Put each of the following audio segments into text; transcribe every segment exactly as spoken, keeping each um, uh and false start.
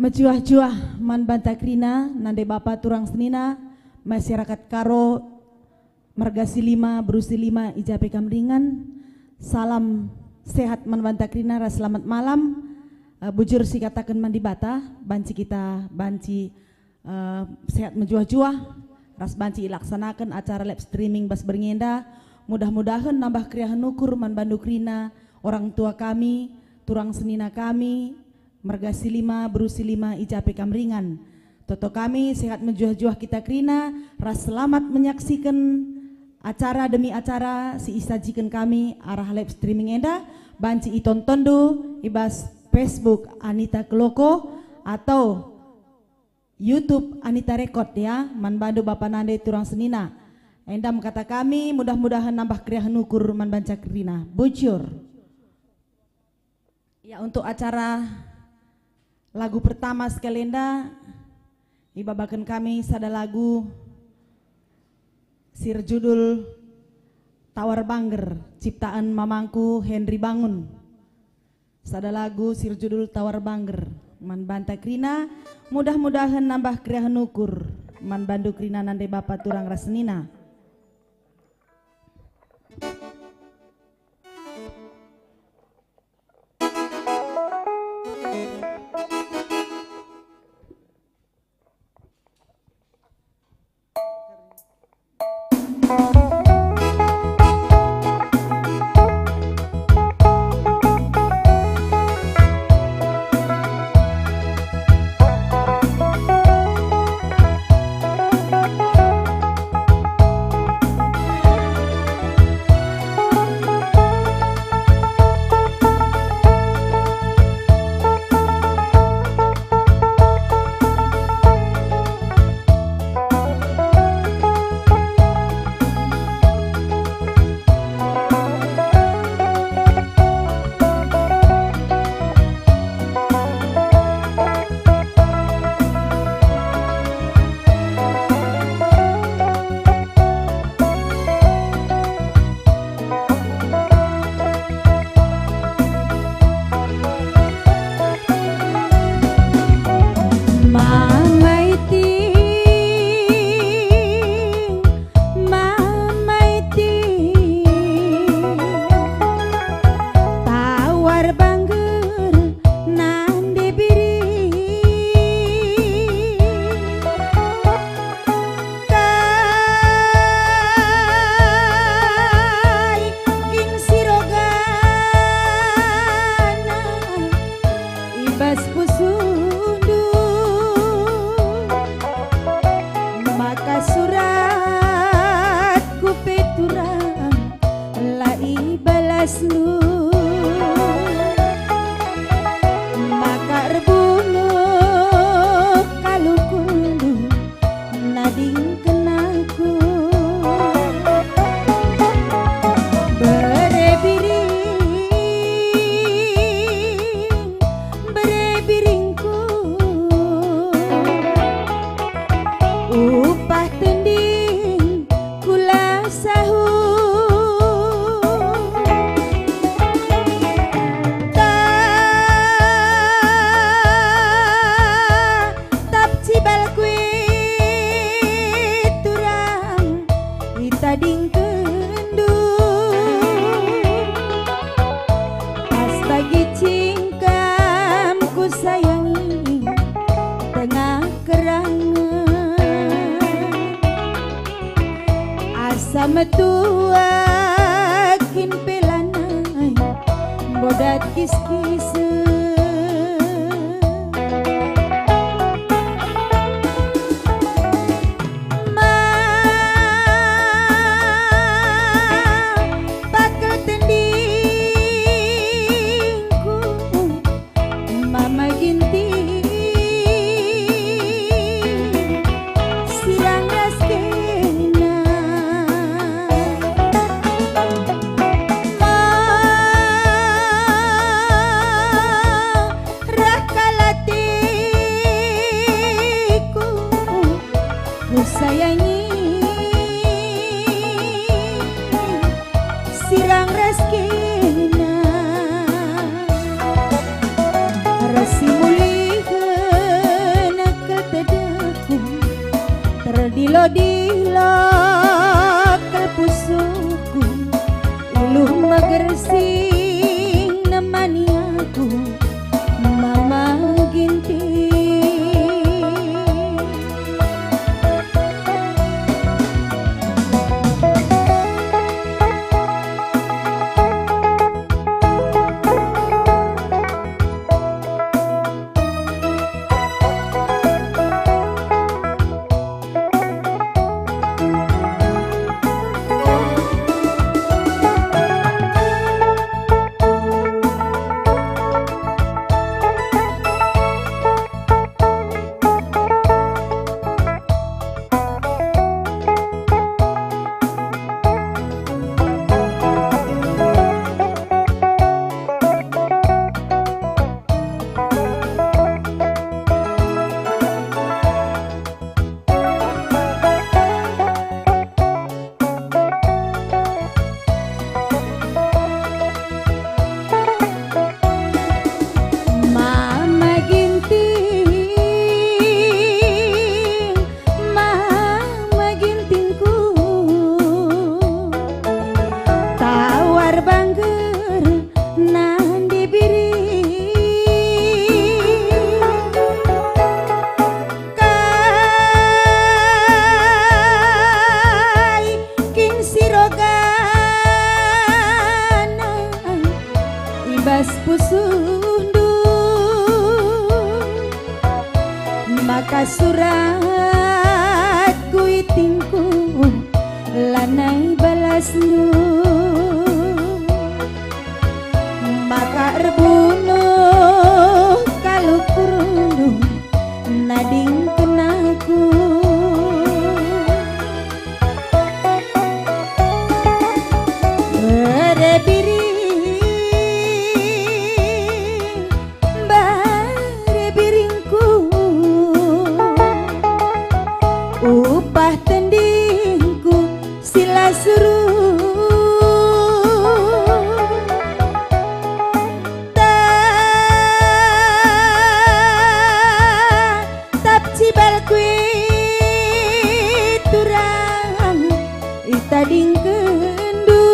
Mejuah-juah man banta kerina, nande bapa turang senina, masyarakat Karo, marga si lima, beru si lima, i ja pe kam ringan. Salam sehat man banta kerina ras selamat malam. Eh, bujur sikataken man Dibata, banci kita, banci eh, sehat mejuah-juah, ras banci ilaksanaken acara live streaming bas berngi enda. Mudah-mudahen nambah keriahen ukur man bandu kerina, orang tua kami, turang senina kami, marga si lima, beru si lima, i ja pe kam ringan. Toto kami sehat mejuah-juah kita kerina, ras selamat menyaksikan acara demi acara si isajiken kami arah live streaming enda, banci itontonndu i bas Facebook Anita Keloko atau YouTube Anita Record ya, man bandu bapa nande turang senina. Enda me kata kami, mudah-mudahen nambah keriahen ukur man banca kerina. Bujur. Ya, untuk acara lagu pertama sekali enda, ibabaken kami sada lagu si erjudul Tawar Bangger, ciptaan mamangku Henry Bangun. Sada lagu si erjudul Tawar Bangger. Man banta kerina, mudah-mudahen nambah keriahen ukur man bandu kerina nande bapa turang ras senina. Mama iting, mama iting, tawar bangger nande biring. Kai kin si rogana i bas pusuhndu, maka suratku pe turang la ibalasndu, maka erbunuh kalungkundu nadingken aku. Bere biring, bere biringku, upah tending kula sahu. Tatap cibal kuit turang itadingkenndu. Pas bagi cingkam kusayangi tengah kerangen. Asa metua kin pe lanai mbodat kiskisen. Ma pakel tendingku, Mama Ginting, sirang ras kena. Ma pusuhndu, maka suratku itingku lanai balasndu, maka erbunuh kal ukurndu nadingken aku. Bare biring, bare biringku, upah tendingku si la suruh. Tatap cibalku turang itadingkenndu.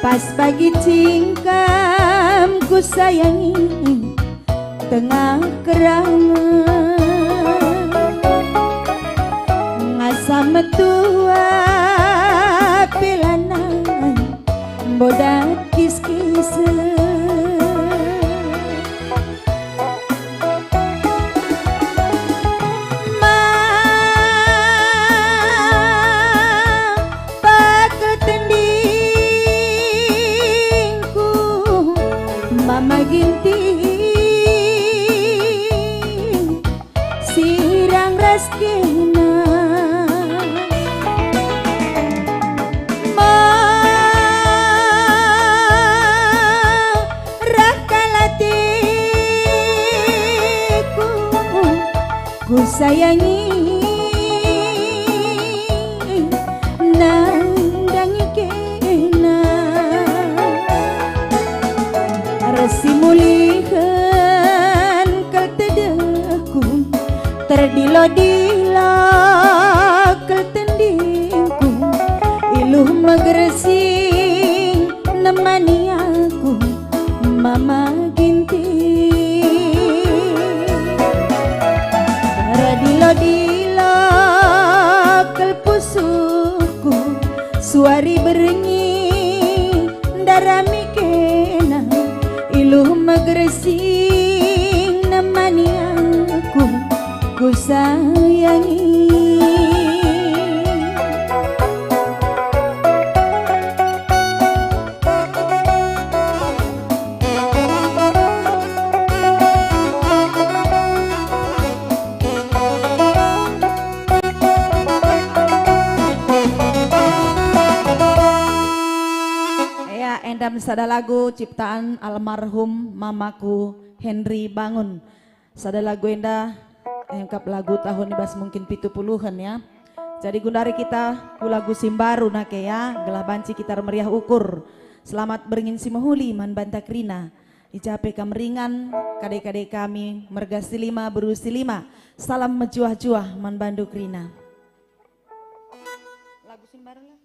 Pas bagi cingkam kusayangi tengah kerangen. Ngasa metua pe lanai mbodat kis-kisen. Ma pakel tendingku, Mama Ginting, sirang ras kena. Ma rah kal ateku, kusayangi nandangi kena. Ersimulihen kal tedehku, terdilo-dilo kal tendingku, iluh megersing nemani aku, Mama Ginting. Erdilo-dilo kal pusuhku, suari berngi ndarami kena, iluh megersing nemani aku, kusayangi. Ya, enda me sada lagu ciptaan almarhum mamaku Henry Bangun. Sada lagu enda, eh, engkap lagu tahun i bas mungkin pitu puluhen, ya. Jadi gundari kita ku lagu si mbaru nake, ya, gelah banci kita ermeriah ukur. Selamat beringin si mehuli man banta kerina. I ja pe kam ringan, kade-kade kami, merga si lima, beru si lima. Salam mejuah-juah man bandu kerina. Lagu si mbaru lah.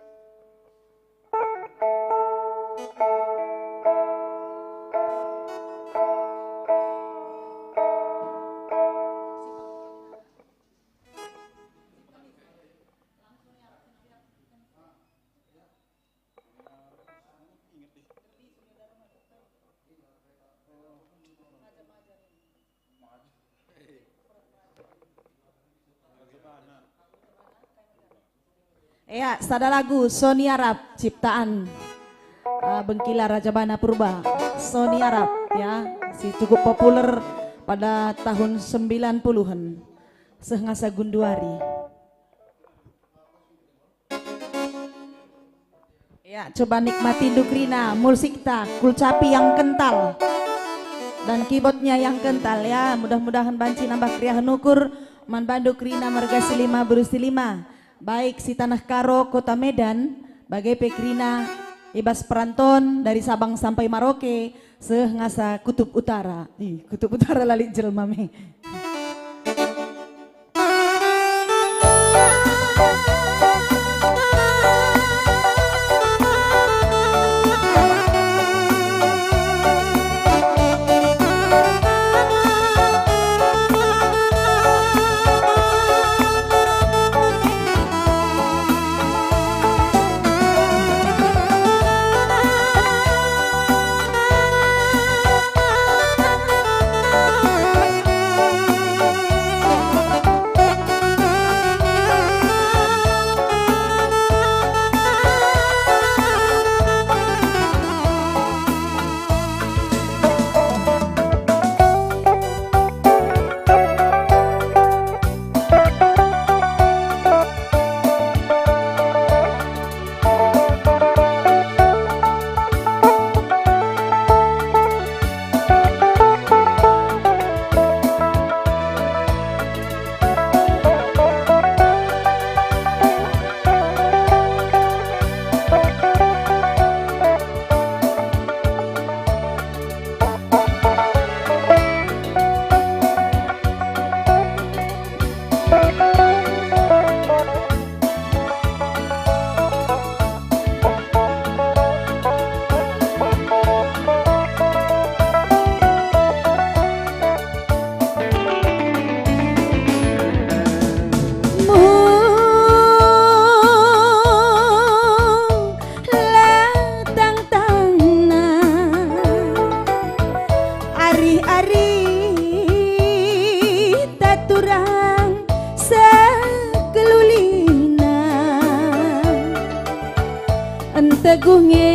Ya, sada lagu Soni Arab ciptaan, uh, Bengkila Raja Bana Purba. Soni Arab, ya, si cukup populer pada tahun sembilan puluhan. Seh ngasa gunduari. Ya, coba nikmati dukrina musikta, kulcapi yang kental dan keyboardnya yang kental, ya. Mudah-mudahan banci nambah keriahen ukur man bandu kerina merga si lima beru si lima, baik si taneh Karo, Kota Medan, bage pe kerina i bas peranton dari Sabang sampai Maroke, seh ngasa Kutub Utara. Ih, Kutub Utara la lit jelma me. Teguh nge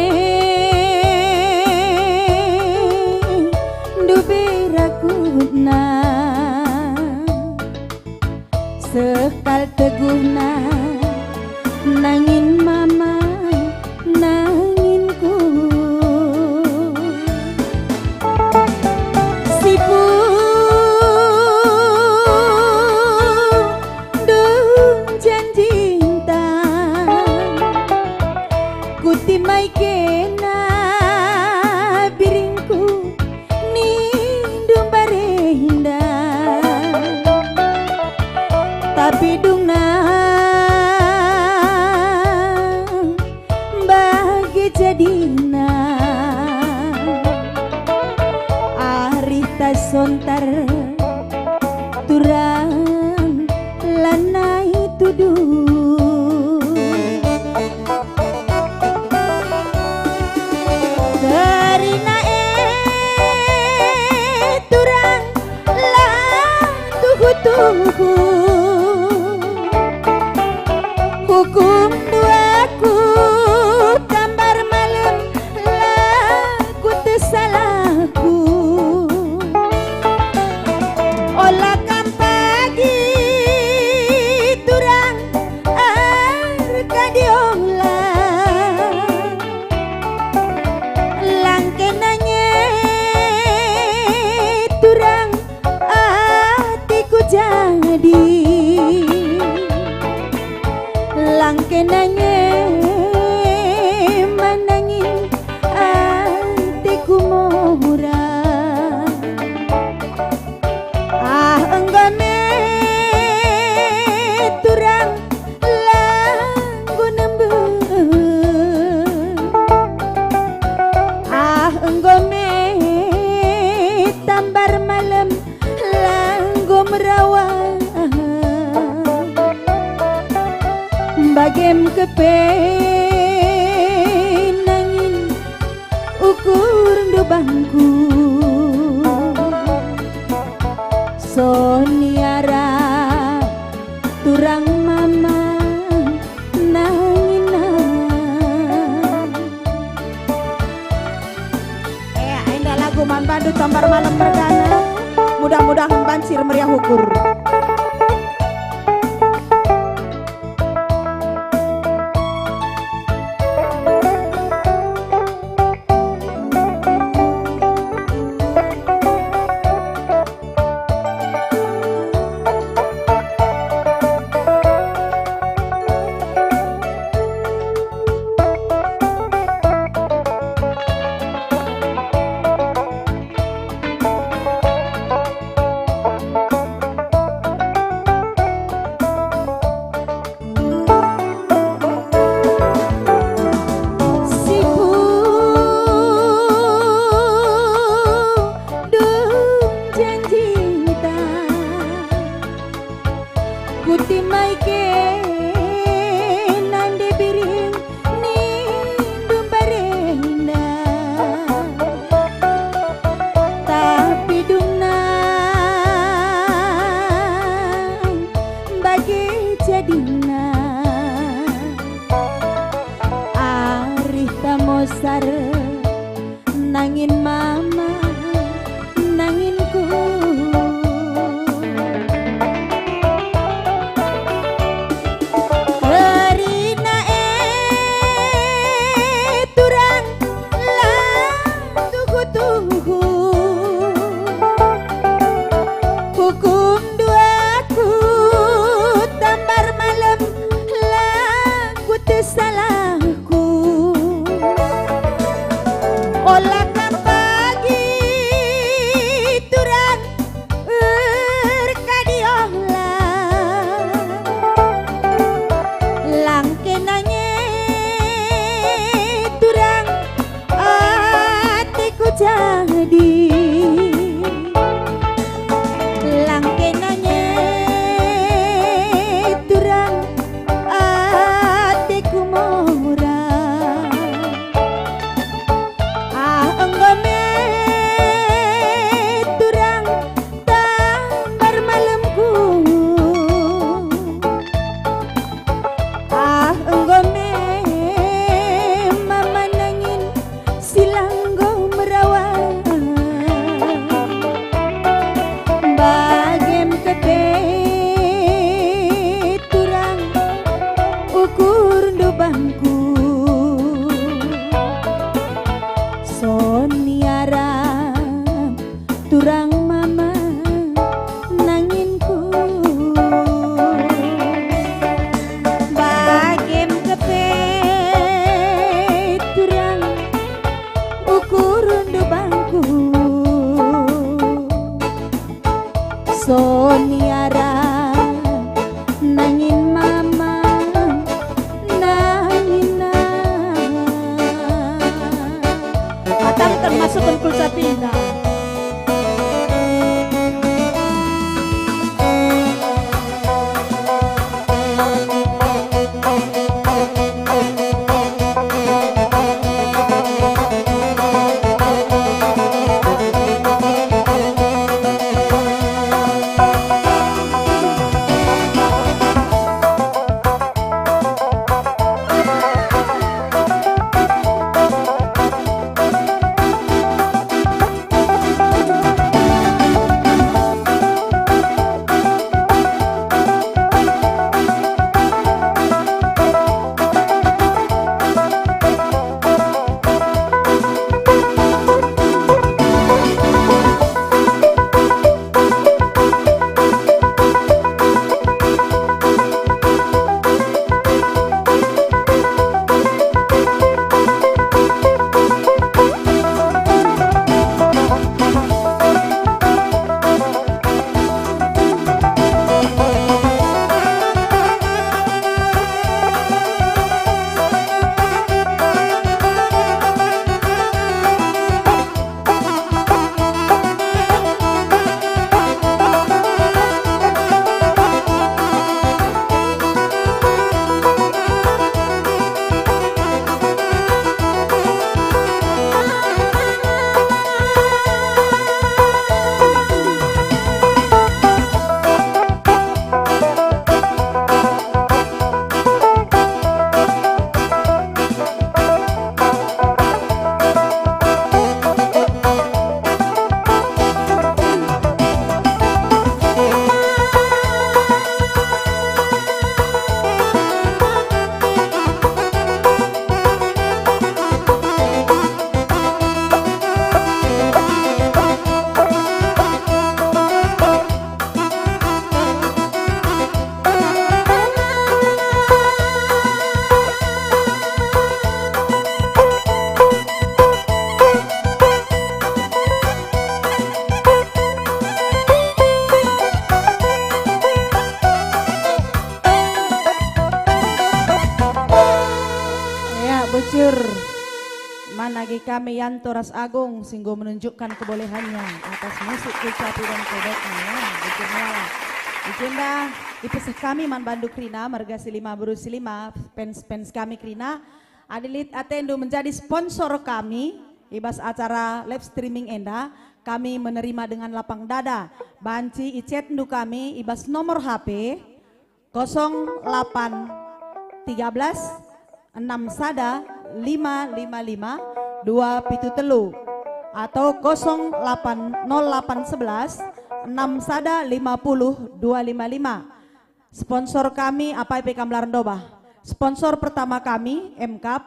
ndube rakutna, seh kal teguhna nangin mama nanginku. Sipu dung janjinta, kutimai kena biringku nindu mbarenda. Tapi dungna bage jadina, arih tasontar turang lanai tuduh. Kerina e turang la tuhu-tuhu. Hukum duaku tambar malem la kute salahku. Ola kam pagi turang erkadiola. Langkena nge turang atiku jadi. Langkena nge manangin atiku mora. Ah, enggo me turang la enggo nembe. Ah, enggo me tambar malem la enggo merawa. Bagem kepe nangin ukurndu bangku. Soni arah turang mama nangina. Eh, enda lagu man bandu tambar malem perdana. Mudah-mudahan banci ermeriah ukur. Sipu dung janjinta, kutimai kena nde biring nindu mbarenda. Tapi dungna bage jadina, arih tamosar nangin mama nanginku. Kerina e turang la tuhu-tuhu. Hukum duaku tambar malem la kute salahku. Ola kapa Cur, man agi kami Yanto ras Agung si enggo menunjukkan kebolehannya atas musik kecapi dan kodoknya, ya, bikin muara. Icenda ipeseh kami man bandu kerina, marga si lima beru si lima, fans-fans kami kerina. Adi lit atendu menjadi sponsor kami i bas acara live streaming enda, kami menerima dengan lapang dada. Banci ichatndu kami i bas nomor H P kosong lapan tiga belas enam sada lima lima lima dua pitu telu atau kosong lapan nol lapan sebelas enam sada lima puluh dua lima lima. Sponsor kami, apai pe kam la erndobah. Sponsor pertama kami, Emkap.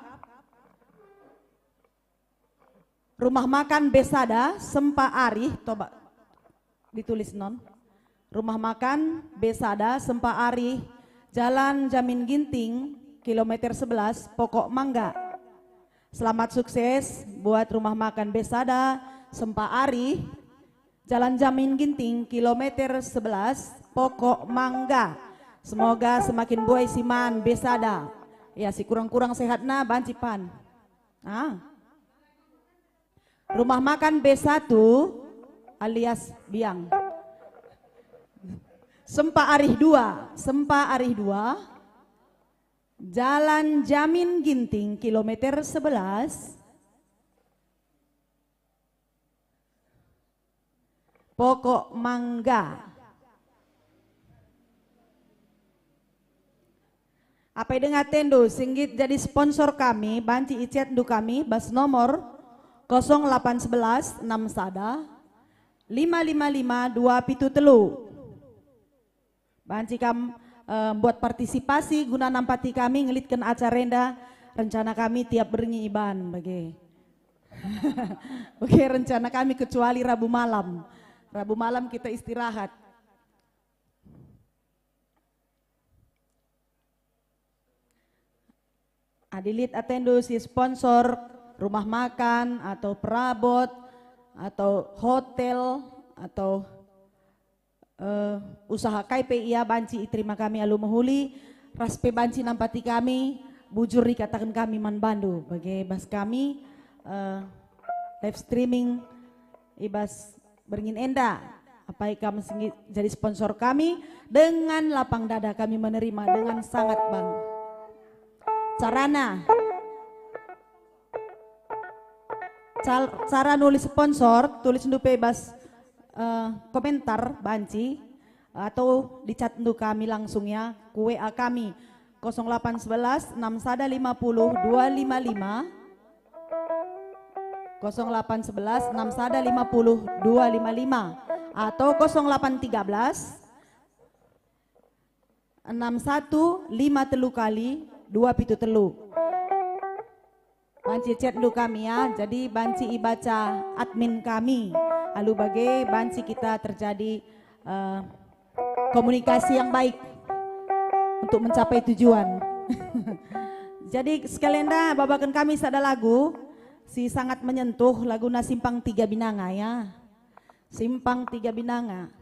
Rumah Makan Besada, Sempa Arih, toba ditulis non. Rumah Makan Besada, Sempa Arih, Jalan Jamin Ginting, kilometer sebelas, Pokok Mangga. Selamat sukses buat Rumah Makan Besada, Sempa Arih, Jalan Jamin Ginting, kilometer sebelas, Pokok Mangga. Semoga semakin buai si man Besada. Ya, si kurang-kurang sehatna banci pan. Ah. Rumah Makan B satu alias Biang. Sempa Arih dua, Sempa Arih dua, Jalan Jamin Ginting, kilometer sebelas, Pokok Mangga. Apai denga atendu si nggit jadi sponsor kami, banci ichatndu kami bas nomor kosong lapan sebelas enam sada lima lima lima dua pitu telu. Banci kam, eh, buat partisipasi guna nampati kami ngelitken acara enda. Rencana kami tiap berngi iban bage. Oke, rencana kami kecuali Rabu malam. Rabu malam kita istirahat. Adi lit atendu si sponsor rumah makan atau perabot atau hotel atau, eh, usaha kai pe ia, banci iterima kami alu mehuli, ras pe banci nampati kami, bujur ikataken kami man bandu. Bage bas kami, eh, live streaming i bas berngin enda. Apai kam si nggit jadi sponsor kami, dengan lapang dada kami menerima, dengan sangat bangga. Carana, cal-, cara nulis sponsor, tulisndu pe bas, eh, komentar banci, atau dichatndu kami langsung ya, ku W A kami, kosong lapan sebelas enam sada lima puluh dua lima lima, kosong lapan sebelas enam sada lima puluh dua lima lima, atau kosong lapan tiga belas enam satu lima telu kali dua pitu telu. Banci chatndu kami ya, jadi banci ibaca admin kami. Alu bage banci kita terjadi, eh, komunikasi yang baik untuk mencapai tujuan. Jadi sekali enda babaken kami sada lagu si sangat menyentuh, laguna Simpang Tiga Binanga ya. Simpang Tiga Binanga.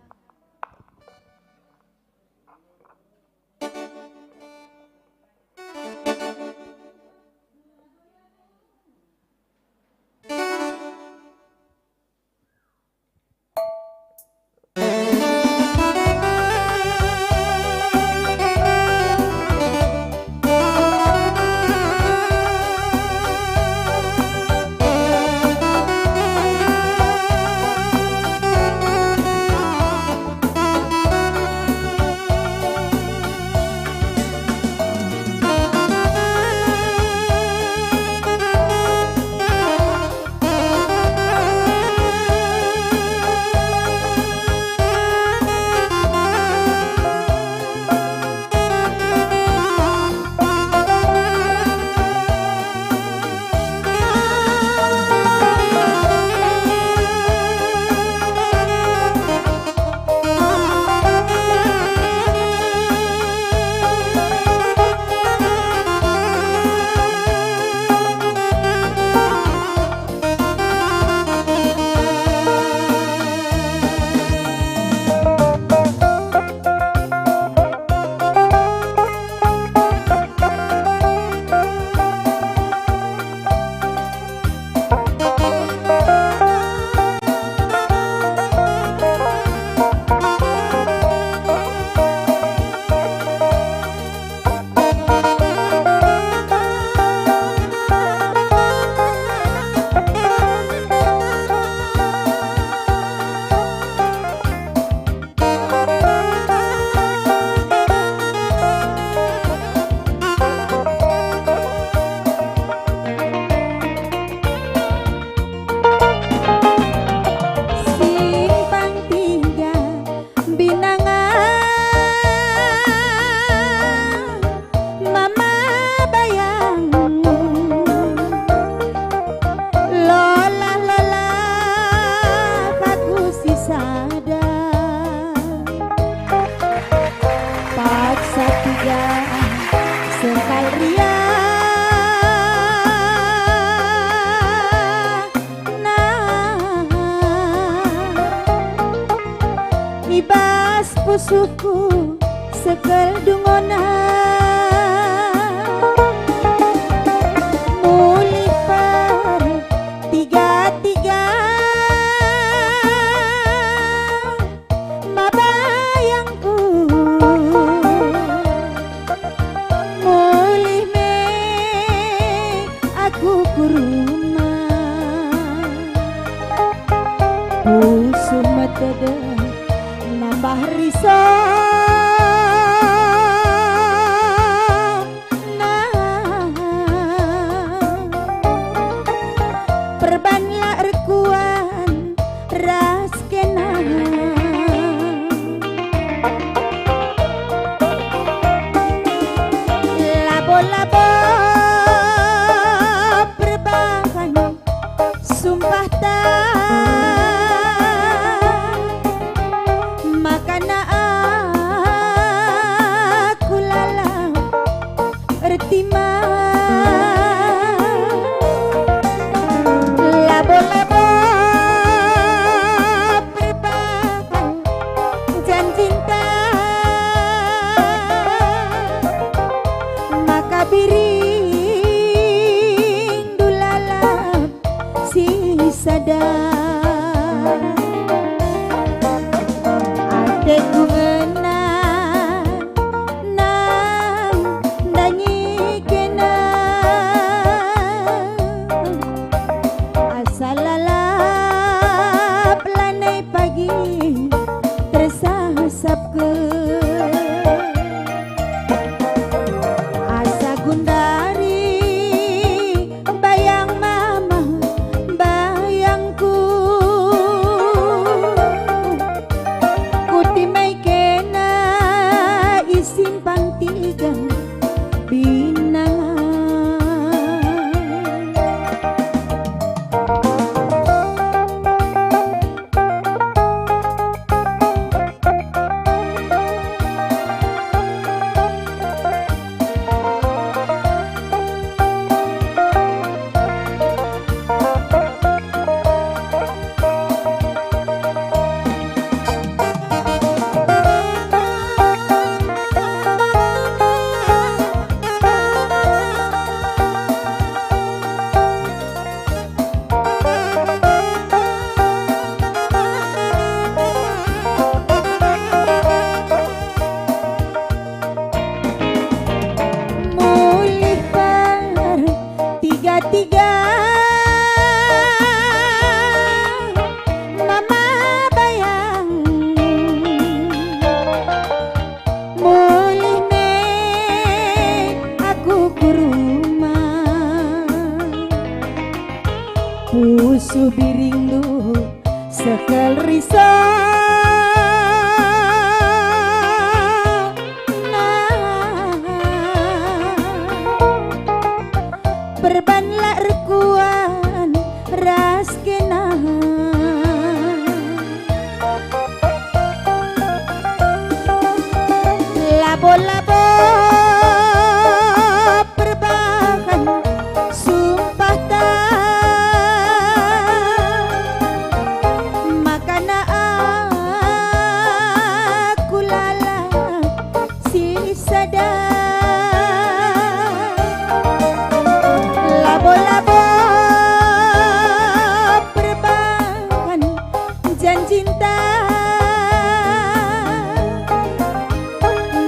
Sengkal riana i bas pusuhku sekel dungona, mulih pertiga-tiga. Mabayangku mulih me aku ku rumah. Pusuh metedeh nambah risau. Nah, perbanlah erkuan ras kena. Labo-labo perbahan sumpahta, makana aku lalap ertima. Labo-labo perbahan janjinta, maka biringndu lalap sisada. Ateku ngena nang ndangi kena, asa lalap lanai pagi tersasapken. Asa gundari bayang mama, bayangku. Kutimai kena i simpang tiga binangan. Mulih pertiga-tiga, mama bayang. Mulih me aku ku rumah, pusuh biringndu sekel risau. Nah, perbanlah erkuan ras kena. Labo-labo perbahan sumpahta, makana aku lalap sisada. Labo-labo perbahan janjinta,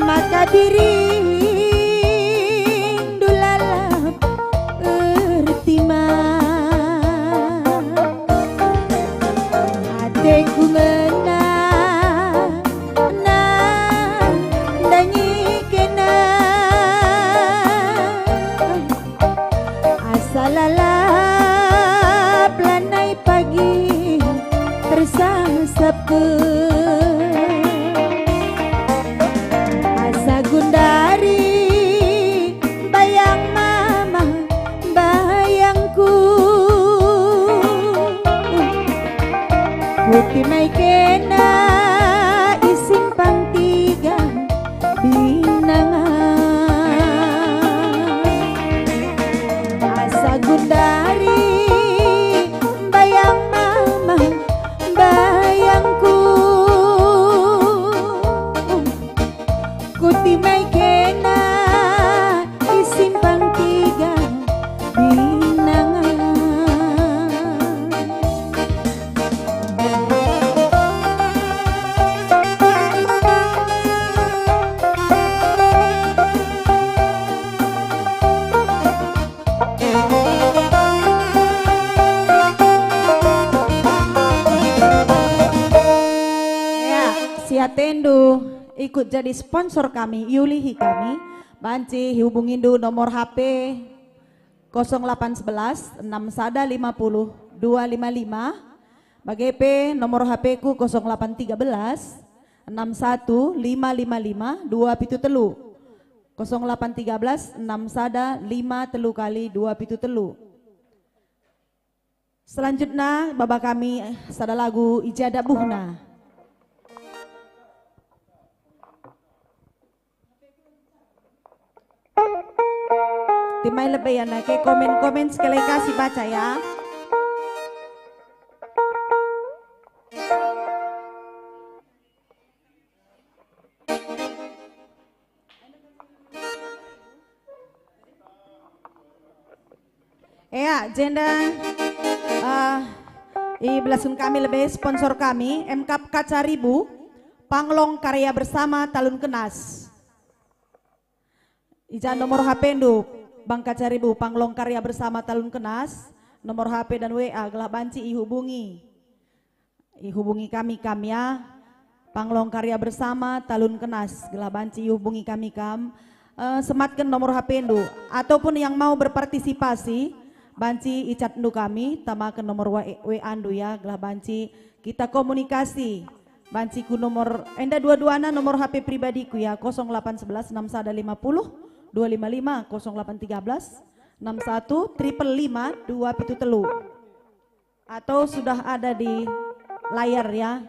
maka biringndu lalap ertima. Ateku ngena nang ndangi kena, asa lalap lanai pagi tersasapken. Asa gundari bayang mama, bayangku. Kutimai kena i simpang tiga binangan. ikut jadi sponsor kami, iulihi kami, banci ihubungindu nomor H P kosong lapan sebelas enam sada lima puluh dua lima lima, bage pe nomor H P ku kosong lapan tiga belas enam satu lima lima lima dua pitu telu, kosong lapan tiga belas enam sada lima telu kali dua pitu telu. Selanjutna, baba kami sada lagu I Ja Dabuhna. Timai lebe ya, nake komen-komen sekali kasih baca ya. Ea, jenda, eh, ibelasken kami lebe sponsor kami, Emkap Kaca Ribu, Panglong Karya Bersama Talun Kenas. I ja nomor H P-ndu, Bang Kaca Ribu, Panglong Karya Bersama Talun Kenas, nomor H P dan W A gelah banci ihubungi. Ihubungi kami kam ya. Panglong Karya Bersama Talun Kenas, gelah banci ihubungi kami kam. Eh, sematken nomor H P-ndu, ataupun yang mau berpartisipasi, banci icatndu kami, tamaken nomor W A-ndu ya, gelah banci kita komunikasi. Banci ku nomor, enda dua-duana nomor H P pribadiku ya, kosong lapan sebelas enam sada lima puluh dua lima lima, kosong lapan tiga belas enam satu triple lima dua pitu telu. Atau sudah ada di layar ya.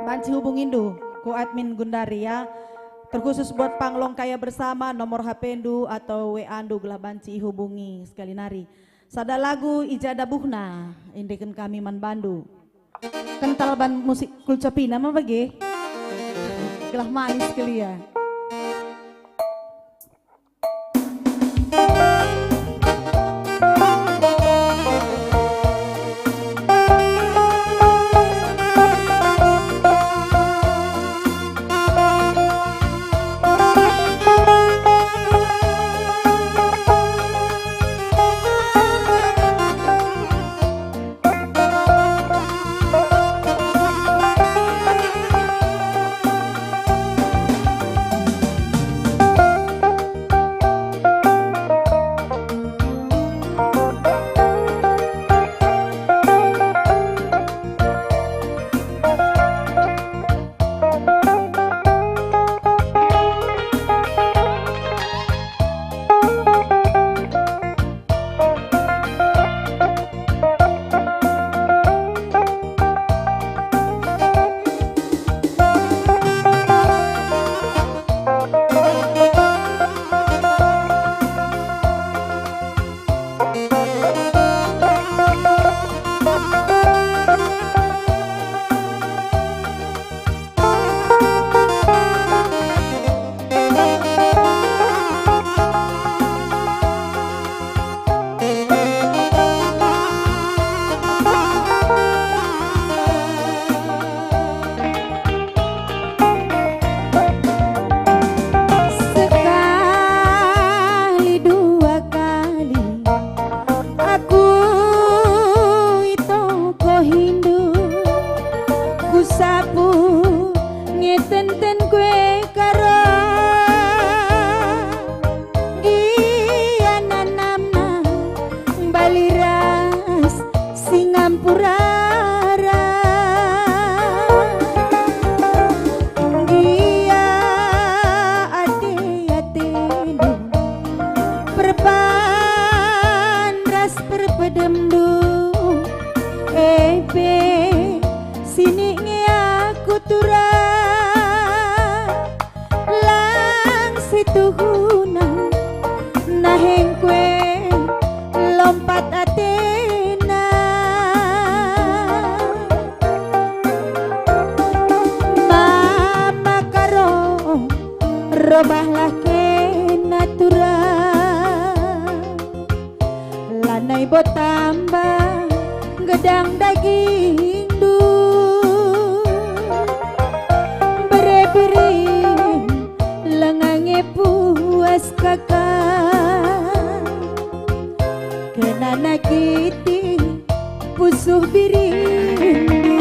Banci hubungindu ku admin Gundari ya. Terkhusus buat Panglong Karya Bersama, nomor H P-ndu atau W A-ndu gelah banci ihubungi sekali nari. Sada lagu I Ja Dabuhna, indeken kami man bandu. Kental ban musik kulcapina ma bage. Gelah manis kali ya. Sekali dua kali aku itokohindu, kusapu nge tenten kue karo. Gia nanamna bali ras si ngampurara. Gia ate-atendu perban ras perpedemndu, e pe sinik nge aku turah. Lang situhuna naheng kue lompat atena. Mama karo, robahlah kena turah. Lanai bo tamba gedang dagingndu. Bere biring lenga nge puas kaka. Kena nakiti pusuh biringndu.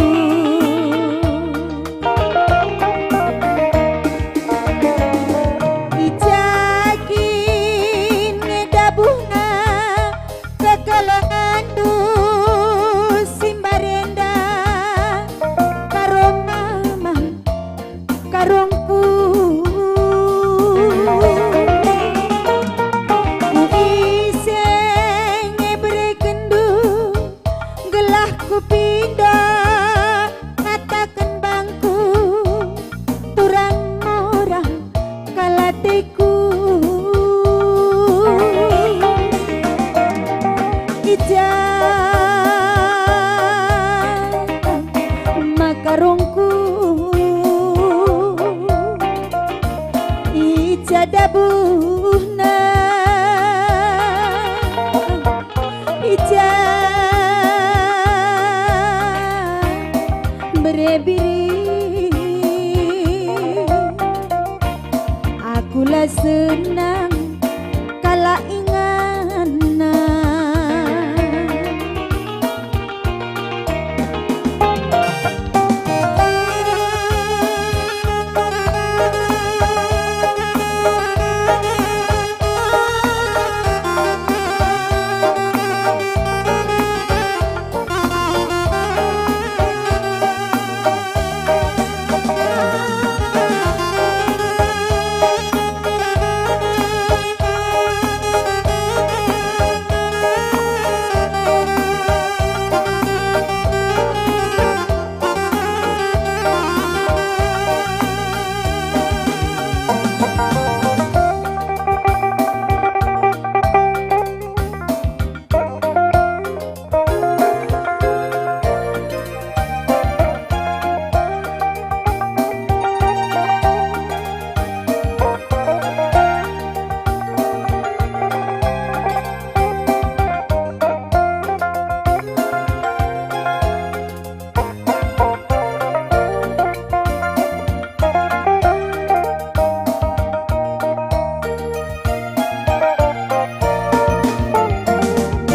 inganna.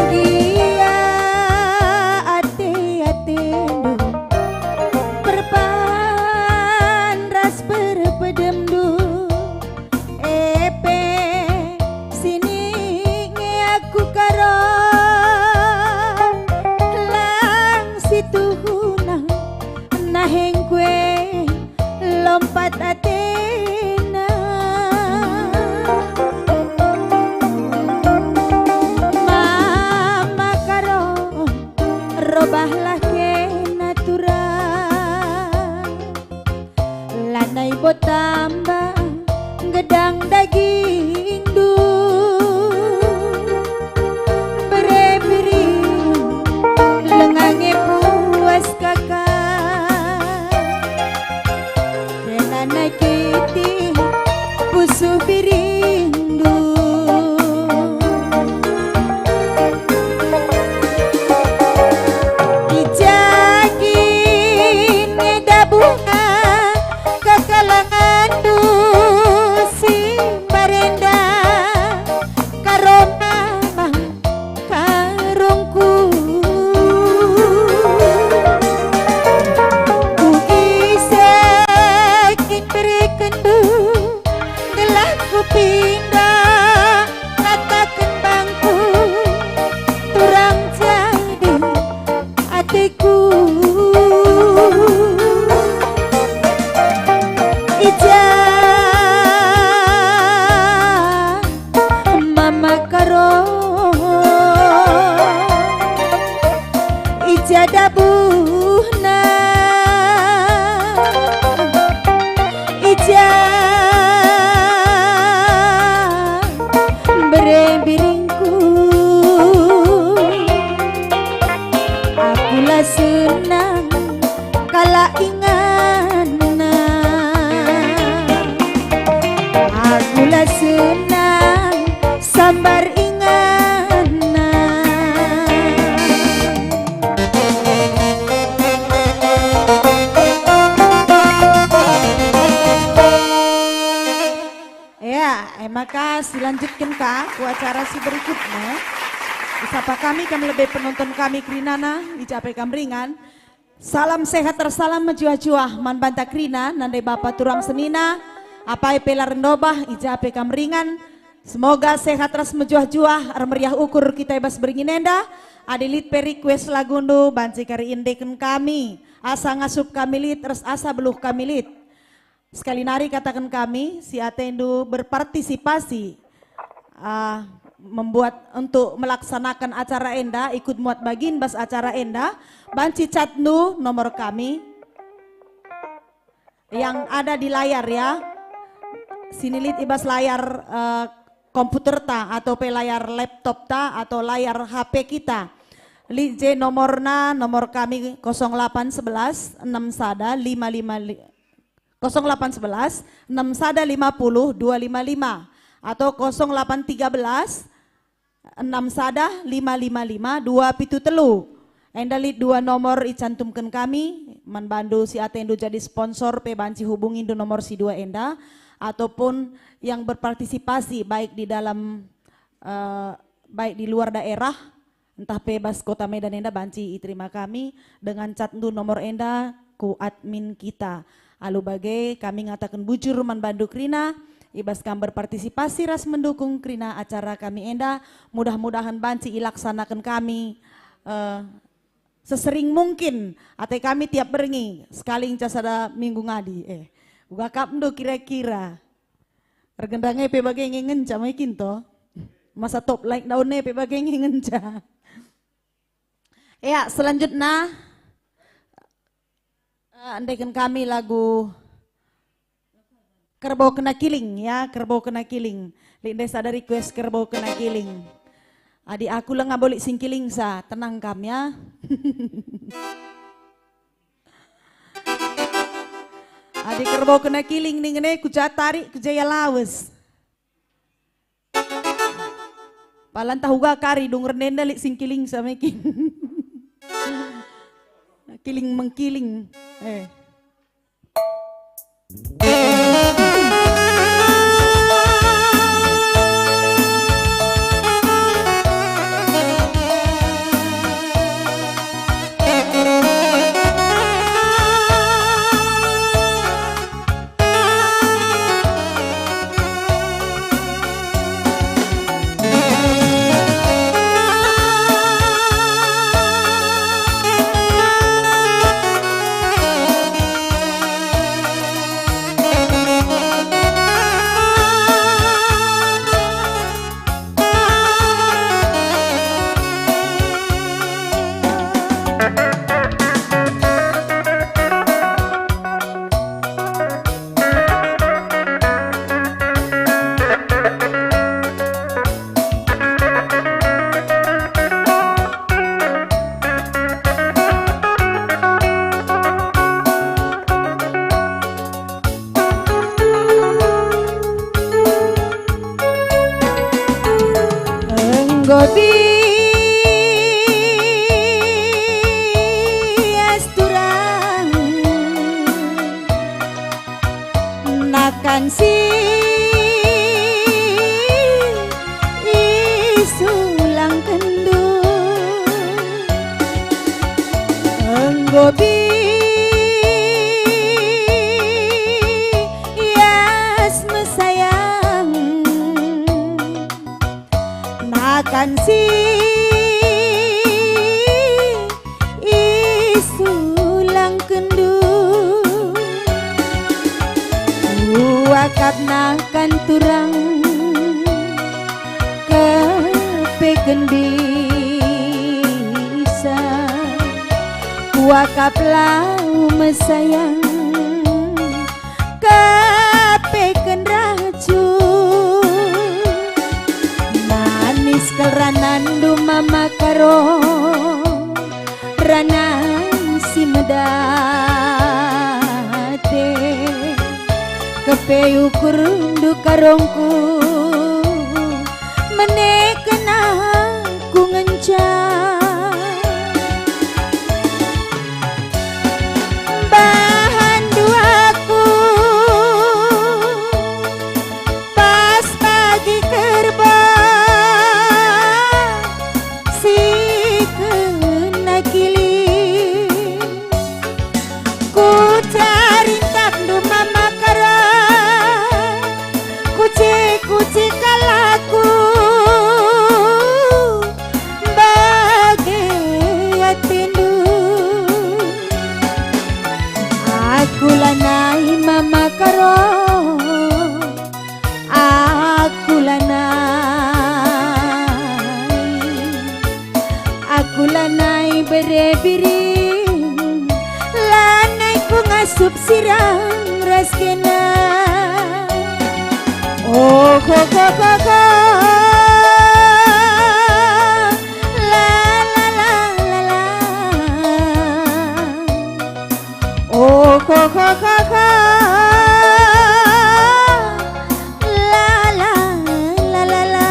Gia ate-atendu perpan ras perpedemndu, e pe sining nge aku karo lang situhuna nahengku e lompat atena. Mama karo robahlah kena turang. Lanai bo tamba gedang dagingndu. Bere biring lenga nge puas kaka. Kena nakiti pusuh biringndu. I ja kin nge dabuhna kekalanganndu si mbarenda, karo mama karungku. Ku ise kin berekenndu gelah kupindah ngataken bangku, turang jadi ateku. I ja mama karo, i ja dabuhna, i ja bere biringku. Aku la senang kalak inganna. Aku la senang sambar inganna. Ya, e maka silanjutken ka ku acara si berikutna. Isapa kami kam lebe penonton kami kerinana, i ja pe kam ringan. Salam sehat ras salam mejuah-juah man banta kerina, nande bapa turang senina, apai pe la rendobah, i ja pe kam ringan. Semoga sehat ras mejuah-juah, ermeriah ukur kita i bas beringin enda. Adi lit pe request lagundu, banci kari indeken kami, asa ngasup kami lit ras asa beluh kami lit. Sekali nari kataken kami, si atendu berpartisipasi, ah, membuat, untuk melaksanakan acara enda, ikut muat bagin bas acara enda, banci catndu nomor kami yang ada di layar, ya. Sini lit i bas layar, eh, komputerta atau pe layar laptopta atau layar H P kita. Lit je nomorna, nomor kami kosong delapan sebelas enam sada lima lima li-, kosong delapan sebelas enam sada lima puluh dua lima lima atau kosong delapan tiga belas enam sada lima lima lima dua pitu telu. Enda lit dua nomor icantumken kami, man bandu si atendu jadi sponsor pe banci hubungindu nomor si dua enda, ataupun yang berpartisipasi baik di dalam eh, baik di luar daerah, ntah pe bas Kota Medan enda banci iterima kami dengan catndu nomor enda ku admin kita. Alu bage kami ngataken bujur man bandu kerina, i bas kam berpartisipasi ras mendukung kerina acara kami enda, mudah-mudahen banci ilaksanaken kami, eh, sesering mungkin ate kami tiap berngi, sekali ngenca sada minggu ngadi. Eh, uga kapndu kira-kira. Ergendang e pe bage nge ngenca mai kin to. Masa top like daun e pe bage nge ngenca. Ya, selanjutnya, eh, endeken kami lagu Kerbau Kena Kiling, ya, Kerbau Kena Kiling. Lit ndai sada request Kerbau Kena Kiling. Adi aku langa bolik singkilingsa, tenang kam, ya. Adi Kerbau Kena Kiling ningen e, ku ja tarik, ku ja ia lawes. Pala ntah uga kari dung ernenda lit singkilingsa me kin. Kiling mengkiling. Eh. Enggo bias turang nakan si isulangkenndu. Enggo bias me sayang nakan si isulangkenndu. Kuakap nakan turang kepeken bisa, kuakap lau me sayang kepeken racun. Manis kal ranandu mama Karo, ranai si medate. Kepe ukurndu karongku, meneken aku ngenca. Bahan duaku pas bagi kerbau si kena kiling. Ku cari ntapndu mama Karo, kuci-kuci kal aku bage atendu. Aku lanai mama Karo, aku lanai, aku lanai bere biring, lanai ku ngasup sirang ras kena. Oh, ho, ho, ho, ho. La, la, la, la, la. Oh, ho, ho, ho, ho. La, la, la, la, la.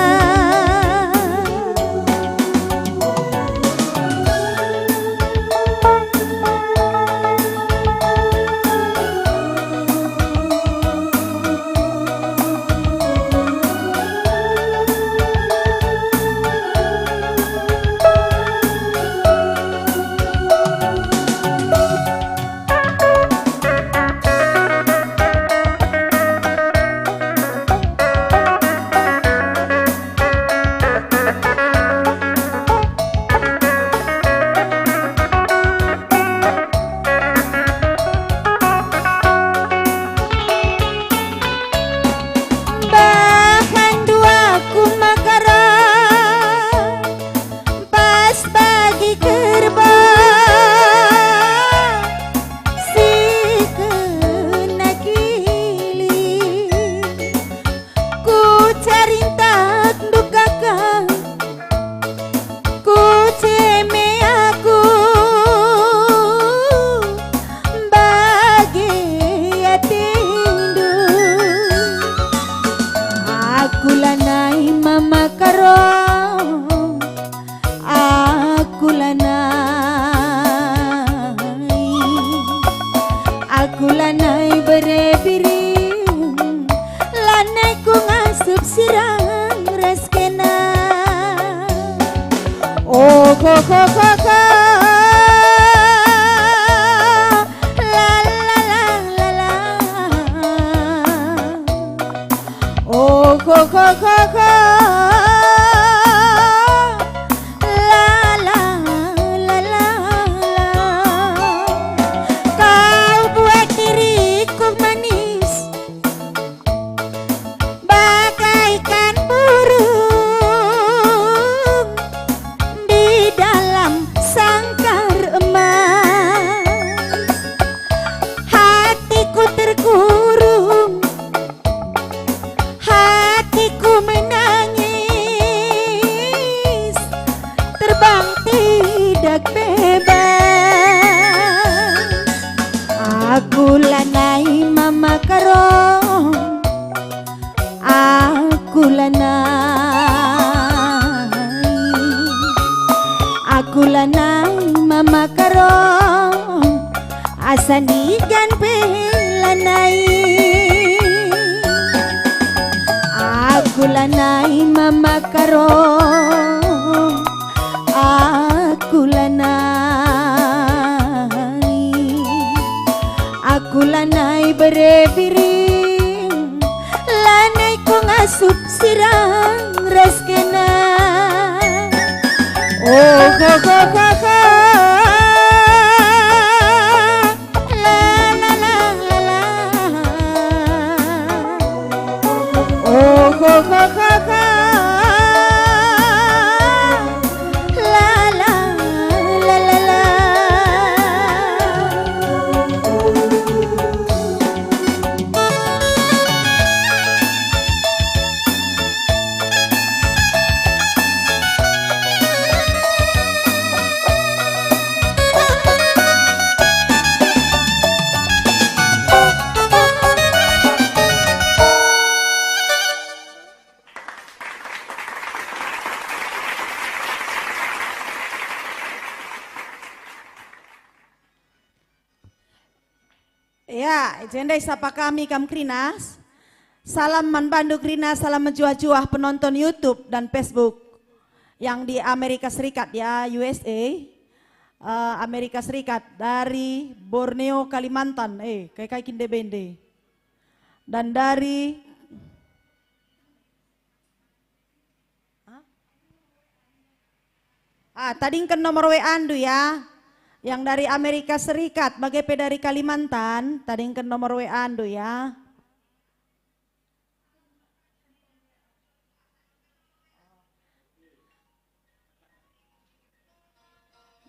Ho, ho, ho, ho. La, la, la, la, la. Oh, ho, ho, ho, ho. La, la, la, la, la. Kau buat diriku manis bagaikan burung di dalam sangkar emas. Hatiku terkurung, hatiku menangis, terbang tidak bebas. Aku lanai Mama Karong, aku lanai, aku lanai Mama Karong, asa ndigan pe lanai. Aku lanai Mama Karong, aku lanai, aku lanai bere biring, lanai ku ngasup sirang ras kena. Oh, ho, ho, ho, ho. La, la, la, la, la. Oh, ho, ho, ho, ho. La, la, la, la, la. Ya, i jenda isapa kami kam kerina. Salam man bandu kerina, salam mejuah-juah penonton YouTube dan Facebook yang di Amerika Serikat, ya, U S A, eh, Amerika Serikat, dari Borneo, Kalimantan, eh, kai-kai kin ndai be ndai. Dan dari Ah, tadingken nomor W A-ndu ya. Yang dari Amerika Serikat, bage pe dari Kalimantan, tadingken nomor W A-ndu ya.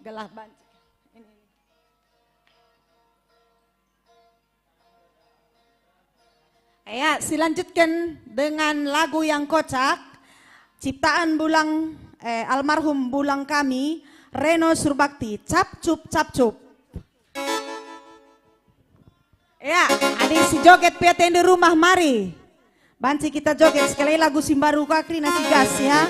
Gelah banci. Ini, ini. Ya, silanjutken dengan lagu yang kocak, ciptaan bulang, eh, almarhum bulang kami, Reno Surbakti, Capcup Capcup. Ya, adi si joget pe atendu rumah, mari. Banci kita joget sekali lagu si mbaru ka kerina si gas, ya.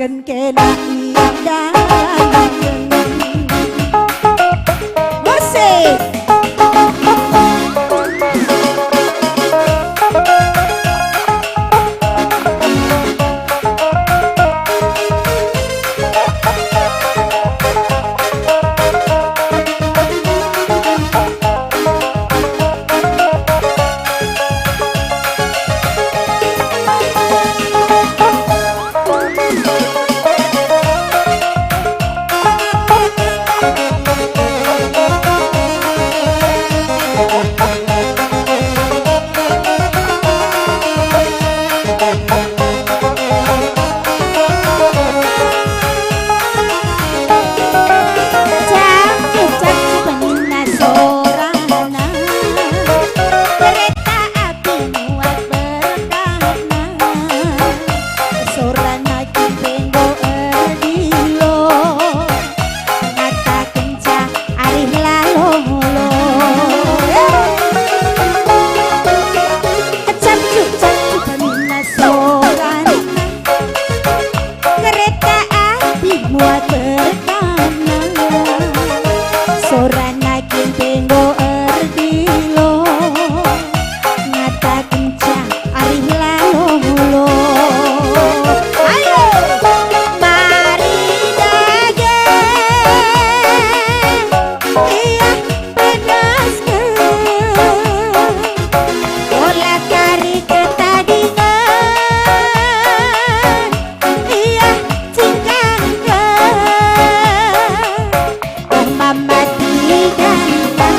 Ken kena ia dalan. Musik. Cakep, cakep nina sorana. Kereta api muat berkahna. Sorana kin pe enggo erdilo. Ngatakenca arih lalo-lo. Cakep, cakep nina sorana. Kereta api muat berkahna. Sorana kin pe enggo erdilo. Ngatakenca arih lalo-lo. Ayo! Mari dage. Ia pedasken. Ola kari ketadingen. Ia cingkangken. Oh, mama tiga nina.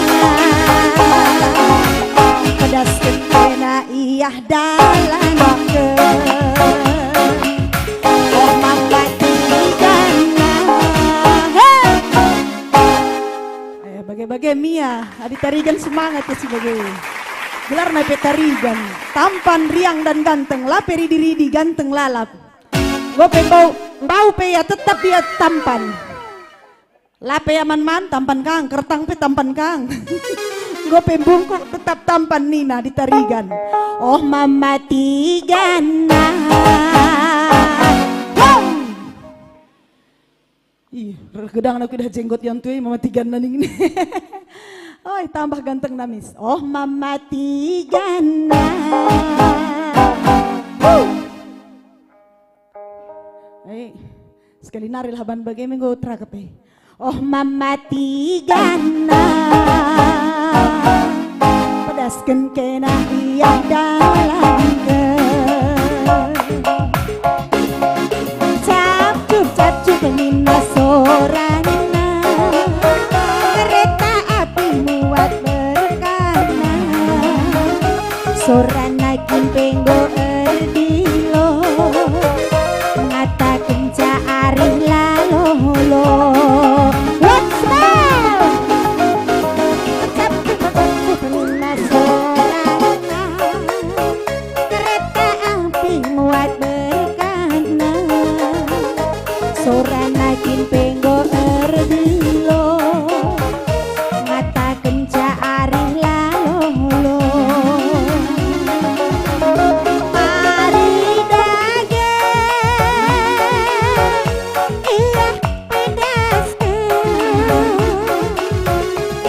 Pedasken kena ia dalanken. Oh, mama tiga nina. Hei! Eh, bage-bage Mia, adi Tarigan semangat ya si bage. Gelarna pe Tarigan. Tampan, riang, dan ganteng. La pe ridi-ridi, ganteng lalap. Enggo pe mbau, mbau pe ia tetap ia tampan. La pe ia man-man, tampan kang, kertang pe tampan kang. Enggo pe mbungkuk tetap tampan nina di Tarigan. Oh, mama tiga nina. Hom! Ih, reh gedang aku dah jenggot yang tui, mama tiga nina ning. Oi, tambah ganteng namis. Oh, mama tiga nina. Huh. Eh, sekali nari lah ban bage me enggo terangkep, eh. Oh, mama tiga nina. Pedasken kena ia dalanken. Capcuk, capcuk nina sorana. Kereta api muat berkahna. Sorana kin pe enggo erdilo. Ngatakenca arih lalo-lo. What's up? Cap, cap, cap, cap, nina sorana. Kereta api muat berkahna. Sorana kin pe enggo erdilo. Ngatakenca arih lalo-lo. Mari dage. Ia pedasken.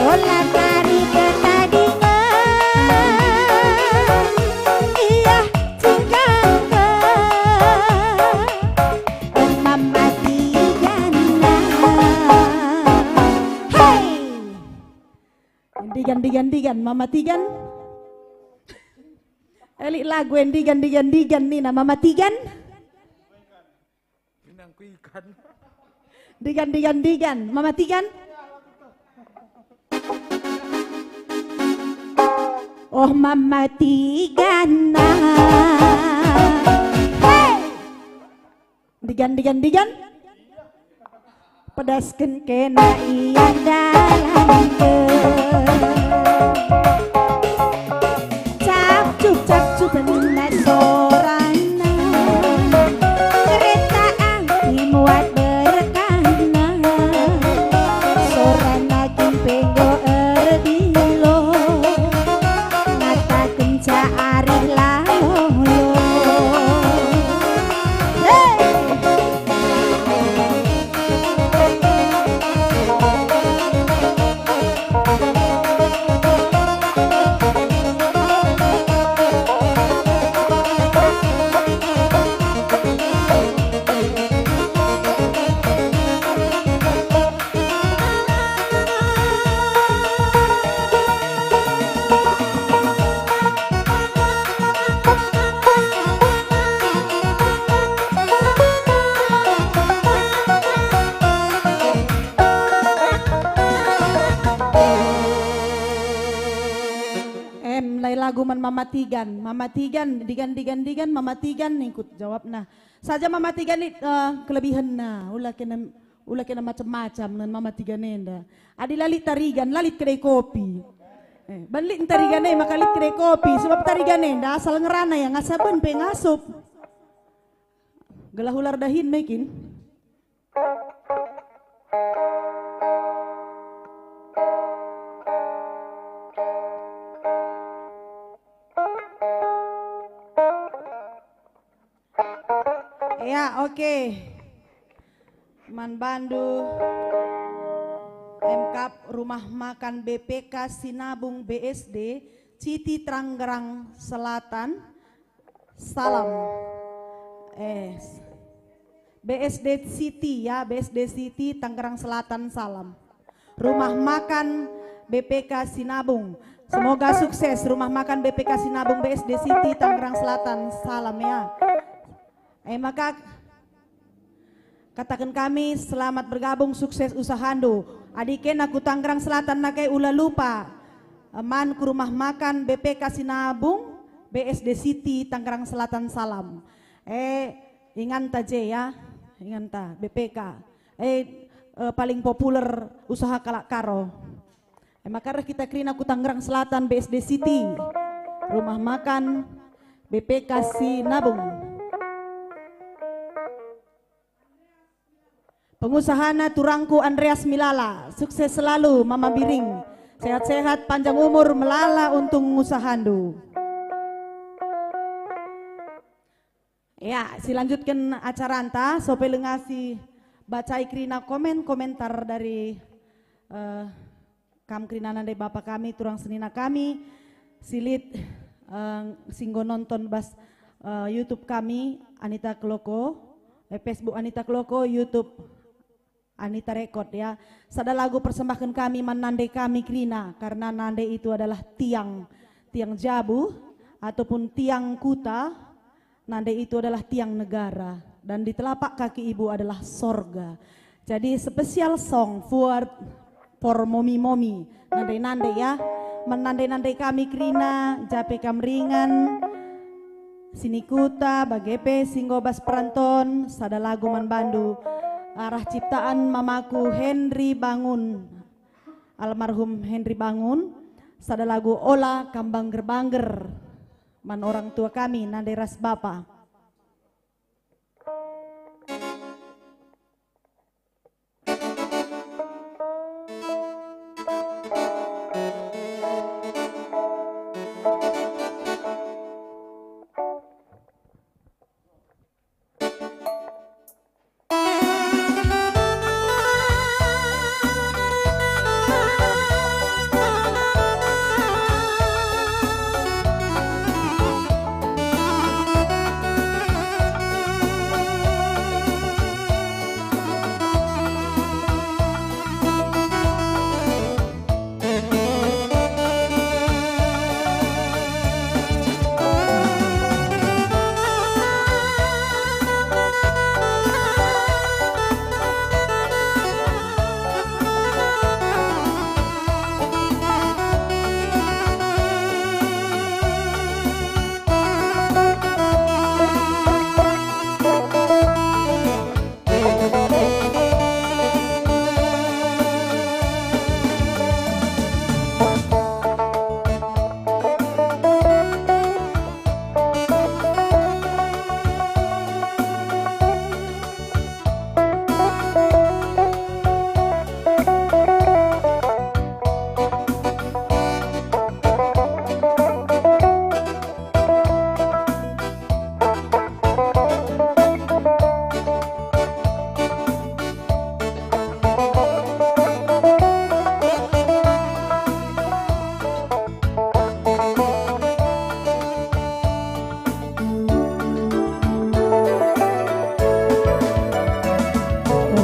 Ola kari ketadingen. Ia cingkangken. Oh, mama tiga nina. Hei! Ndigan, ndigan, ndigan, mama tiga nina. Elik lagu e, ndigan, ndigan, ndigan nina, mama tiga nina. Pinangku ikan. Ndigan, ndigan, ndigan. Mama tiga nina? Oh, mama tiga nina. Hei! Ndigan, ndigan, ndigan. Pedasken kena ia dalanken. Capcuk, capcuk nina sorana. Kereta api muat berkahna. Sorana kin pe enggo erdilo. Ngatakenca arih lalo-lo. Hei! Lai lagu man Mama Tigan. Mama Tigan, Digan, Digan, Digan, Mama Tigan, ningkut jawabna. Saja Mama Tigan lit, eh, kelebihenna. Ula kena, ula kena macam-macam ngen Mama Tigan enda. Adi la lit tarigan, la lit kedai kopi. Eh, ban lit tarigan e maka lit kedai kopi, sebab tarigan enda asal ngerana ya, ngasup ben pe ngasup. Gelah ular dahin mekin. Ya, oke. Man bandu Pemkab Rumah Makan B P K Sinabung B S D, Citi Tangerang Selatan, salam. Eh, B S D City ya, B S D City Tangerang Selatan, salam. Rumah Makan B P K Sinabung. Semoga sukses Rumah Makan B P K Sinabung, B S D City Tangerang Selatan. Salam ya. Eh, maka kataken kami, selamat bergabung, sukses usahandu. Adi kena ku Tangerang Selatan nake ula lupa, eh, man ku Rumah Makan B P K Sinabung, B S D City Tangerang Selatan, salam. Eh, inganta je ya, inganta B P K. Eh, eh, paling populer usaha kalak Karo. E maka reh kita kerina ku Tangerang Selatan, B S D City. Rumah Makan B P K Sinabung. Pengusahana turangku Andreas Milala. Sukses selalu, Mama Biring. Sehat-sehat, panjang umur, melala untung usahandu. Ya, silanjutken acaranta, sope lengasi bacai kerina komen-komentar dari, eh, kam kerina nande bapa kami, turang senina kami, si lit, eh, si enggo nonton bas, eh, YouTube kami, Anita Kloko, eh, Facebook Anita Kloko, YouTube Anita Rekod, ya. Sada lagu persembahken kami man nande kami kerina, karena nande itu adalah tiang, tiang jabu ataupun tiang kuta, nande itu adalah tiang negara, dan di telapak kaki ibu adalah sorga. Jadi special song for, for momi-momi, nande-nande, ya. Man nande-nande kami kerina, jape kam ringan, Sinikuta, bage pe si enggo bas peranton, sada lagu man bandu. Arah ciptaan mamaku Henry Bangun, almarhum Henry Bangun, sada lagu Ola Kam Bangger-bangger, man orang tua kami, nande ras bapa.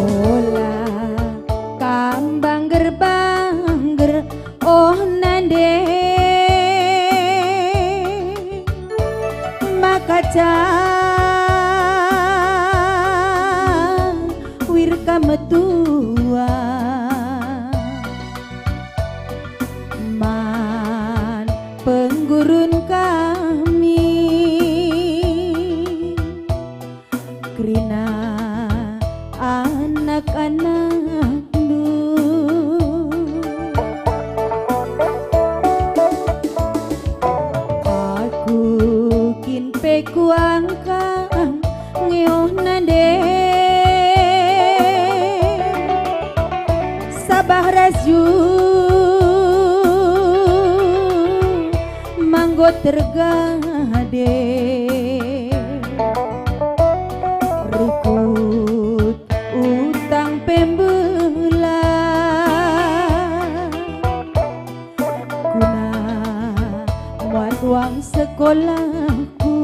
Ola kam bangger-bangger, oh nande, maka cawir kam metua. Man penggo turun kami kerina anak-anakndu. Aku kin pe kuangkang ngeoh nande, sabah ras ju manggo tergade, rikut utang pe mbela. Guna muat uang sekolahku.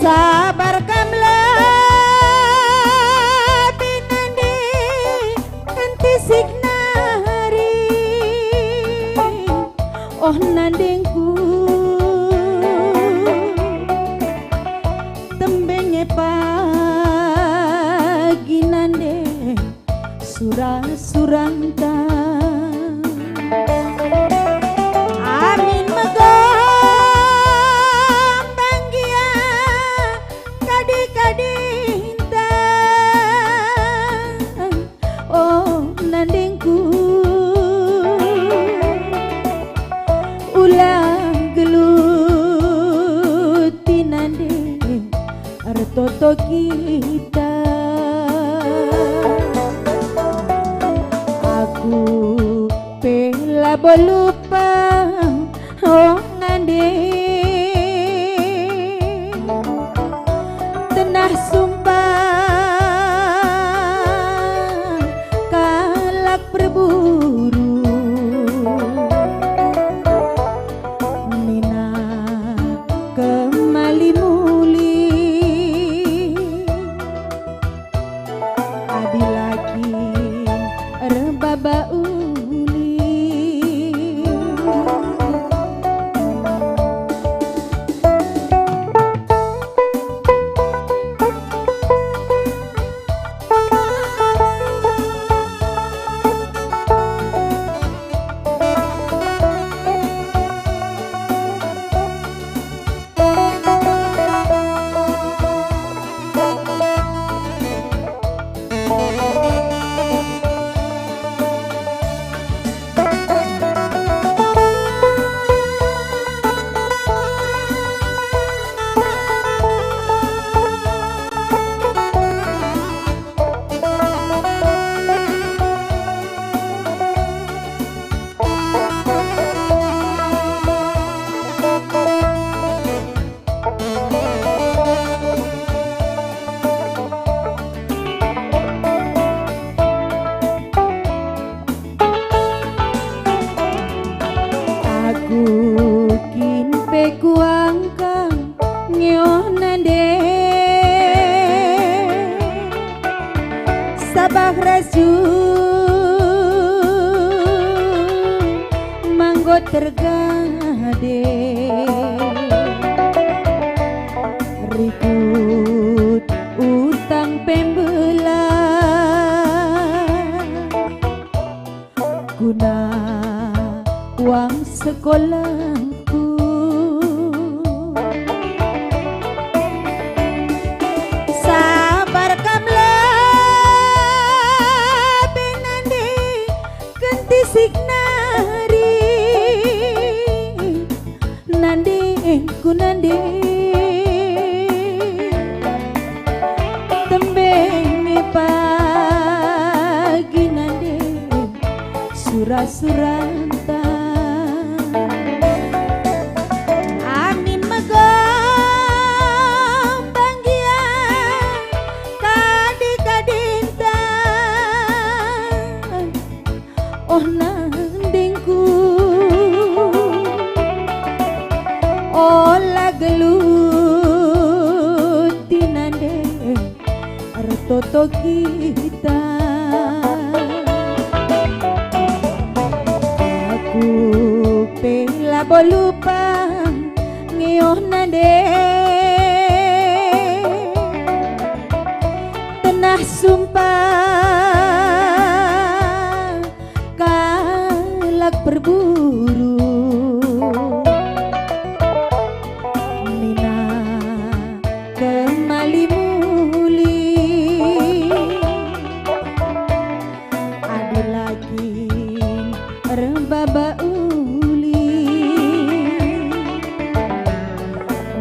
Sabar kam la, Tinande, kentisik nari. Oh nandengku, tembe nge pagi nande sura-suranta. Amin megombang gia kadi-kadinta. Oh nandengku, ulah geluti nande ertoto kita. Aku pe labo lupa, oh nande, tenah sumpah kalak perburu, nina kemali muli. Adi la kin erbaba uli. Aku kin pe kuangkang ngeoh nande, sabah ras ju manggo tergade, rikut utang pe mbela. Guna uang sekolahku. Sabar kam la, Tinande, kentisik nari. Nande, ku nande, tembe nge pagi nande, sura-suranta. Amin megombang gia kadi-kadinta. Oh nandingku, ola gelut Tinande ertoto kita. Aku pe labo lupa ngeoh nande, tenah sumpah. Perburu nina kemali muli, adi la kin erbaba uli.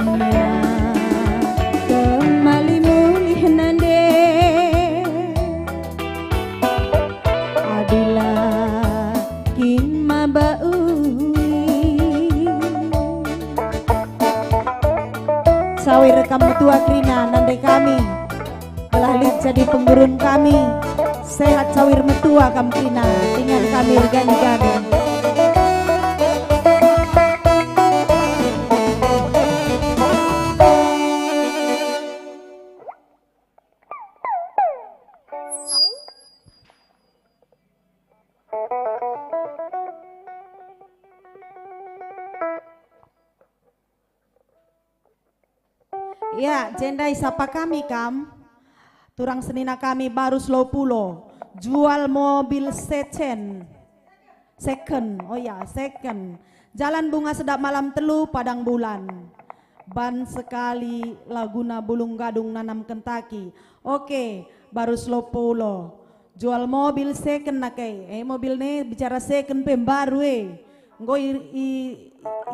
Nina kemali mulih nande. Adi la kin maba uli. Sawir kam metua kerina nande kami, gelah lit jadi penggurun kami. Sehat sawir metua kam kerina, ingan kami ergani-gani. Ya, jenda isapa kami kam. Turang senina kami Barus Lopulo, jual mobil second. Second, oh ya, second. Jalan Bunga Sedap Malam Telu, Padang Bulan. Ban sekali laguna Bulung Gadung nanam Kentucky. Oke, Barus Lopulo. Jual mobil second nake. Eh, mobil ne bicara second pe mbaru e. Enggo i, i,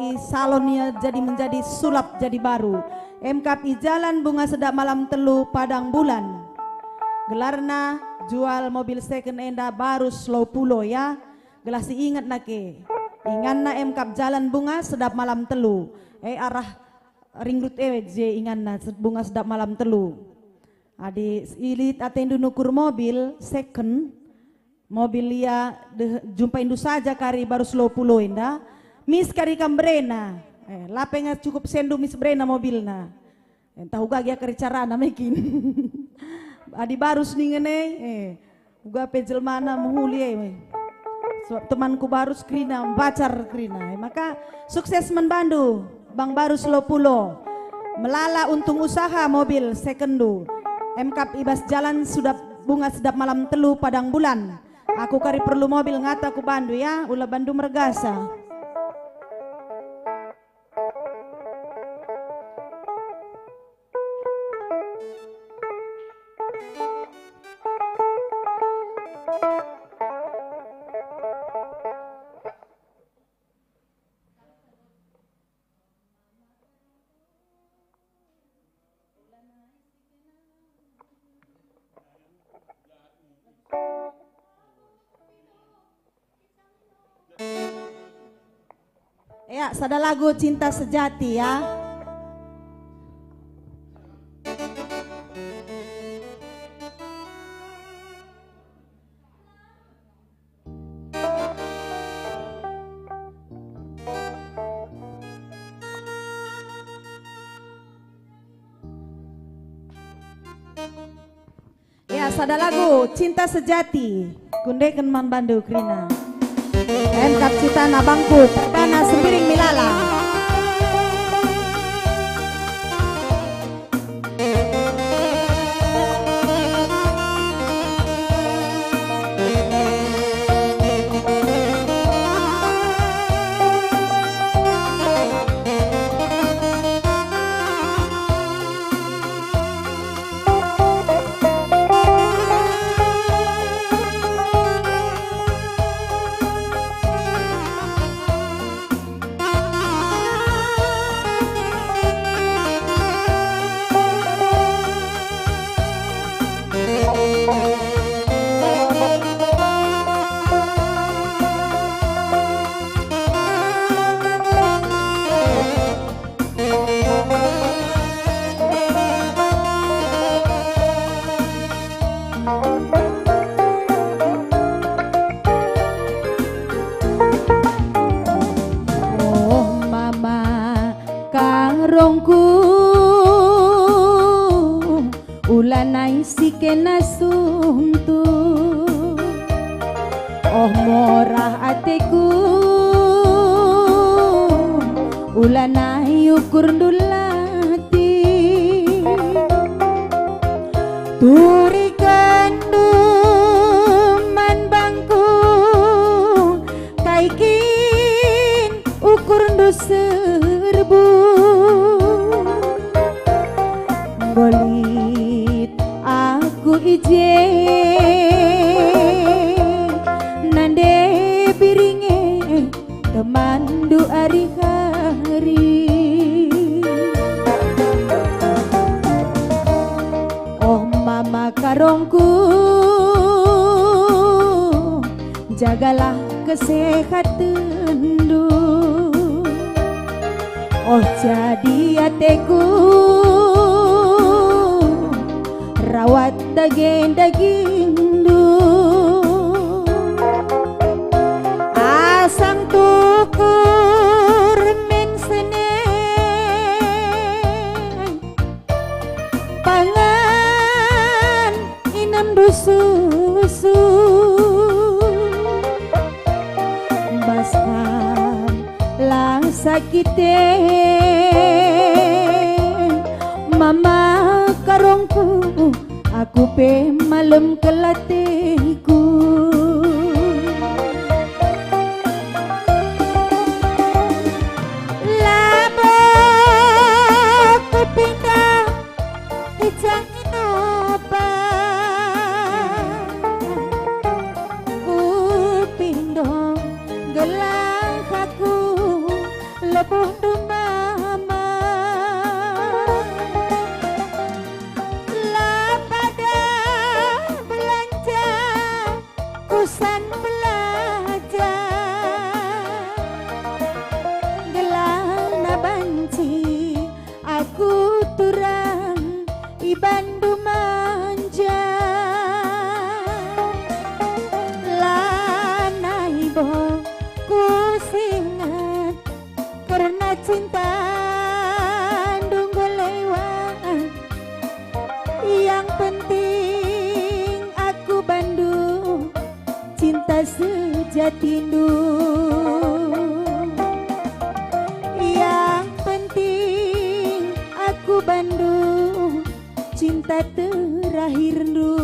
i salon ia jadi menjadi sulap jadi baru. Emkap i Jalan Bunga Sedap Malam Telu, Padang Bulan. Gelarna jual mobil second enda Barus Lopulo ya. Gelah si inget nake. Inganna emkap Jalan Bunga Sedap Malam Telu. Eh, arah ringrut e je inganna se-, Bunga Sedap Malam Telu. Adi ilit atendu nukur mobil second, mobil ia deh, jumpaindu saja kari Barus Lopulo enda, mis kari kam berena. Eh, lape nge cukup sendu mis berena mobilna. Eh, ntah uga gia kari carana mekin. Adi Barus ningen e, eh, uga pe jelmana mehuli e. Sebab temanku Barus kerina, mbacar kerina. Eh, maka sukses man bandu, Bang Barus Lopulo. Melala untung usaha mobil secondndu. Emkap i bas Jalan Sedap Bunga Sedap Malam Telu, Padang Bulan. Aku kari perlu mobil, ngata ku bandu ya, ula bandu mergasa. Ya, sada lagu Cinta Sejati ya. Ya, sada lagu, Cinta Sejati. Kundeken man bandu kerina. Emkap citana bangku, perdana Sembiring Milala. Oh mama karongku, ulanai si kena suntu. Oh morah ateku, ulanai ukurndu latih. Turikenndu man bangku, kai Biringe temanndu ari-ari. Oh mama karongku, jagalah kesehatenndu. Oh jadi ateku, rawat dage dagingndu. Asang tukur men seneng, pangan inemndu susu. Bas kam la sakite, mama karongku, aku pe malem kel ateku. Labo kupindah i jang i noba. Kupindo gelah aku lebuhndu mama. La pada belanja kusan belajar, gelahna banci aku turang ibanndu manja. Lanai boh kusinget kerna cintandu enggo lewat. Yang penting aku banndu cinta sejatindu. Yang penting aku banndu cinta terakhirndu.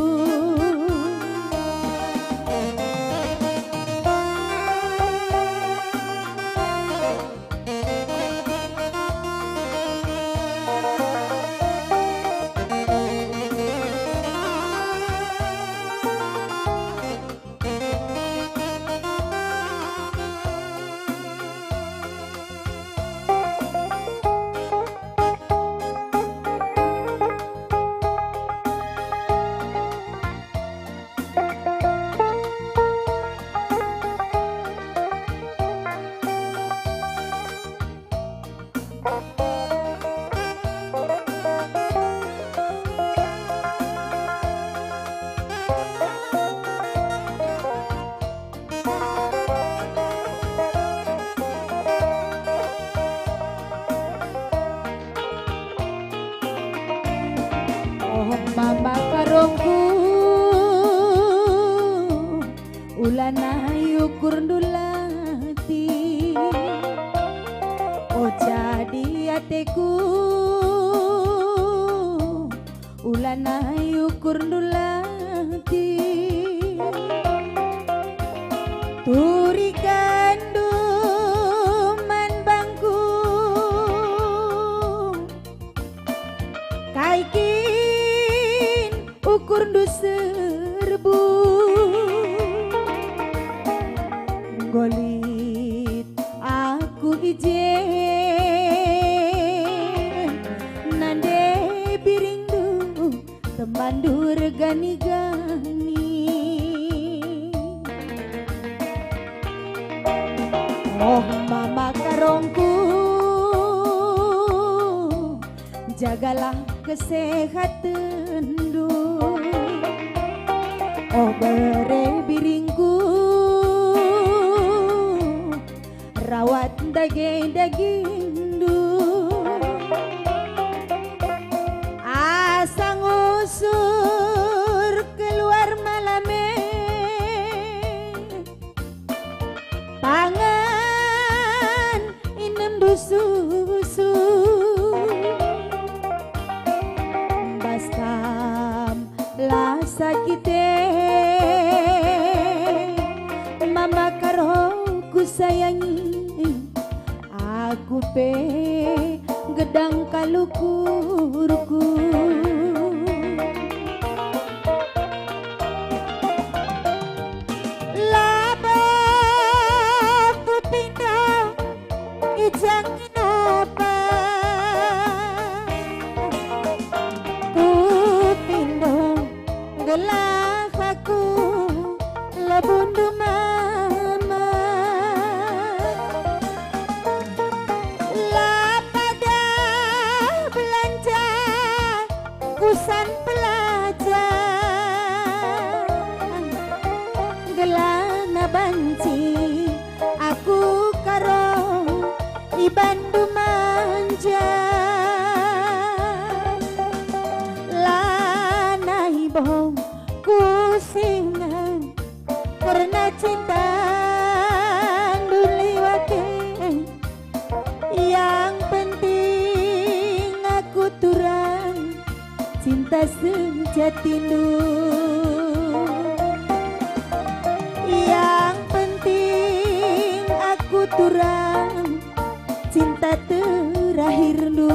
Oh mama karongku, ulanai ukurndu latih. Oh jadi ateku, ulanai ukurndu latih. Turikenndu man bangku, kai kin ukurndu serbu. Enggo lit aku i je, nande biringndu temanndu ergani-gani. Oh mama karongku, jagalah kesehatenndu. Oh bere biringku, rawat dage-dagingndu. Asa ngusur keluar malame, pangan inemndu susu. Bas kam la sakite, mama karo kusayangi, aku pe gedang kal ukurku. Labo bandu manja, lanai boh kusingan kerna cintandu liwat e. Yang penting aku turang cinta sejatindu. Yang penting aku turang cinta terakhirndu.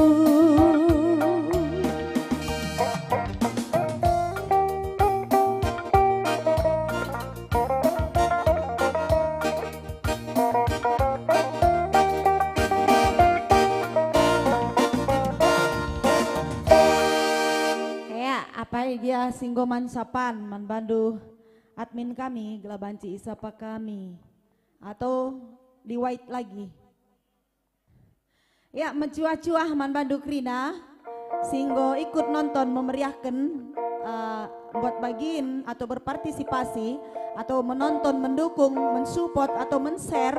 Ya, apai gia si enggo mancapan man bandu admin kami, gelah banci isapa kami, atau di wait lagi? Ya, mecuah-cuah man bandu kerina si enggo ikut nonton memeriahken, eh, buat bagin atau berpartisipasi atau menonton, mendukung, mensupport atau men-share,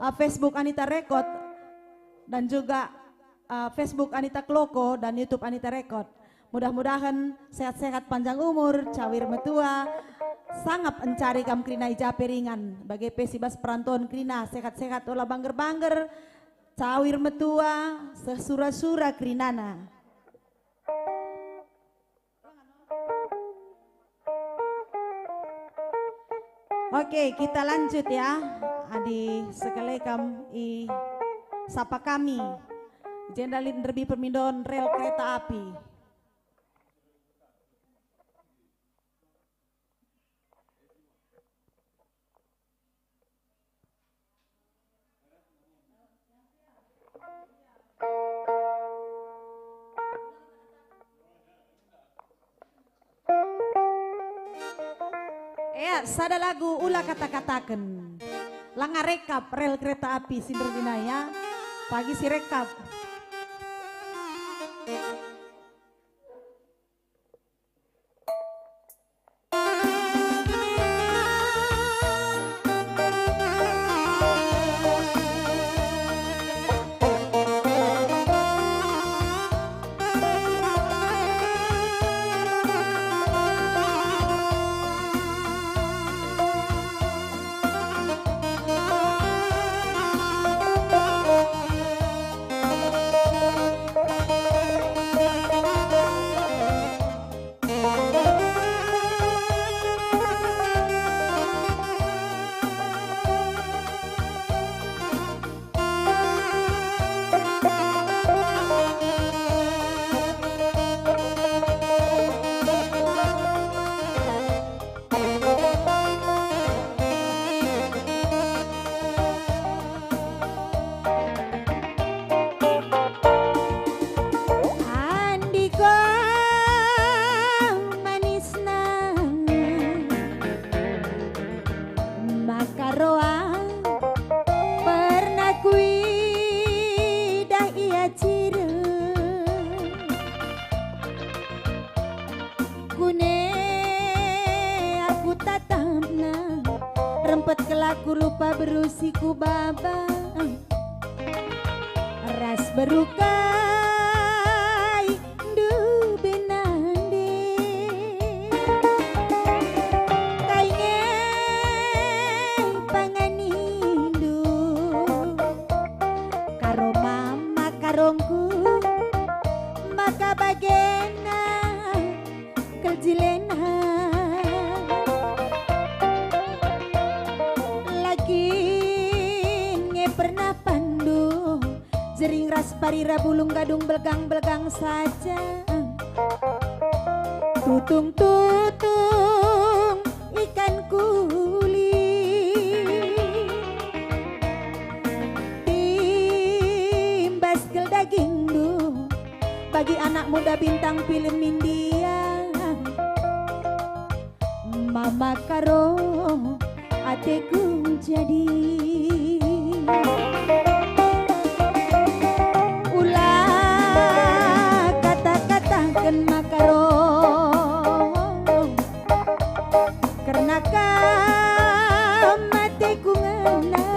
eh, Facebook Anita Record dan juga, eh, Facebook Anita Kloko dan YouTube Anita Record. Mudah-mudahen sehat-sehat, panjang umur, cawir metua, sangap encari kam kerina i ja pe ringan, bage pe si bas peranton kerina, sehat-sehat, ola bangger-bangger, cawir metua, seh sura-sura kerinana. Oke, kita lanjut ya. Adi sekali kam i sapa kami. Jenda lit nderbi permindon rel kereta api. Ya, sada lagu ula kata-kataken. Langa rekap rel kereta api si nderbina ya. Pagi si rekap. Andiko manisna maka roa pernah kuidah ia cireng. Kune aku tatapna, rempet kelaku lupa beru si kubaba. Ras beru kai ndu benande. Kai nge panganindu, karo mama karongku, maka bagena. Kejilena lagi nge pernah pandu, jering ras parira bulung gadung belgang-belgang saja. Tutung-tutung ikan kuli, timbas gel dagingndu. Bagi anak muda bintang film India, mama karo ateku jadi. Ula kata-kataken maka ro, kerna kam ateku ngena.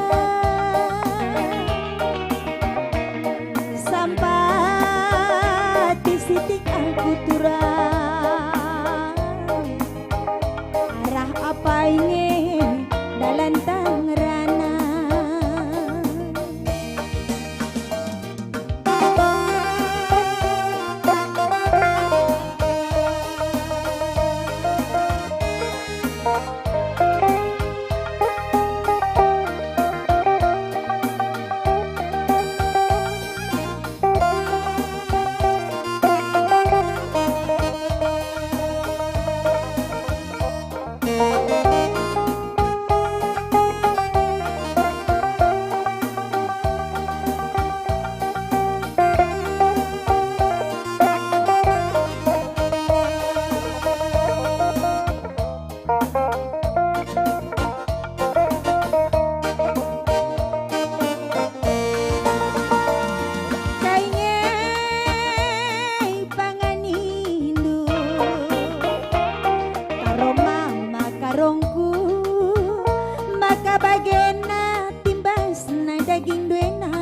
daging duena.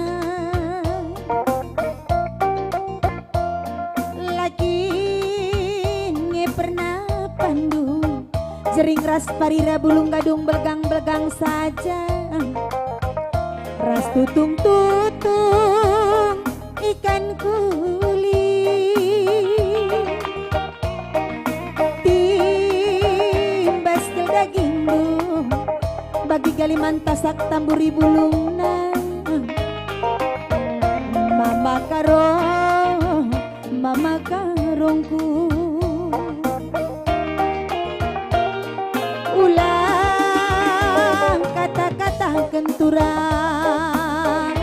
Lakin nge pernah pandu jering ras parira bulung gadung belgang-belgang saja. Ras tutung-tutung ikan kuli. Timbas kel dagingndu, bagi gali mantasak tamburi bulungna. Mama karo, mama karongku. Ulang kata-kataken turang.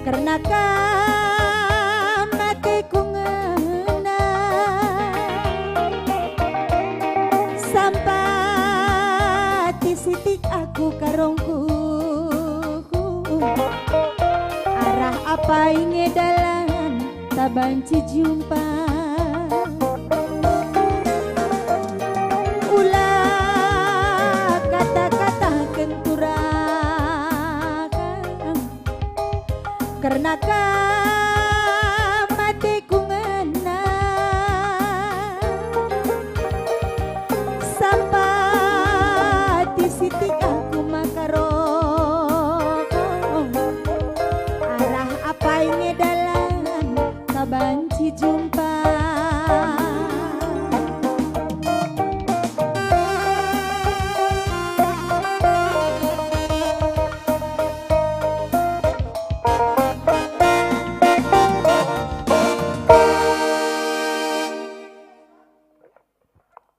Kerna kam ateku ngena. Sampati sitik aku karongku. Arah apai nge dalan ta banci jumpa. Ulang kata-kataken turang. Kerna kam ateku ngena. Sampati sitik aku maka roh. Arah apai nge dalan ta banci jumpa.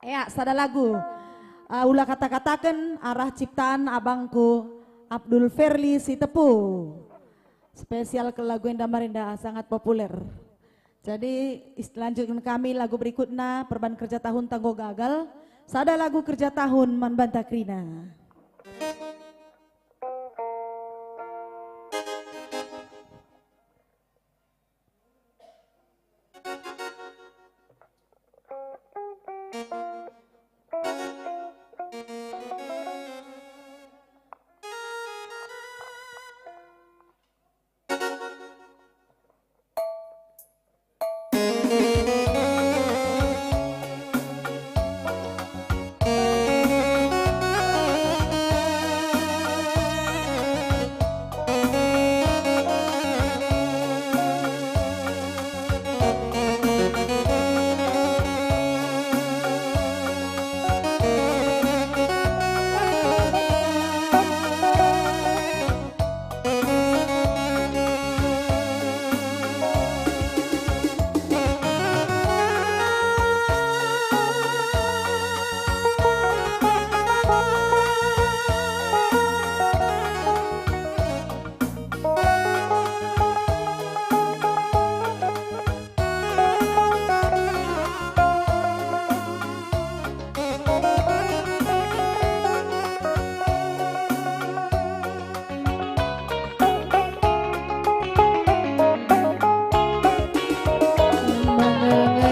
Ya, sada lagu. Uh, ulang kata-kataken arah ciptaan abangku Abdul Ferli Sitepu. Spesial kel lagu enda mari enda sangat populer. Jadi, is-, lanjutken kami lagu berikutna, Perban Kerja Tahun Tanggo Gagal. Sada lagu kerja tahun man banta kerina.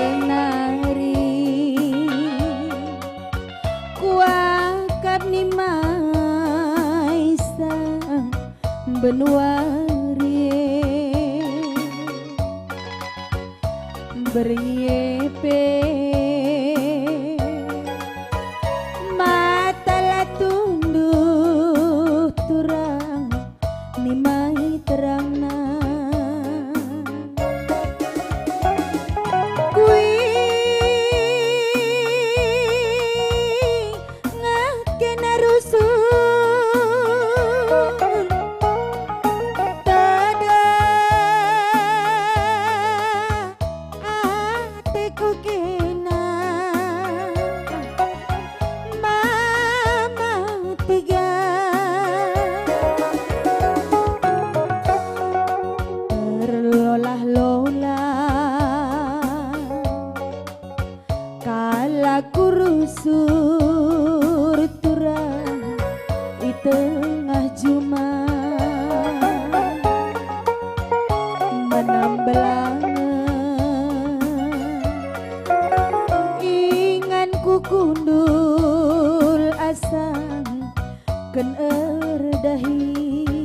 Mengenari kuakap ni maisa benuari. Berngi e pe mata la tunduh turang nimai terangna. Kui ngah kena rusur, tada ateku kena mama tiga. Terlolah-lolah kalak kurusur turang i tengah juma. Menam belangen inganku kundul asang ken erdahi.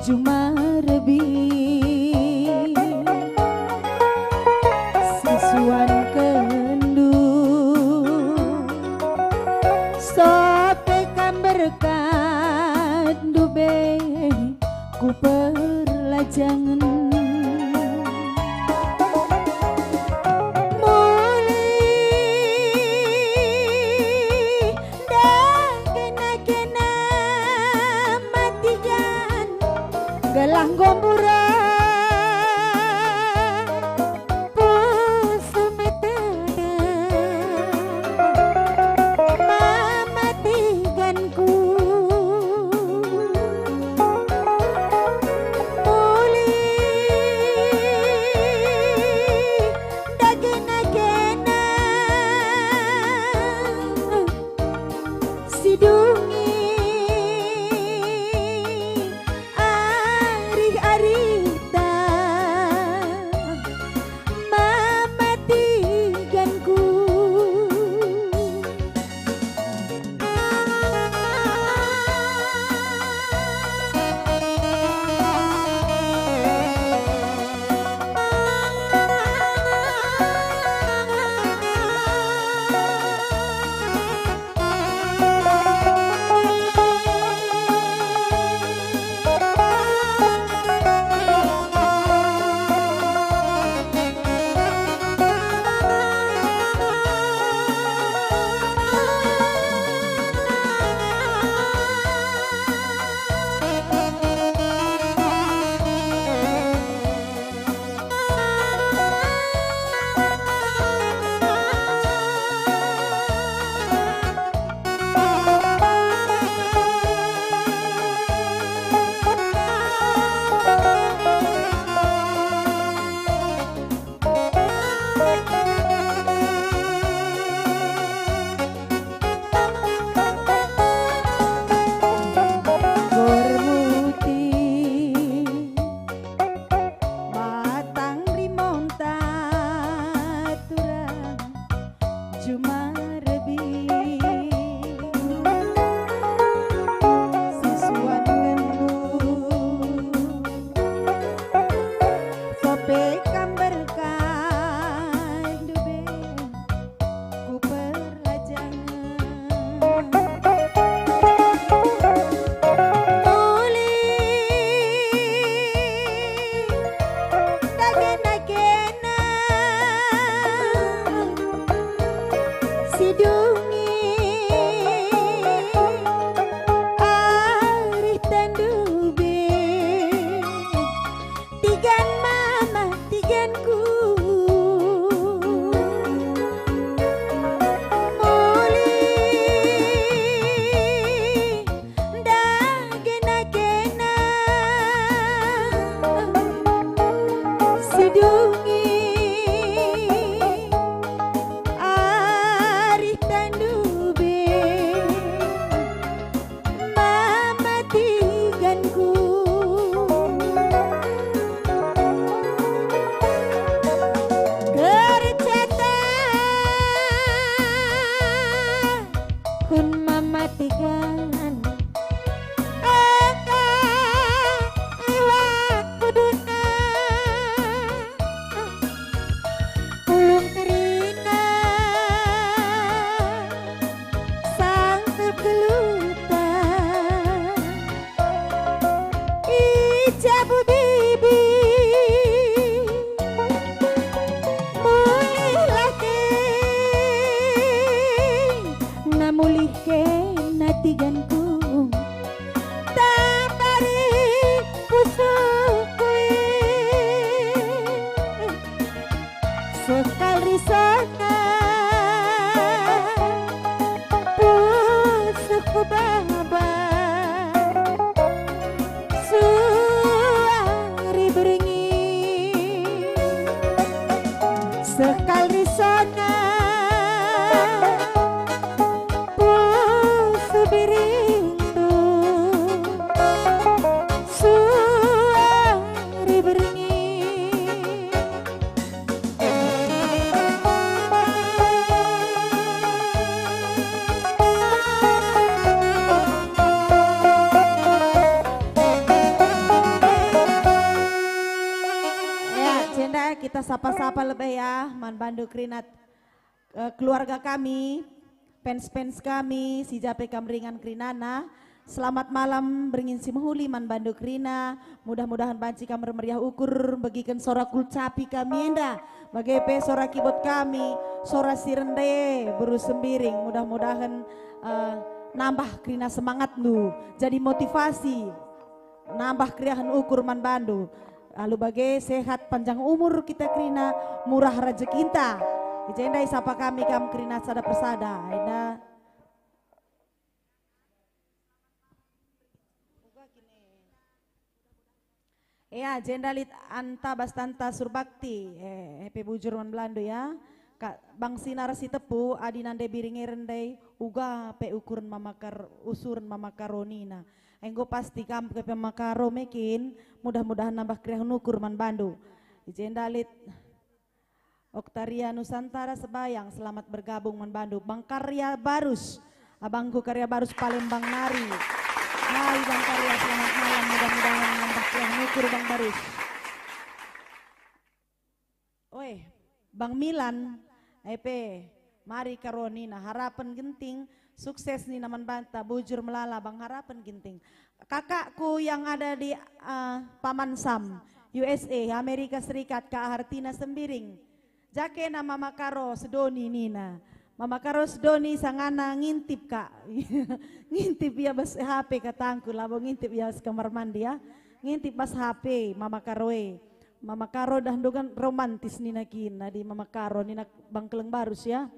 Jumarbi, sisuankenndu, sope kam berkatndu be ku perlajangen. Mulih ndai kena-kena matigan, gelah nggo mburak pusuh mata mamatiganku. Mulih ndai kena-kena si dungi arih-arihta mamatiganku. Gormuti, matang rimonta turang Jumarbi, sisuankenndu, sope kam berkatndu be ku perlajangen. Mulih ndai kena-kena si dungi arihndu be. Tigan mama, tiganku. Mulih ndai kena-kena si dungi arihndu be mamatiganku. Gerceta hun mamatigan, engka liwat kuduna. Pulung kerina sangkep geluhta i jabu bibi. Mulihlah kena, mulih kena tiganku. Tambari pusuhku e. Sekali sanga pusuhku baba. Su- Sapa-sapa lebe ya, man bandu kerina, eh, keluarga kami, fans-fans kami, si ja pe kam ringan kerinana. Selamat malam, beringin si mehuli man bandu kerina. Mudah-mudahan banci kam ermeriah ukur, begiken sora kulcapi kami enda. Bage pe sora kibot kami, sora si rende, beru sembiring. Mudah-mudahan, eh, nambah kerina semangatndu, jadi motivasi, nambah keriahen ukur man bandu. Alu bage sehat panjang umur kita kerina, murah rejekinta. I jenda isapa kami kam kerina sada persada. Enda. Ea, jenda lit anta bastanta Surbakti, eh, epe bujur man bandu ya. Ka, bang sina ras si tepu, adi nande biring e rende, uga pe ukuren Mama Kar-, usuren Mama Karo nina. Enggo pasti kam pe Mama Karo mekin, mudah-mudahan nambah keriahen ukur man bandu. I jenda lit Oktaria Nusantara Sebayang, selamat bergabung man bandu. Bang Karya Barus, abangku Karya Barus Palembang nari. Hai Bang Karya, selamat malam, mudah-mudahan nambah keriahen ukur Bang Barus. Oe, Bang Milan, epe, mari Karo nina, harapen genting, sukses nina man banta, bujur melala Bang, harapen genting. Kakakku yang ada di, eh, Paman Sam, U S A, Amerika Serikat, Kak Hartina Sembiring. Jake na Mama Karo sedoni nina. Mama Karo sedoni sangana ngintip, Kak. Ngintip ia bas H P katangku, labo ngintip ia bas kamar mandi ya. Ngintip bas H P Mama Karo e. Mama Karo dah ndugan romantis nina kin, adi Mama Karo nina Bang Keleng Barus ya.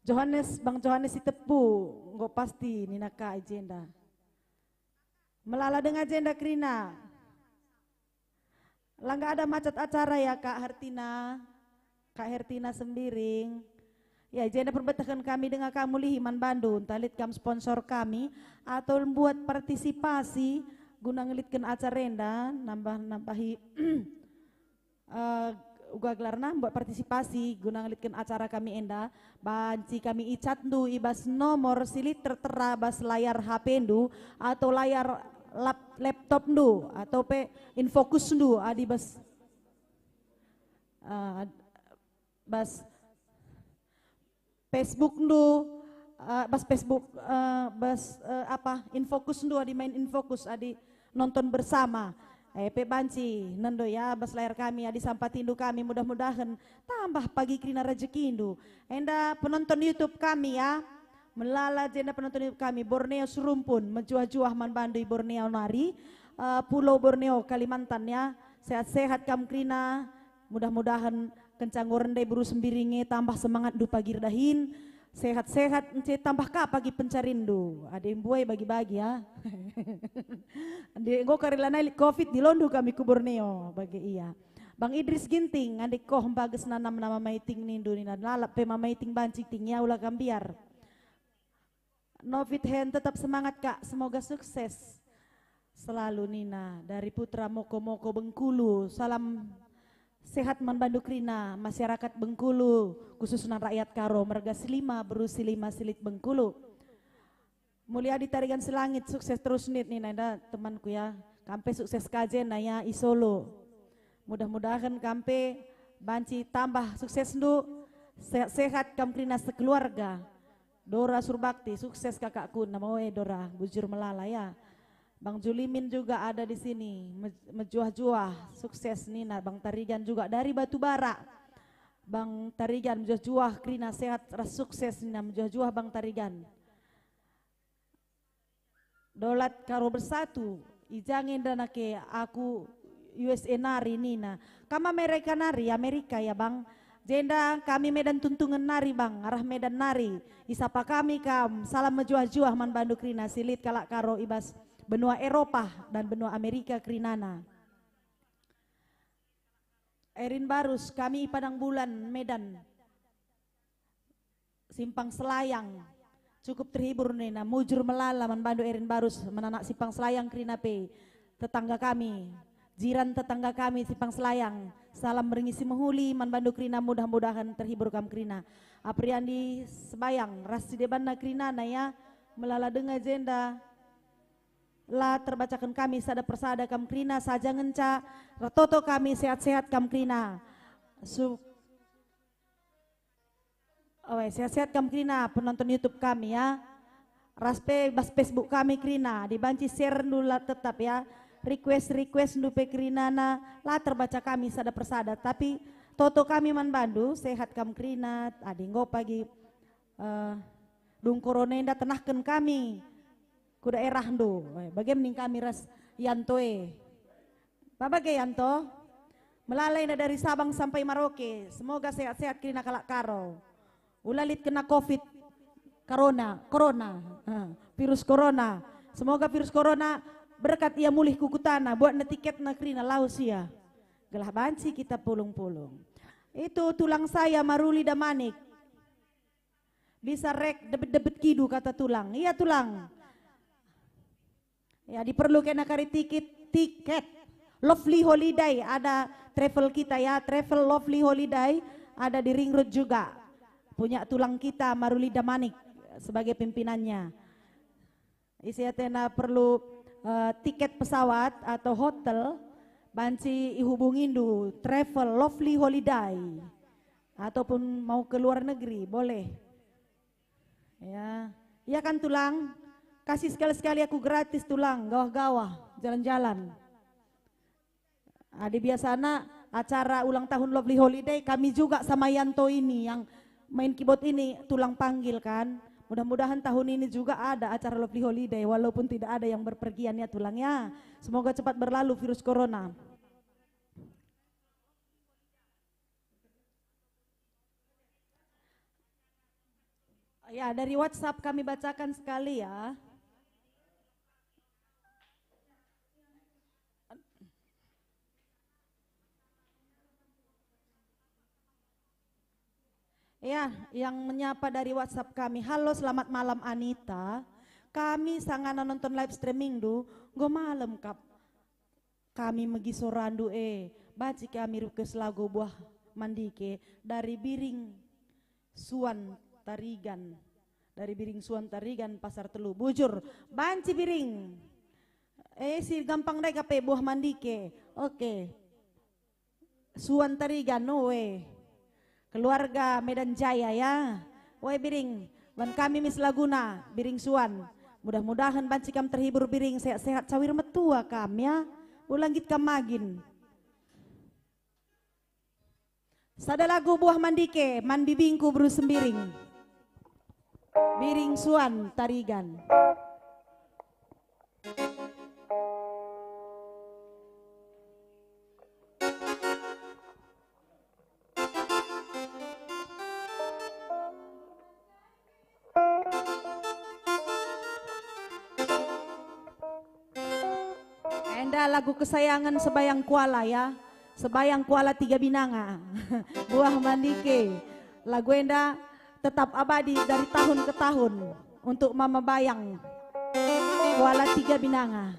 Johanes, Bang Johanes Sitepu, enggo pasti nina ka i jenda. Melala denga jenda kerina. Langga ada macet acara ya, Kak Hertina, Kak Hertina Sembiring. Ya, i jenda perbetehen kami denga kam mulihi man bandu, ntah lit kam sponsor kami, atau mbuat partisipasi guna ngelitken acara enda, nambah-nambahi, eh, uga gelarna, mbuat partisipasi guna ngelitken acara kami enda, banci kami icatndu i bas nomor si lit tertera bas layar H P-ndu atau layar lap-, laptopndu atau pe infokusndu adi bas, eh, bas Facebookndu, eh, bas Facebook, eh, bas, eh, apa, infokusndu adi main infokus adi nonton bersama. Eh, pe banci nendo ya bas layar kami, adi sampatindu kami, mudah-mudahan tambah pagi kerina rejekindu. Enda penonton YouTube kami ya, melala jenda penonton YouTube kami, Borneo serumpun, mejuah-juah man bandu i Borneo nari, eh, Pulau Borneo, Kalimantan ya. Sehat-sehat kam kerina, mudah-mudahan kenca enggo rende beru Sembiring e tambah semangatndu pagi erdahin. Sehat-sehat, ence tambah ka pagi pencarinndu. Adi mbuai bagi-bagi ya. Adi enggo kari lanai lit covid, dilondu kami ku Borneo bage ia. Bang Idris Ginting, adi koh mbages nanam nama maiting nindu nina, lalap pe mama iting banci ting ia, ula kam mbiar. Novit Hen, tetap semangat, Kak. Semoga sukses selalu, nina dari Putra Moko-Moko Bengkulu. Salam sehat man bandu kerina, masyarakat Bengkulu, khususna rakyat Karo, merga Silima, beru Silima, Silit Bengkulu. Mulia di Tarigan Selangit, sukses terus nit, nina enda temanku ya. Kampe sukses kajen na ya i Solo. Mudah-mudahan kampe banci tambah suksesndu, sehat-sehat kam kerina sekeluarga. Dora Surbakti, sukses kakakku, nama oe Dora, bujur melala ya. Bang Julimin juga ada di sini, me-, mejuah-juah, sukses nina. Bang Tarigan juga dari Batubara. Bang Tarigan mejuah-juah kerina sehat ras sukses nina, mejuah-juah Bang Tarigan. Dolat Karo Bersatu, i ja nge enda nake aku U S A nari nina. Kam Amerika nari, Amerika ya Bang. Jenda kami Medan Tuntungen nari Bang, arah Medan nari. Isapa kami kam, salam mejuah-juah man bandu kerina si lit kalak Karo i bas benua Eropa dan benua Amerika kerinana. Erin Barus, kami i Padang Bulan, Medan. Simpang Selayang. Cukup terhibur nina, mujur melala man bandu Erin Barus, man anak Simpang Selayang kerina pe. Tetangga kami, jiran tetangga kami Simpang Selayang. Salam beringin si mehuli man bandu kerina, mudah-mudahan terhibur kam kerina. Apriandi Sebayang, ras si debanna kerinana ya, melala denga jenda. La terbacaken kami sada persada kam kerina, saja ngenca ertoto kami sehat-sehat kam kerina. Su-, Oe, sehat-sehat kam kerina penonton YouTube kami ya. Ras pe bas Facebook kami kerina, adi banci share-ndu la tetap ya. Request-request-ndu pe kerinana la terbaca kami sada persada, tapi toto kami man bandu, sehat kam kerina, adi enggo pagi, eh, dung korona enda tenahken kami ku daerahndu. Eh, bage ning kami ras Yanto e. Bage Yanto, melala enda dari Sabang sampai Maroke. Semoga sehat-sehat kerina kalak Karo. Ula lit kena covid, corona, corona, eh, virus corona. Semoga virus corona berkat ia mulih ku kutana, buatna tiketna kerina lawes ia. Gelah banci kita pulung-pulung. Itu tulang saya Maruli Damanik. Bisa rek debet-debet kidu kata tulang. Iya tulang. Ya, diperlu kena kari tiket, tiket. Lovely Holiday, ada travel kita ya, travel Lovely Holiday, ada di Ring Road juga. Punya tulang kita, Maruli Damanik, sebagai pimpinannya. Isi atena perlu, eh, tiket pesawat atau hotel, banci ihubungindu travel Lovely Holiday. Ataupun mau ke luar negeri, boleh. Ya. Iya kan, tulang? Kasih sekali-sekali aku gratis, tulang, gawah-gawah, jalan-jalan. Adi biasana acara ulang tahun Lovely Holiday, kami juga sama Yanto ini yang main keyboard ini, tulang panggil kan. Mudah-mudahan tahun ini juga ada acara Lovely Holiday, walaupun tidak ada yang berpergian ya, tulang ya. Semoga cepat berlalu virus corona. Ya, dari WhatsApp kami bacakan sekali ya. Ya, yang menyapa dari WhatsApp kami, "Halo, selamat malam, Anita. Kami sangana nonton live streaming du, enggo malem kap. Kami megi sorandu e, banci kami request lagu Buah Mandike dari Biring Suan Tarigan. Dari Biring Suan Tarigan, Pasar Telu. Bujur, banci Biring. Eh, si gampang ndai kape Buah Mandike. Oke. Suan Tarigan, oe. Keluarga Medan Jaya ya. Oe Biring, ban kami mis laguna, Biring Suan. Mudah-mudahan banci kam terhibur Biring, sehat-sehat cawir metua kam ya. Ula nggit kam magin. Sada lagu Buah Mandike, man bibingku beru Sembiring. Biring Suan Tarigan. Enda lagu kesayangen Sebayang Kuala ya. Sebayang Kuala Tiga Binanga. Buah Mandike. Lagu enda tetap abadi dari tahun ke tahun untuk Mama Bayang. Kuala Tiga Binanga.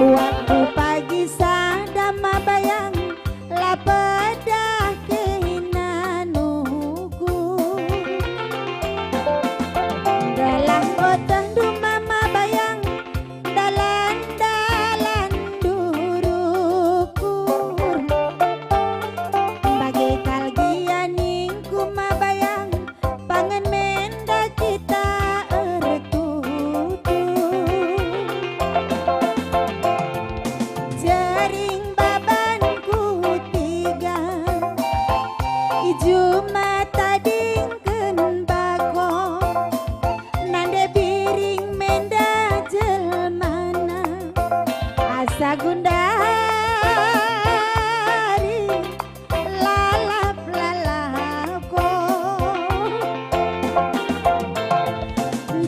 Waktu pagi sada mabayang, la pedah kena nukur. Gelah enggo tehndu mama bayang, dalan-dalan ndurukur. Bage kal gia ningku mabayang, pangen menda kita ertutur. Jering babanku tiga, i juma tadingken bako, nande biring menda jelmana, asa gundari lalap-lalap ko.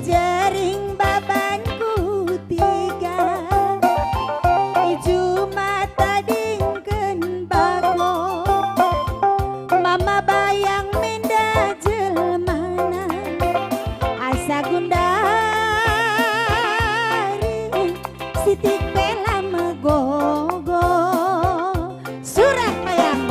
Jering babanku tiga, i juma tadingken bako, mama bayang menda jelmana, asa gundari sitik pe la megogo. Surah payang.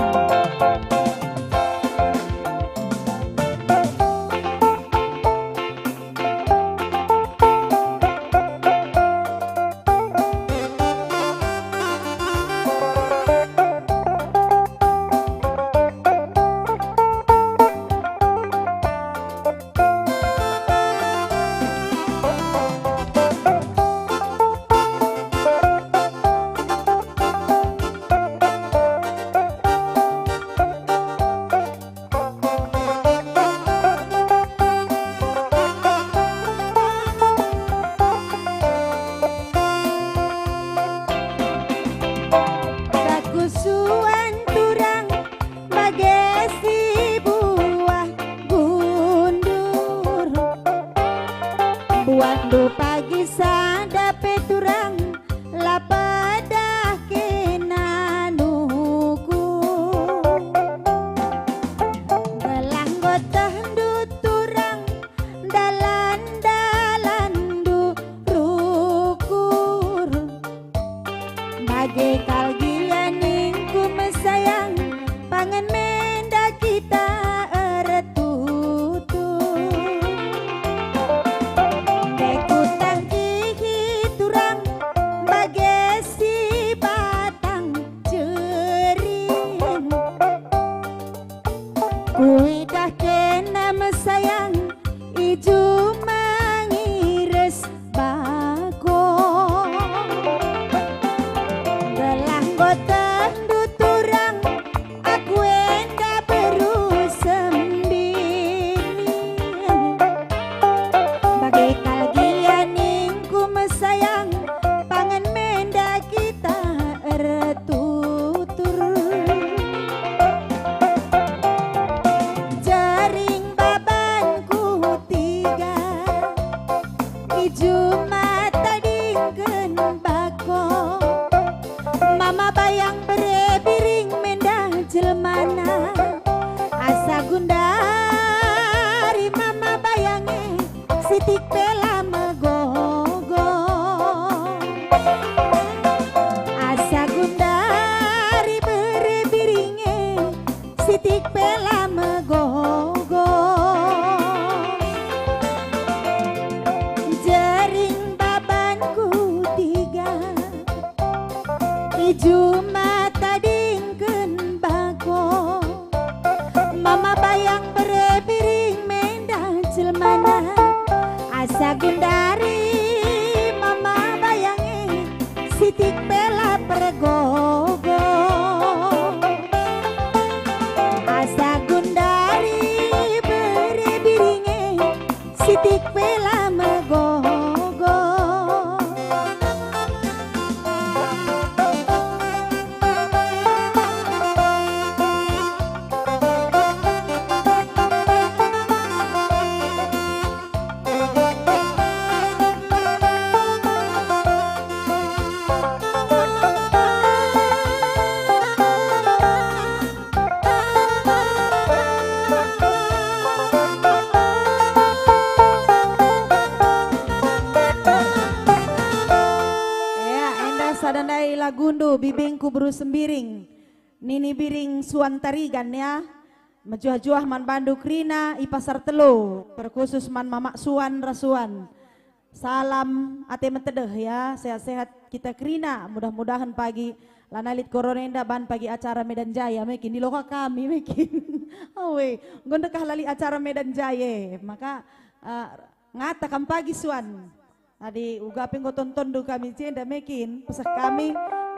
Daku suan turang bage si buah gundur. Buahndu pagi sada pe turang, la pedah kena nukur. Gelah enggo tehndu turang, dalan-dalanndu rukur. Bage kal gia ningku mesayang, pangen menda kita ertutur. Ndai kutangkihi turang bage si batang jerin. Kuidah kena mesayang i juma ngires bako. Gelah enggo tehndu turang, aku enda beru sembinin. Bage kal gia ningku mesayang, pangen menda kita ertutur. Jering babanku tiga, i juma tadingken bako. Mama bayang bere biring menda jelmana, asa gundari mama bayange sitik pe la megogo. Asa gundari bere biringe sitik pe la megogo. Jering babanku tiga, i juma tadingken bako. Mama bayang bere biring menda jelmana, asa gundari mama bayange sitik pe la pergogo. Asa gundari bere biringe sitik pe la megogo. Ndai lagundu, Bibingku Beru Sembiring, Nini Biring Suan Tarigan ya. Mejuah-juah man bandu kerina i Pasar Telu, terkhusus man Mamak Suan ras Suan. Salam ate metedeh ya, sehat-sehat kita kerina. Mudah-mudahan pagi lanai lit korona enda ban pagi acara Medan Jaya mekin, diloka kami mekin. Awe, enggo ndekah lali acara Medan Jaya, maka, eh, ngata kam pagi Suan. Adi uga pe enggo tontonndu kami jenda mekin, peseh kami,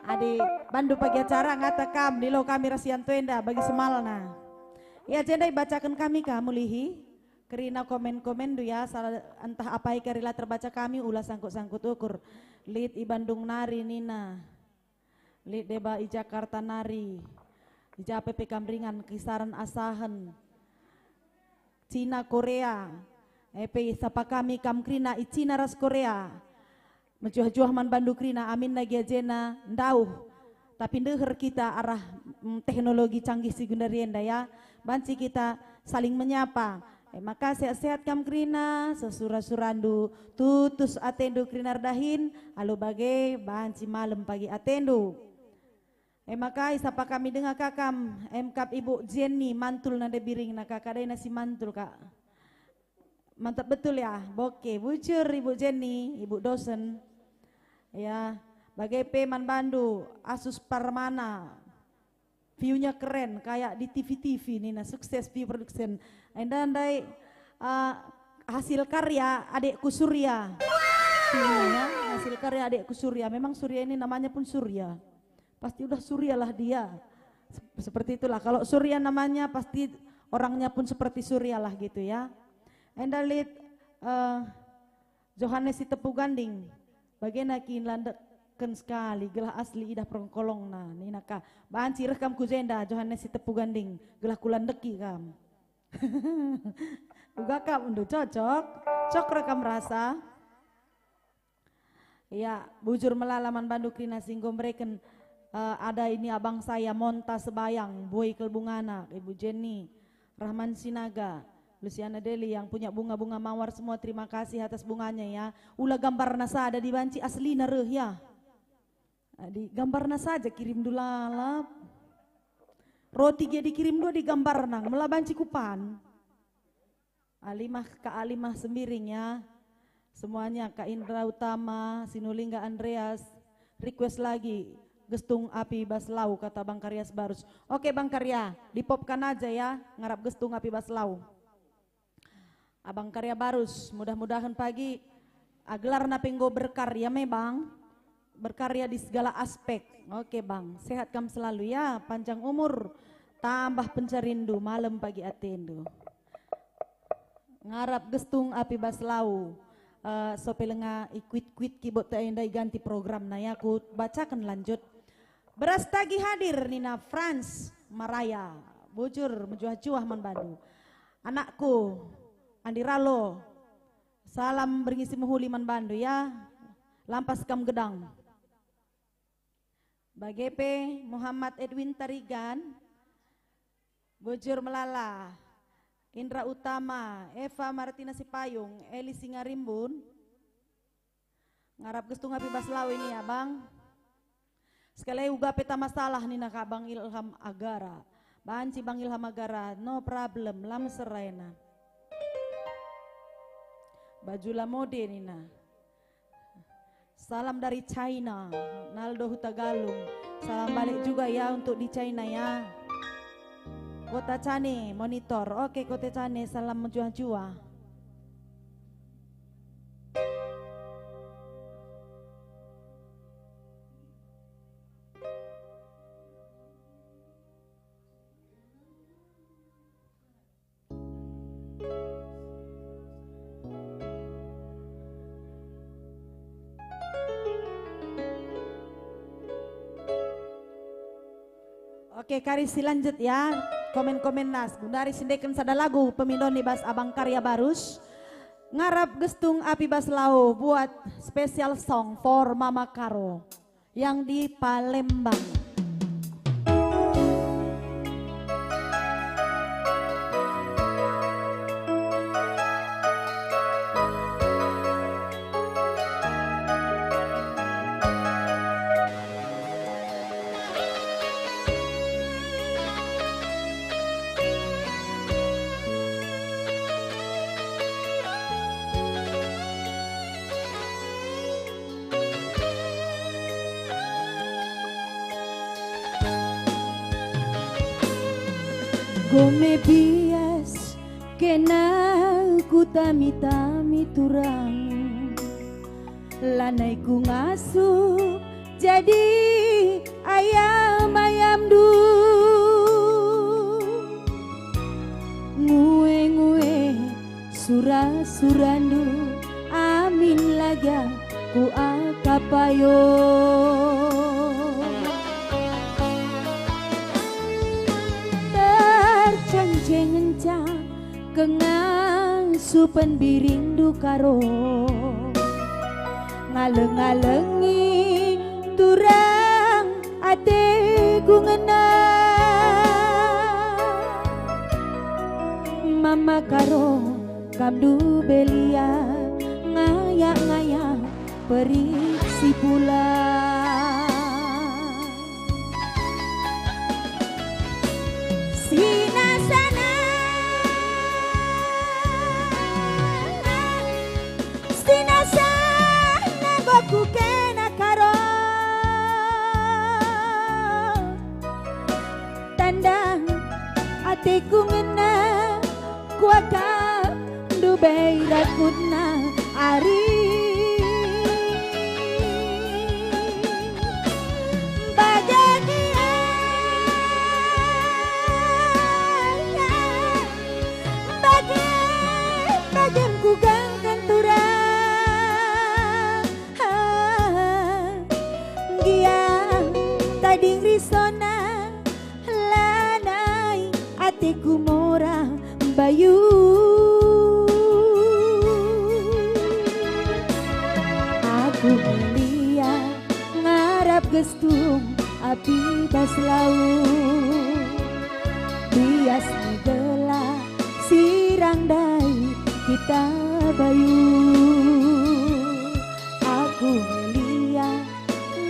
adi bandu pagi acara ngata kam, dilo kami ras Yanto enda bagi semalna. Ya, jenda ibacaken kami ka mulihi. Kerina komen-komenndu ya, salah ntah apai kari la terbaca kami, ula sangkut-sangkut ukur. Lit i Bandung nari nina. Lit deba i Jakarta nari. I ja pe pe kam ringan kisaran asahen. Cina, Korea. E pe isapa kami kam kerina i Cina ras Korea. Mejuah-juah man bandu kerina, aminna gia jena ndauh. Tapi ndeher kita arah, mm, teknologi canggih si gundari enda ya. Banci kita saling menyapa. E maka sehat-sehat kam kerina, sesura-surandu, tutus atendu kerina erdahin, alu bage banci malem pagi atendu. E maka isapa kami denga ka kam, emkap Ibu Jenny mantul nande biringna ka, kadaina si mantul ka. Mantap betul ya, boke, bujur Ibu Jenny, Ibu dosen. Ya, bage pe man bandu, Asus Parmana. View-nya keren, kayak di T V-T V nina, sukses View Production. Enda ndai, eh, hasil karya adekku Surya. View-nya, hasil karya adekku Surya. Memang Surya ini namanya pun Surya. Pasti udah Surya lah dia. Sep-, seperti itulah. Kalau Surya namanya, pasti orangnya pun seperti Surya lah gitu ya. Enda lit, eh, Johanes Sitepu Ganding, bagena kin la ndekken sekali, gelah asli idah perengkolongna, nina ka, banci reh kam ku jenda, Johanes Sitepu Ganding, gelah kula ndeki kam. Uga kam ndu cocok, cok reh kam rasa. Ya, bujur melala man bandu kerina si enggo mereken, eh, ada ini abang saya, Monta Sebayang, Boy Kelbungana, Ibu Jenny, Rahman Sinaga, Luciana Deli yang punya bunga-bunga mawar semua, terima kasih atas bunganya ya. Ula gambarna sada dibanci, aslina reh ya. Adi gambarna saja kirimndu lalap. Roti gia dikirimndu adi gambarna, mela banci kupan. Alimah, Kak Alimah Sembiring ya. Semuanya, Kak Indra Utama, Sinulingga Andreas, request lagi Gestung Api Bas Lau, kata Bang Karya Barus. Oke Bang Karya, dipopkan aja ya, ngarap Gestung Api Bas Lau. Abang Karya Barus, mudah-mudahan pagi, ah, gelarna pe enggo berkarya me Bang, berkarya di segala aspek. Oke Bang, sehat kam selalu ya, panjang umur, tambah pencarinndu, malem pagi atendu. Ngarap Gestung Api Bas Lau, eh, sope lenga ikuit-kuit keyboard enda iganti programna ya, ku bacaken lanjut. Beras tagi hadir nina Frans Maraya. Bujur mejuah-juah man bandu. Anakku, Andi Ralo, salam berngi si mehuli man bandu ya. Lampas kam gedang. Bage pe Muhammad Edwin Tarigan, bujur melala, Indra Utama, Eva Martina Sipayung, Eli Singarimbun. Ngarap Gestung Api Bas Lau ini ya, Bang. Sekali uga pe ta masalah nina ka Bang Ilham Agara. Banci Bang Ilham Agara, no problem, la mesera ena. Baju la mode nina. Salam dari China, Naldo Hutagalung. Salam balik juga ya untuk di China ya. Kota Cane monitor. Oke, Kota Cane, salam mejuah-juah. Oke, kari si lanjut ya, komen-komen nas. Gundari sendeken sada lagu pemindon i bas Abang Karya Barus. Ngarap Gestung Api Bas Lau buat special song for Mama Karo yang di Palembang. Ku me bias kena kutami-tami turang, lanai kungasup jadi ayam-ayamndu. Ngue-ngue sura-surandu, amin lagi aku akap payo. Tercengceng ngenca kengasupen biringndu Karo. Ngaleng-ngalengi turang ateku ngena. Mama Karo, kam ndu belia, ngayak-ngayak perik si pulang. Sinasana, sinasana enggo kukena Karo. Tandang ateku ngena, kuakap ndube rakutna ari. Bage gia, bage, bagem kugengken turang. Gia tading risona, lanai ateku mora mbayu. Aku melia ngarap gestung api bas lau. Bias me gelah sirang ndai kita bayu. Aku melia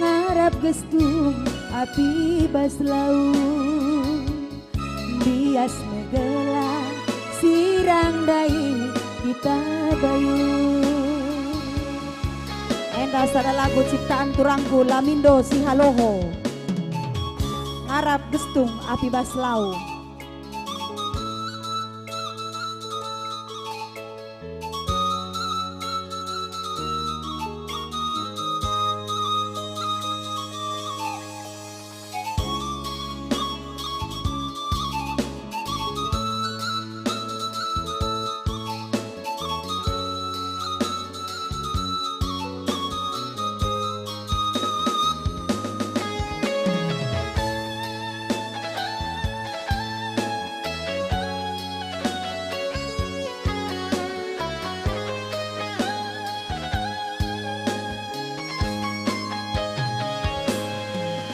ngarap gestung api bas lau. Bias me gelah sirang ndai kita bayu. Enda sada lagu ciptaan turangku Lamindo Sihaloho. Ngarap gestung api bas lau.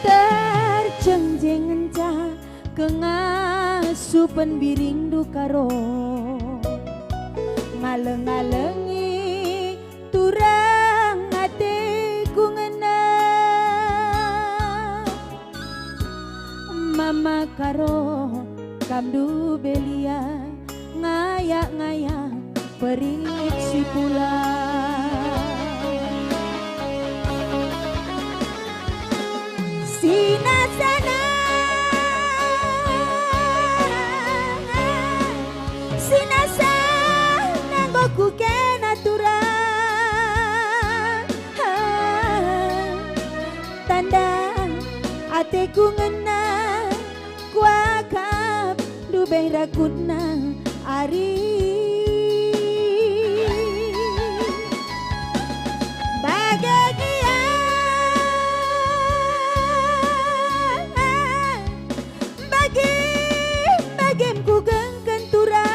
Tercengjeng ngenca kengasupen biringndu Karo. Ngaleng-ngalengi turang ateku ngena. Mama Karo, kam ndu belia, ngayak-ngayak perik si pulang. Sinasana, sinasana enggo kukena turang. Tanda ateku ngena, kuakap ndube rakutna ari. Bage gia, bage, bagem kugengken turang.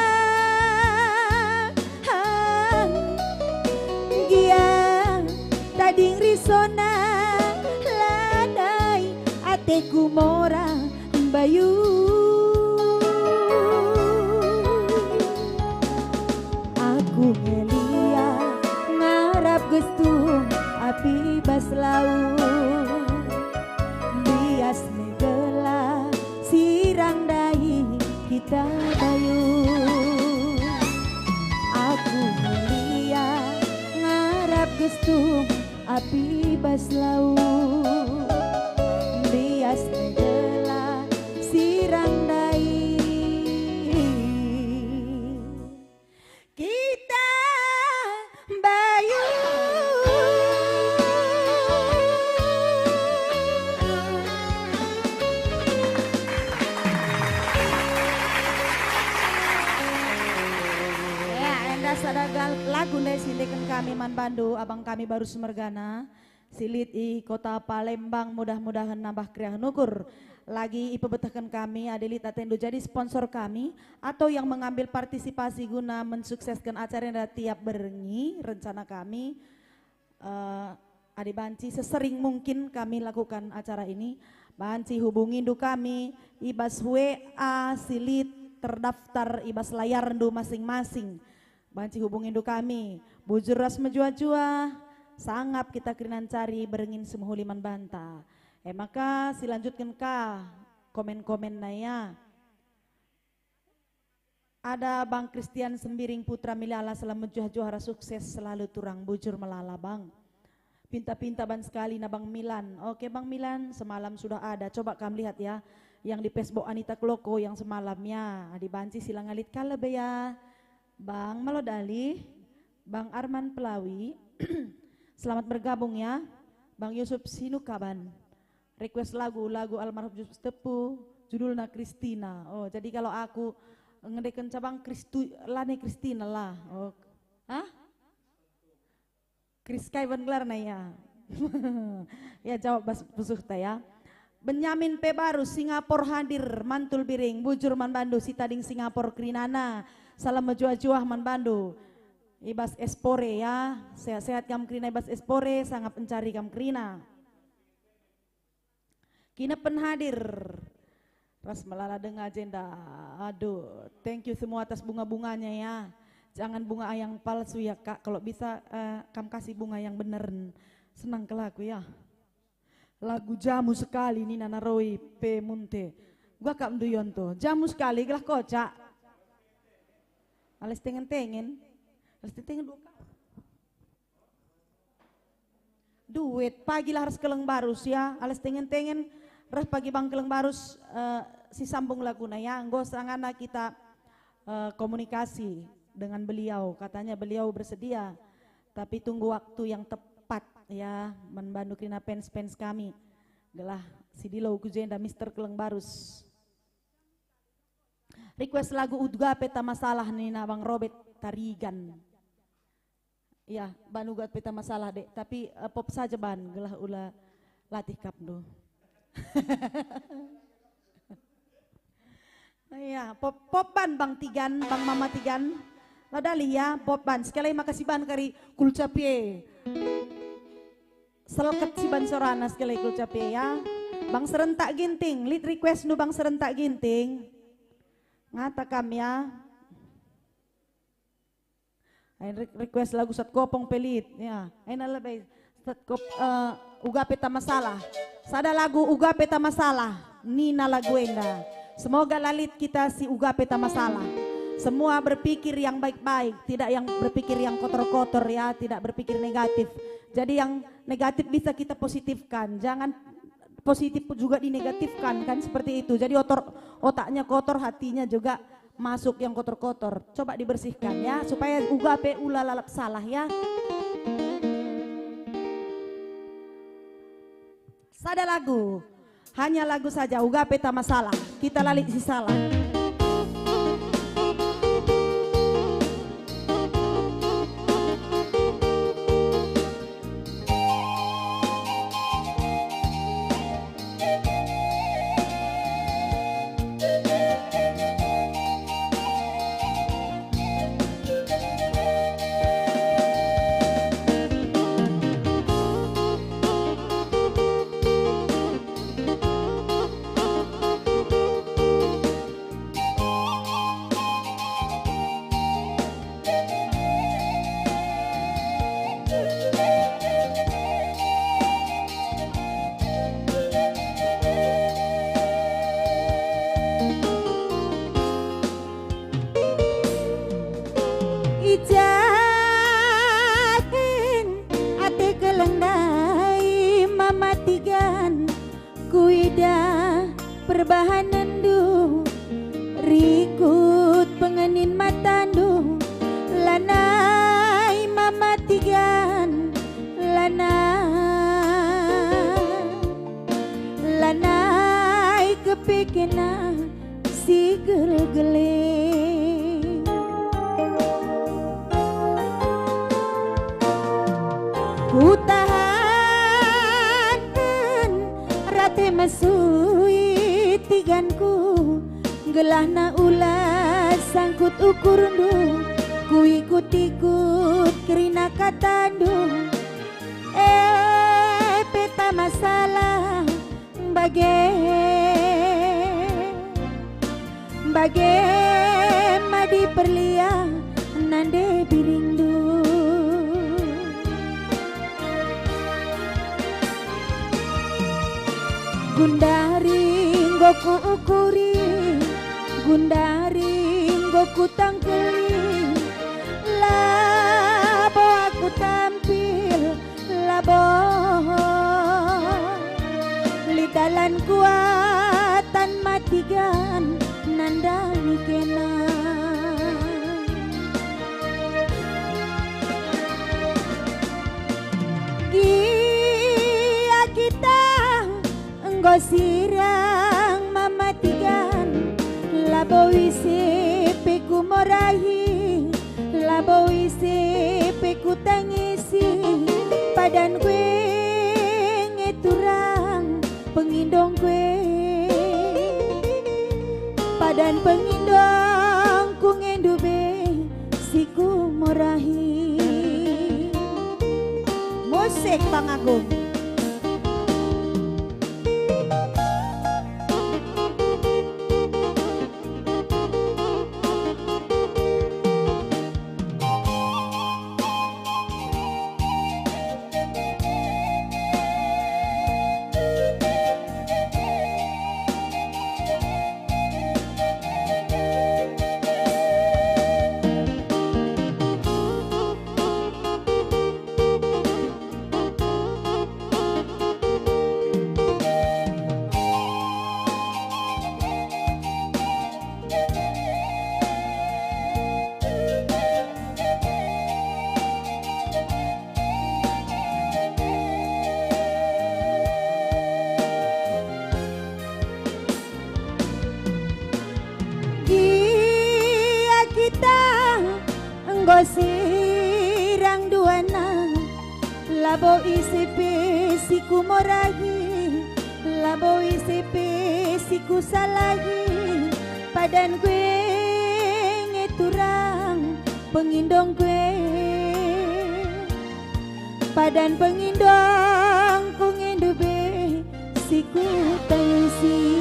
Gia tading risona, lanai ateku mora mbayu. Aku ngelia ngarap gestung api bas lau. Bias me gelah sirang ndai kita bayu. Aku ngelia ngarap gestung api bas lau. Bias me gelah sirang ndai Kami man bandu, abang kami Barus mergana, si lit i kota Palembang, mudah-mudahen nambah keriahen ukur. Lagi ipebetehken kami, adi lit atendu jadi sponsor kami, atau yang mengambil partisipasi guna mensukseskan acara enda tiap berngi, rencana kami, eh, adi banci sesering mungkin kami lakukan acara ini, banci hubungindu kami i bas W A si lit terdaftar i bas layarndu masing-masing. Banci hubungindu kami, bujur ras mejuah-juah, sangap kita kerina ncari berngin si mehuli man banta. E maka silanjutken ka komen-komenna ya. Ada Bang Christian Sembiring Putra Milala, selamat mejuah-juah ras sukses selalu turang, bujur melala Bang. Pinta-pinta ban sekali na Bang Milan. Oke Bang Milan, semalam sudah ada. Coba kam lihat ya, yang di Facebook Anita Kloko yang semalam ya. Adi banci si la ngalit ka lebe ya. Bang Malo Dalih, Bang Arman Pelawi, selamat bergabung ya. Bang Yusuf Sinukaban, request lagu, lagu almarhum Yusuf Sitepu, judulna Kristina. Oh, jadi kalau aku ngendeken cabang Kristu, lane Kristina lah. Oh, hah? Chris Kaiban gelarna ya. Ya, jawab bas pusuhta ya. Benyamin Pebaru, Singapore hadir, mantul biring, bujur man bandu, si tading Singapore kerinana. Salam mejuah-juah man bandu. I bas Espore ya. Sehat-sehat kam kerina i bas Espore, sangap encari kam kerina. Kinepen hadir. Ras melala denga jenda. Aduh, thank you semua atas bunga-bunganya ya. Jangan bunga yang palsu ya, Kak. Kalau bisa, eh, kam kasih bunga yang bener. Senang kelaku ya. Lagu jamu sekali nina Naroi P Munte. Gua kap nduyon tuh. Jamu sekali gelah kocak. Alas tengen-tengen. Alas tengen dua kali. Duet, pagilah ras Keleng Barus ya, alas tengen-tengen ras pagi Bang Keleng Barus, eh, si sambung laguna ya, enggo sangana kita, eh, komunikasi dengan beliau, katanya beliau bersedia, tapi tunggu waktu yang tepat ya, man bandu kerina fans-fans kami, gelah si dilo ku jenda Mister Keleng Barus. Request lagu Uga Pe Ta Masalah nina Bang Robert Tarigan. Iya, ban Uga Pe Ta Masalah, Dek. Tapi, eh, pop saja ban, gelah ula latih kapndu. Iya, pop, pop ban Bang Tigan, Bang Mama Tigan. La Dalih ya, pop ban. Sekali makasih ban kari Kulcapie. Selket si ban sorana sekali Kulcapie ya. Bang Serentak Ginting, lead request nu Bang Serentak Ginting. Ngata kam ya. Ain re-, request lagu Sat Kopong pe lit, ya. Ain lebe Sat Kop-, eh, Uga Pe Ta Masalah. Sada lagu Uga Pe Ta Masalah, nina lagu enda. Semoga la lit kita si Uga Pe Ta Masalah. Semua berpikir yang baik-baik, tidak yang berpikir yang kotor-kotor ya, tidak berpikir negatif. Jadi yang negatif bisa kita positifkan, jangan positif juga dinegatifkan, kan seperti itu. Jadi otor-, otaknya kotor, hatinya juga masuk yang kotor-kotor. Coba dibersihkan ya, supaya Uga pe ula lalap salah ya. Sada lagu, hanya lagu saja, Uga Pe Ta Masalah. Kita la lit si salah. I ja kin ate Keleng ndai Mama Tigan, kuidah perbahanenndu, rikut pengenin matandu, lanai Mama Tigan, lanai, lanai kepekena si gelgele. Te mesui tiganku, gelahna ula sangkut ukurndu, kuikut-ikut kerina katandu. E pe tama salah, bage, bage madi perlia nande biringndu. Gundari enggo kuukuri, gundari enggo kutangkeli, labo aku tampil, labo. Lit dalan kuatan matigan nandangi kena. Gia kita enggo sirang mamatigan, labo ise pe kumorahi, labo ise pe kutangisi, padan kue nge turang pengindong kue, padan pengindong ku ngendu be si kumorahi. Musik Bang Agung. Gia kita enggo sirang duana, labo ise pe si kumorahi, labo ise pe si kusalahi, padan kue nge turang pengindong kue, padan pengindong ku ngendu be si kutangisi.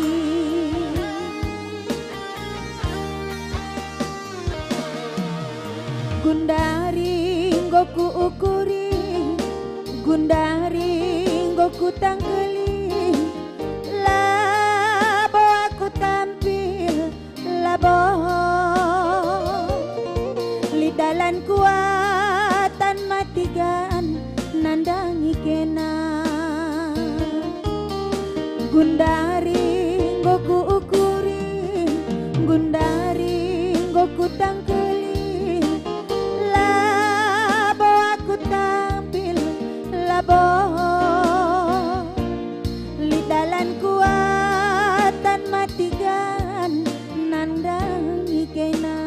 Gundari enggo kuukuri, gundari enggo kutangkeli, labo aku tampil, labo. Lit dalan kuatan matigan nandangi kena. Gundari enggo kuukuri, gundari enggo kutangkeli, labo aku tampil, labo. Lit dalan kuatan matigan nandangi kena.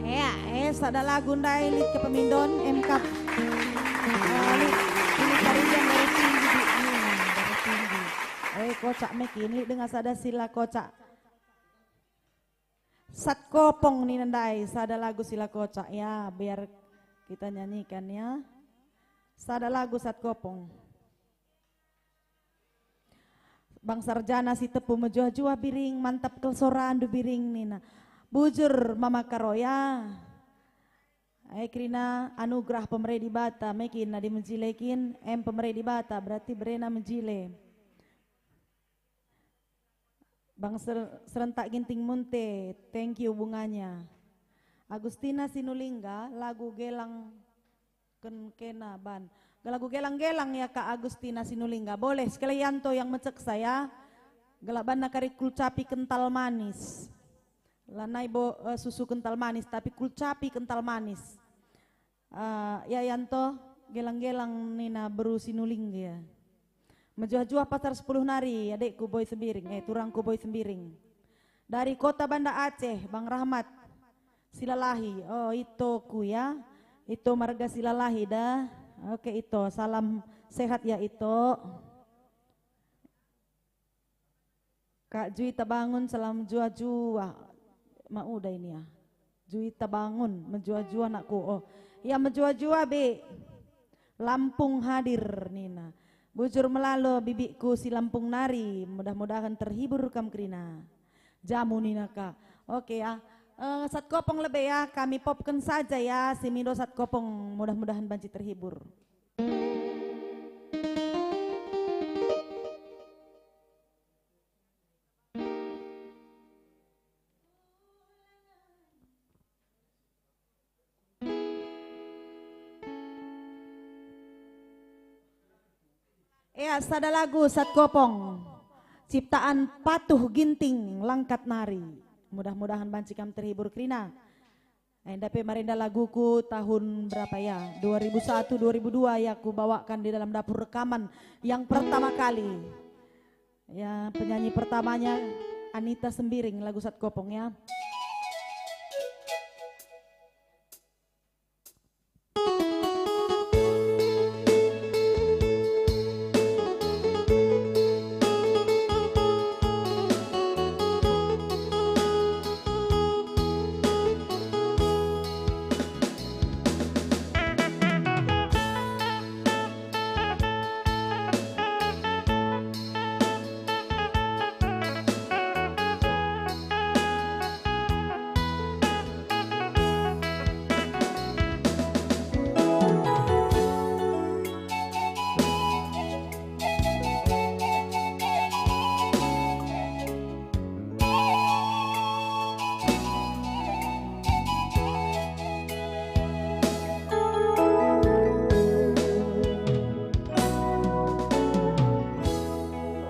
Ea, eh, sada lagu ndai lit ke pemindon, emkap. Lalu, ini tarian dari tinggi di, ini, dari tinggi. Eh, kocak mekin, lit denga sada sila kocak. Sat Kopong nina ndai, sada lagu sila kocak, ya, biar kita nyanyikan, ya. Sada lagu Sat Kopong. Bang Sarjana Sitepu, mejuah-juah biring, mantap kal sorandu biring nina. Bujur Mama Karoya. Ai kerina anugerah pemere Dibata, mekin adi mejile kin, em pemere Dibata, berarti berena mejile. Bang Ser-, Serentak Ginting Munte, thank you bunganya. Agustina Sinulingga, lagu Gelang ken kena ban. Lagu Gelang-gelang ya Kak Agustina Sinulingga. Boleh, sekali Yanto yang meceksa ya. Gelak banna kari kulcapi kental manis. Lanai bo, eh, susu kental manis, tapi kulcapi kental manis. Eh, ya Yanto, gelang-gelang nina beru Sinulingga. Mejuah-juah pasar sepuluh nari, adekku Boy Sembiring, eh, turangku Boy Sembiring. Dari kota Banda Aceh, Bang Rahmat Silalahi, oh, itoku ya. Ito marga Silalahi dah. Oke, Ito, salam sehat ya, Ito. Kak Juita Bangun, salam jua-jua. Ma uda ini ya. Juita Bangun, mejua-jua nakku. Oh, ya, mejua-jua, Bi. Lampung hadir nina. Bujur melalo bibikku si Lampung nari, mudah-mudahan terhibur kam kerina. Jamu nina ka. Oke ya. Eh, sat kopong lebe ya, kami popken saja ya, si mindo sat kopong, mudah-mudahan banci terhibur. Ea, sada lagu sat kopong. Ciptaan Patuh Ginting Langkat nari. Mudah-mudahan banci kam terhibur kerina. Enda pe marenda laguku tahun berapa ya? Dua ribu satu, dua ribu dua ya, kubawakan di dalam dapur rekaman yang pertama kali. Ya, penyanyi pertamanya Anita Sembiring, lagu sat kopong ya.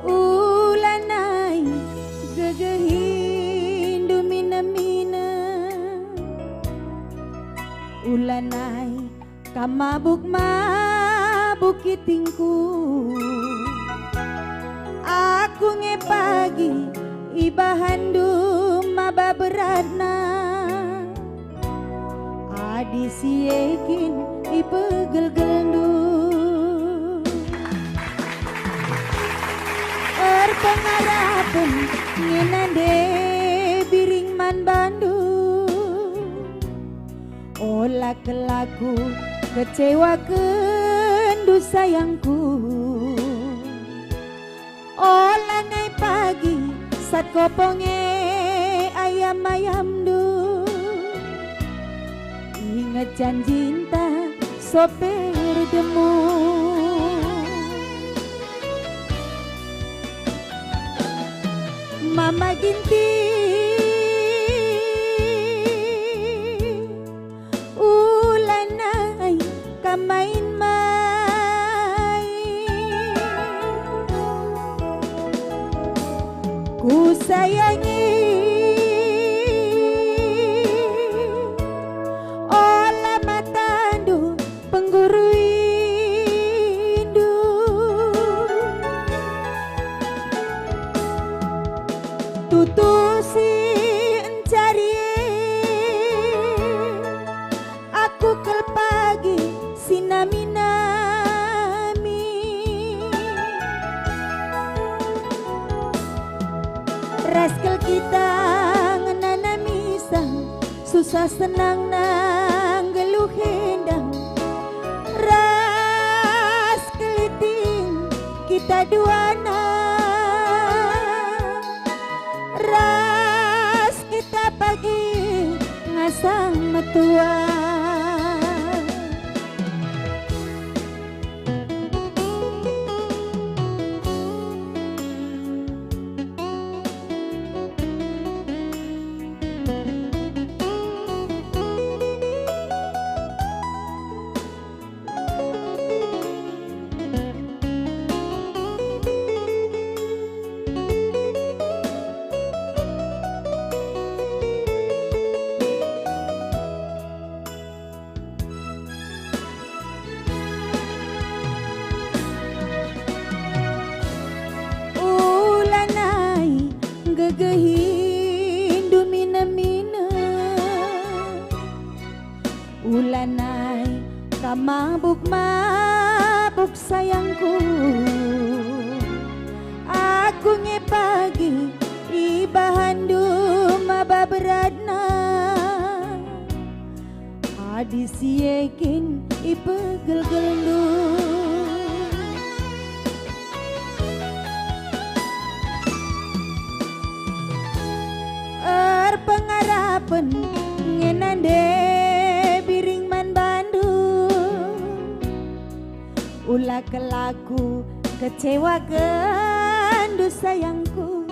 Ulanai gegehindu minem-minem, ulanai kam mabuk-mabuk kitingku. Aku nge pagi ibahanndu maba beratna. Adi si e kin ipegelgelndu. Erpengarapen ngena nde biring man bandu. Ola kelaku kecewakenndu sayangku. Ola nai pagi sat kopong e ayam-ayamndu. Inget janjinta soper demu. Mama Ginting, ulanai kam main-main. Kusayangi, ola matandu pengguruindu. Tutu si encari e, aku kal pagi si nami-nami. Ras kal kita ngenanami sang, susah senangna nggeluh endang. Ras keliting kita duana, ras kita pagi ngasang metua. Mabuk-mabuk sayangku, aku nge pagi ibahanndu maba beratna. Adi si e kin ipegelgelndu. Erpengarapen ngena nde biring man bandu. Ula kelaku kecewakenndu sayangku.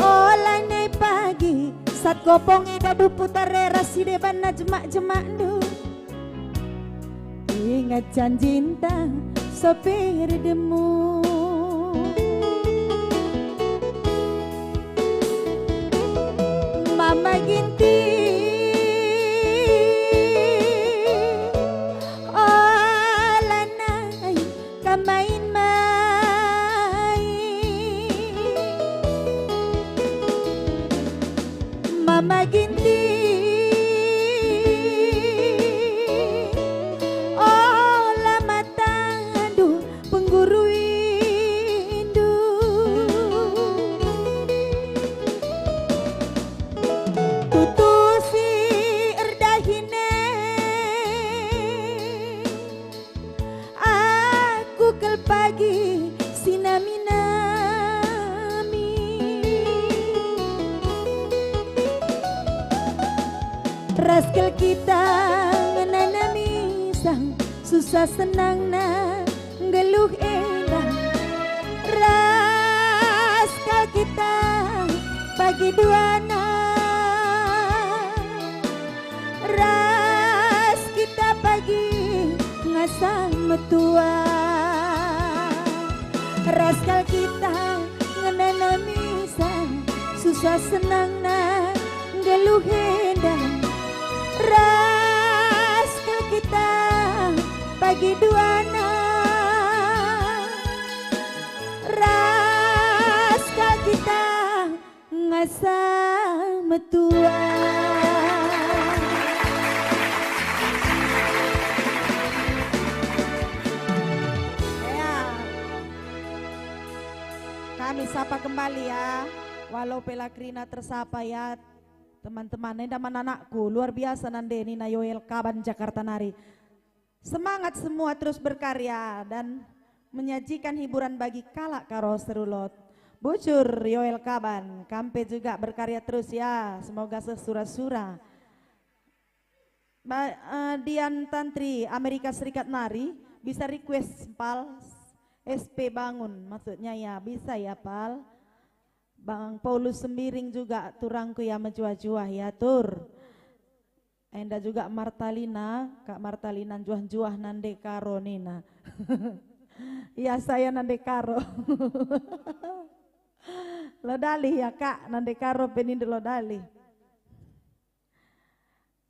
Ola nai pagi sat kopong ida dupu tarera si deban na jemak-jemakndu. Ingat janjinta sopir demu. Mama Ginting, ola nai kam main-main. Mama Ginting, ola matandu pengguruindu. Tutu si erdahin e, aku kal pagi si nami-nami. Ras kal kita ngenanami sang susah senangna nggeluh enda. Ras kal kita pagi duana. Ras kita pagi ngasa metua. Ras kal kita ngenanami sang susah senangna nggeluh enda. Ras kal kita pagi duana. Ras kal kita ngasa metua. Ya. Kami sapa kembali ya, walau pe la kerina tersapa ya, teman-teman. Enda man anakku, luar biasa nande nina Yoel Kaban Jakarta nari. Semangat semua terus berkarya dan menyajikan hiburan bagi kalak Karo Serulot. Bujur Yoel Kaban, kam pe juga berkarya terus ya, semoga seh sura-sura. Ba-, eh, Dian Tantri Amerika Serikat nari bisa request Pal S P Bangun, maksudnya ya, bisa ya Pal. Bang Paulus Sembiring juga turangku ya, mejuah-juah ya tur. Enda juga Martalina, Kak Martalina njuah-njuah nande Karo nina. Ya, saya nande Karo. Lo dalih ya, Kak, nande Karo pe nindu lo dalih.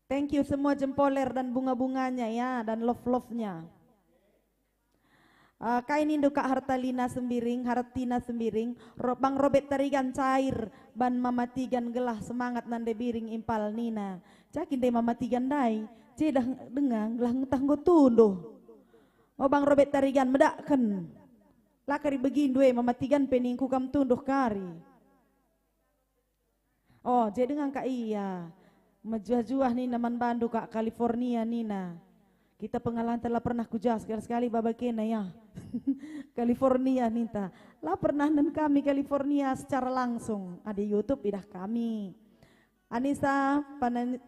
Thank you semua jempoler dan bunga-bunganya ya, dan love-love-nya. Eh, kai nindu Kak Hartalina Sembiring, Hartina Sembiring, ro-, Bang Robert Tarigan cair ban Mama Tigan gelah semangat nande biring impal nina. Caki ndai Mama Tigan ndai, je dah denga gelah ngetah enggo tunduh. O Bang Robert Tarigan, medakken. La kari begindu e Mama Tigan pe ningku kam tunduh kari. Oh, je denga ka ia. Mejuah-juah nina man bandu ka California nina. Kita pengalanta la pernah kuja sekali-sekali baba kena ya. California ninta. La pernah nen kami California secara langsung. Ada YouTube idah kami. Anissa Panan-,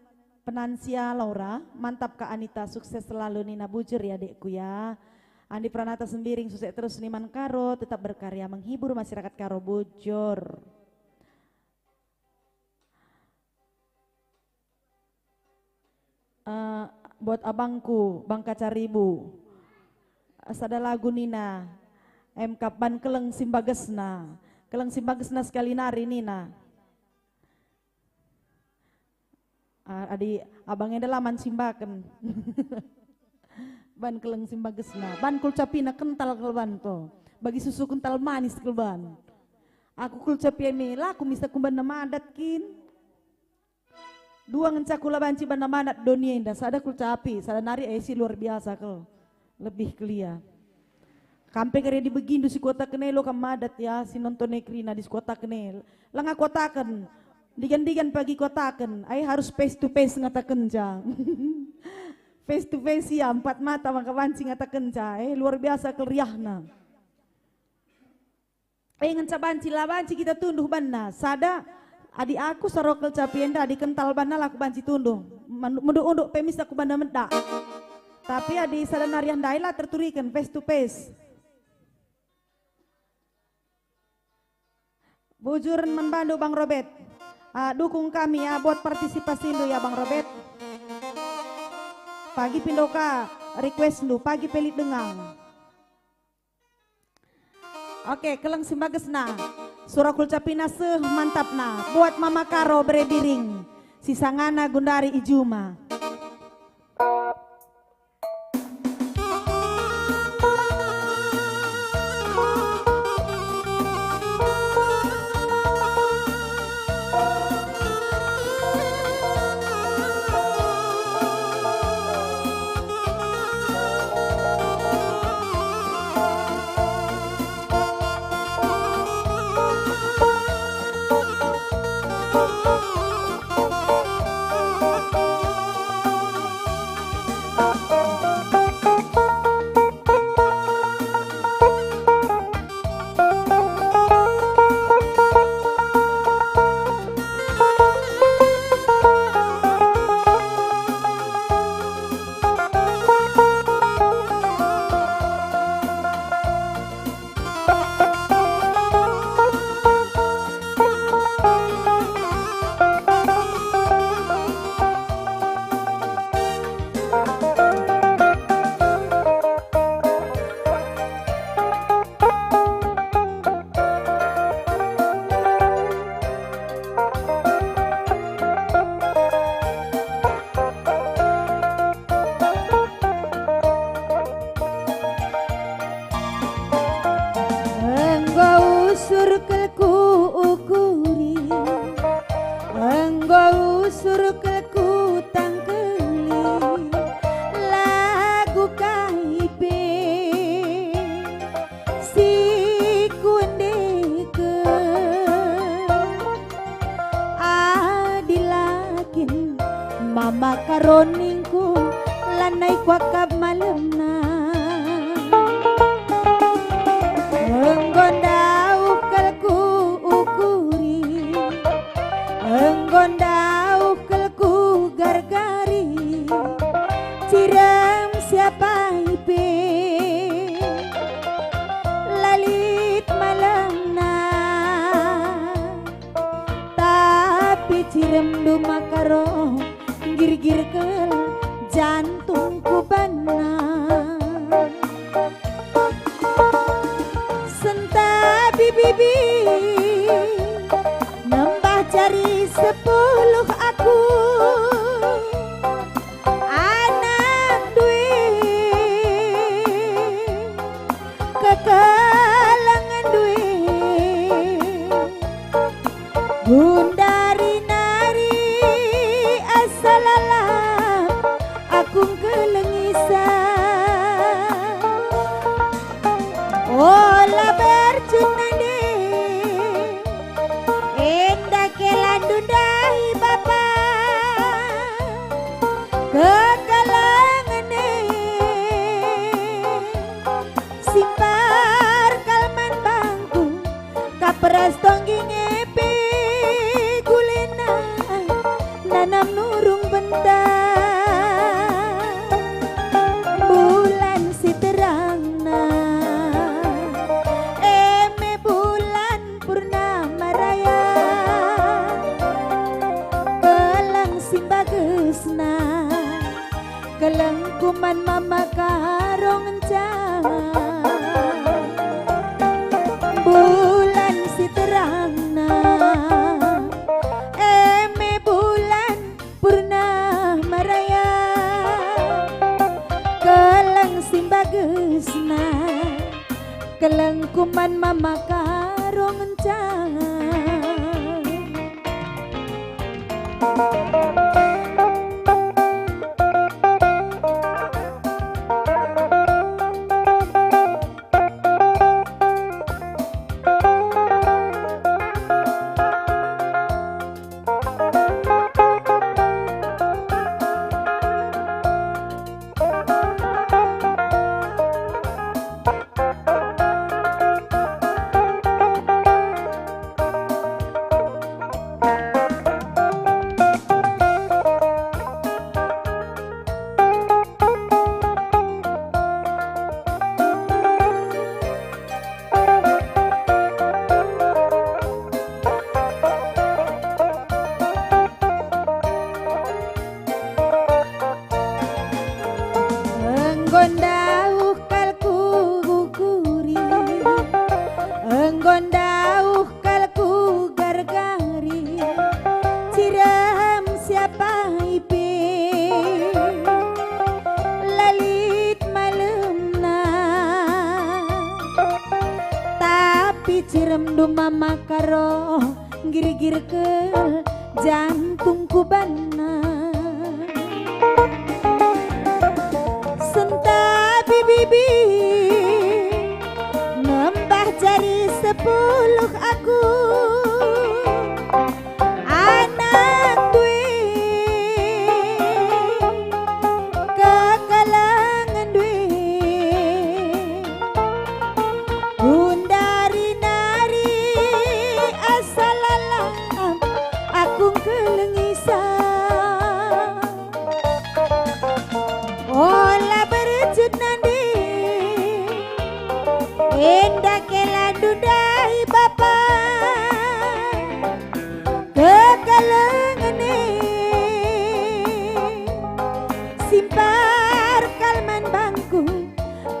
Penansia Laura, mantap Kak Anita, sukses selalu nina bujur ya adikku ya. Andi Pranata Sembiring, sukses terus niman Karo, tetap berkarya menghibur masyarakat Karo bujur. Eh, buat abangku, Bang Kacaribu. Sada lagu nina, em kap ban keleng simbagesna. Keleng simbagesna sekali nari nina. Ah, adi abang enda la man simbaken. Ban keleng simbagesna. Ban kulcapina kental kal ban to. Bagi susu kental manis kal ban. Aku kulcapi e me, la ku misa kumbanna madat kin. Dua ngenca kula banci bana manat doni enda, sada Kulcapi, sada nari e si luar biasa kal. Lebih kelia. Kam pe kari adi begindu si kuataken e, lo kam madat ya, si nonton e kerina adi si kuataken e. Langa kuataken, digan-digan pagi kuataken, ai harus face to face ngatakenca. Face to face ya, empat mata maka banci ngatakenca, eh, luar biasa keriahna. Eh, ngenca banci, la banci kita tunduh banna. Sada, adi aku Saro Kulcapi enda, adi kental banna la aku banci tunduh. Mandu-, menduk-unduk pe mis aku banna medak. Tapi adi sada nari ndai la terturiken face to face. Bujur man bandu Bang Robert. Ah, dukung kami ya buat partisipasindu ya Bang Robert. Pagi pindo ka requestndu, pagi pe lit denga. Oke, keleng si mbagesna. Sura Kulcapina seh mantapna. Buat Mama Karo bere biring. Si sangana gundari i juma. Enggo usur kel kuukuri, enggo usur kel kutangkeli, lagu kai pe si kuendeken. Adi la kin Mama Karo ningku, lanai kuakap malemna. Enggo ndauh kal kuukuri, enggo ndauh kal kugargari, cirem si apai pe la lit malemna. Tapi ciremndu Mama Karo, nggirgir kel jantungku banna. Sentabi bibi, nembah jari sepuluh aku. Anak ndue, kekelengen ndue, gundari nari asa lalap aku ngkelengi sa. Ola berjun nande, enda kelandu ndai bapa. Kekelengen e, simpar kal man bangku, kap ras tongging e pe gulena, nanam nurung bentang. Bulan si terangna, e me bulan Purnama Raya, keleng si mbagesna, kelengku man Mama Karo ngenca. Bulan si terangna, e me bulan Purnama Raya, keleng si mbagesna, kelengku man Mama Karo ngenca. Enggo ndauh kal kuguguri, enggo ndauh kal kugargari, cirem siapa ipe la lit malemna. Tapi ciremndu Mama Karo, nggirgir kal jantungku banna. Sentabi bibi, nembah jari sepuluh aku. Anak duit, kekelengen duit. Gundari nari asa lalap aku ngkeleng isa. Ola bercut nande, enda kela ndundai bapa. Kekelengen e, simpar kal man bangku,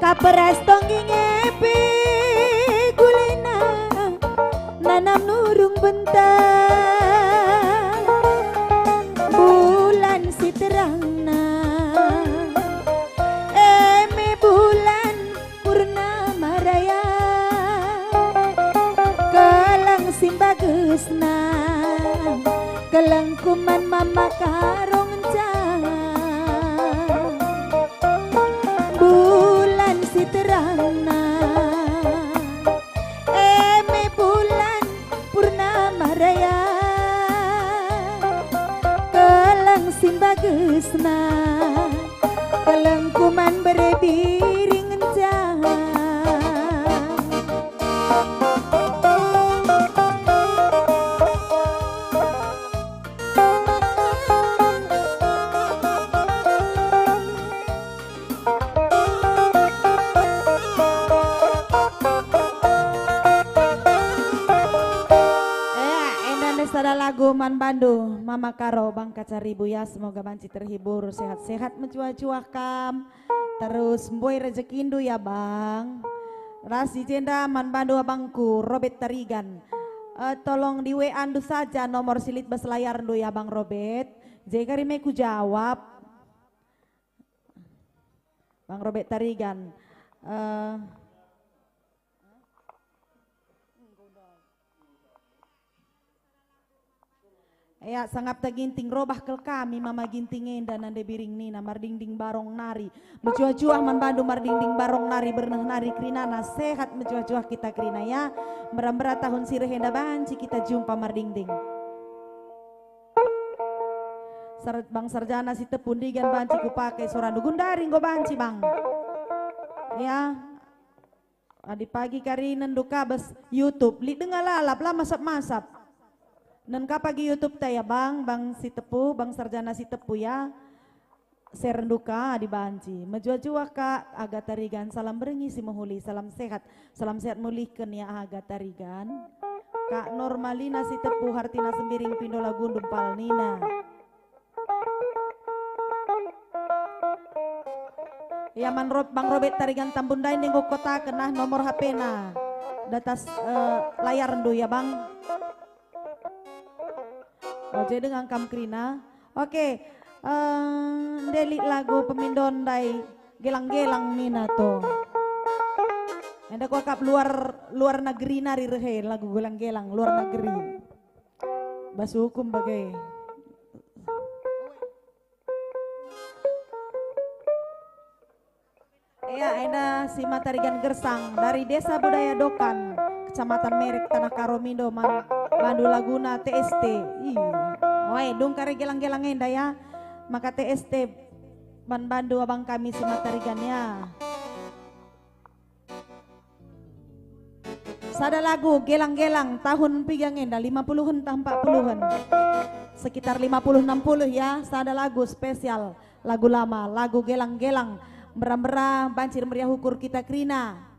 kaperas tongging e pe gulina, nanam nurung bentang bulan si terangna, e me bulan Purnama Raya, keleng si mbagesna, kelengku man Mama Karo ngenca. Bulan si terangna, e me bulan Purnama Raya, keleng si mbagesna, kelengku man bere biring ngenca. Ya, enda nde sada lagu man bandu, Mama Karo, Bang Kacaribu, ya. Semoga banci terhibur, sehat-sehat, mecuah-cuah kam. Terus mbue rejekindu, ya, Bang. Ras i jenda man bandu abangku, Robert Tarigan. Eh, tolong di W A-ndu saja nomor si lit bas layarndu, ya, Bang Robert. Jadi kari me kujawab. Bang Robert Tarigan. Eh, ya, sangapta Ginting, robah kal kami Mama Ginting enda nande biring nina, mardingding barong nari. Mecuah-cuah man bandu mardingding barong nari, berneh nari kerinana, sehat mecuah-cuah kita kerina, ya. Mera-mera tahun si reh enda banci kita jumpa mardingding. Sar-, Bang Sarjana Sitepu, ndigan banci kupake sorandu, gundari enggo banci, Bang. Ya. Adi pagi kari nendu ka bas YouTube, lit denga lalap, la masap-masap. Nen ka pagi YouTube ta, ya, Bang, Bang Sitepu, Bang Sarjana Sitepu, ya. Share ndu ka adi banci. Mejuah-juah ka Agatha Rigan, salam berngi si mehuli, salam sehat. Salam sehat mulihken ya Agatha Rigan. Kak Normalina Sitepu, Hartina Sembiring, pindo lagundu mpal nina. Ya, man Rob-, Bang Robert Tarigan Tambun ndai enggo kotaken ah nomor H P-na. Datas, eh, layarndu ya, Bang. Oje dengan kam kerina. Oke, eh, ndelik lagu pemindon ndai gelang-gelang nina to. Enda kuakap luar, luar negeri nari rehe lagu gelang-gelang luar negeri. Bas hukum bage. Ea, enda si Matarigan Gersang, dari Desa Budaya Dokan, Kecamatan Merek, Tanah Karo, mindo man bandu laguna T S T. Ih, oe, dung kari gelang-gelang enda ya, maka T S T man bandu abang kami si Matarigan ya. Sada lagu gelang-gelang tahun piga nge enda, lima puluhen tah empat puluhen? Sekitar lima puluh enam puluh ya, sada lagu spesial, lagu lama, lagu gelang-gelang. Mera-mera banci meriah ukur kita kerina.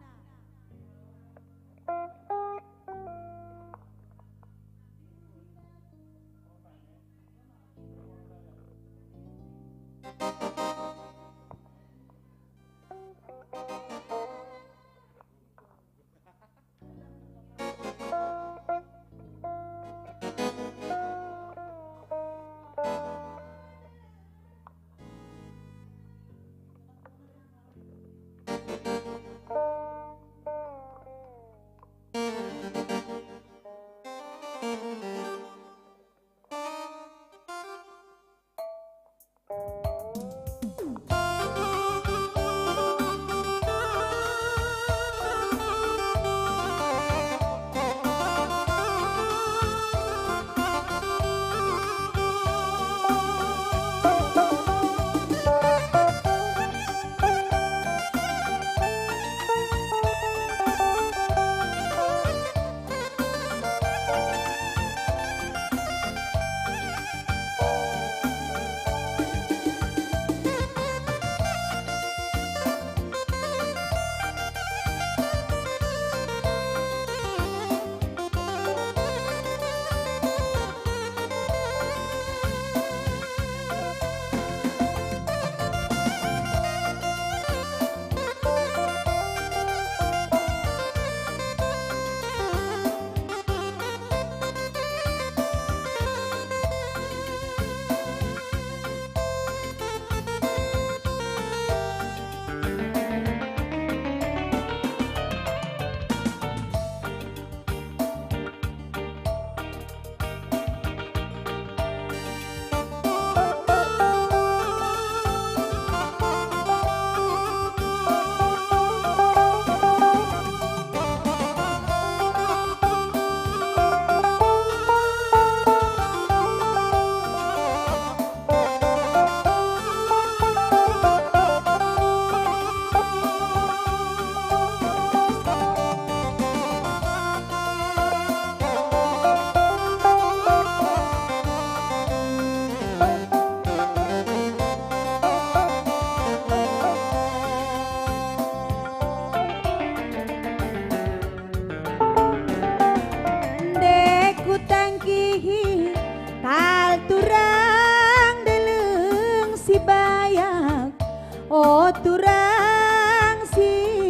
O turang si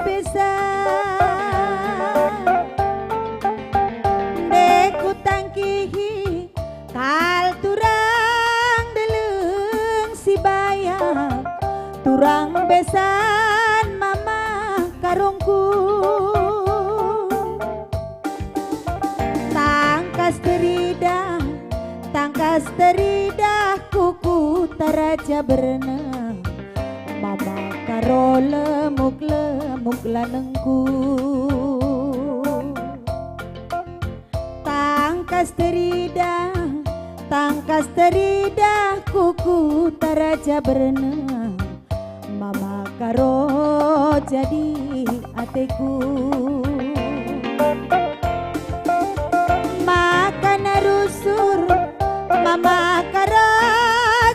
besa, ndai kutangkihi kal turang deleng si bayak, turang besan mama karungku. Tangkas teridah, tangkas teridah ku Kutaraja Berneng, mama Karo lemuk-lemuk lanengku. Tangkas teridah, tangkas teridah ku Kutaraja Berneng, mama Karo jadi ateku. Maka na rusur mama Karo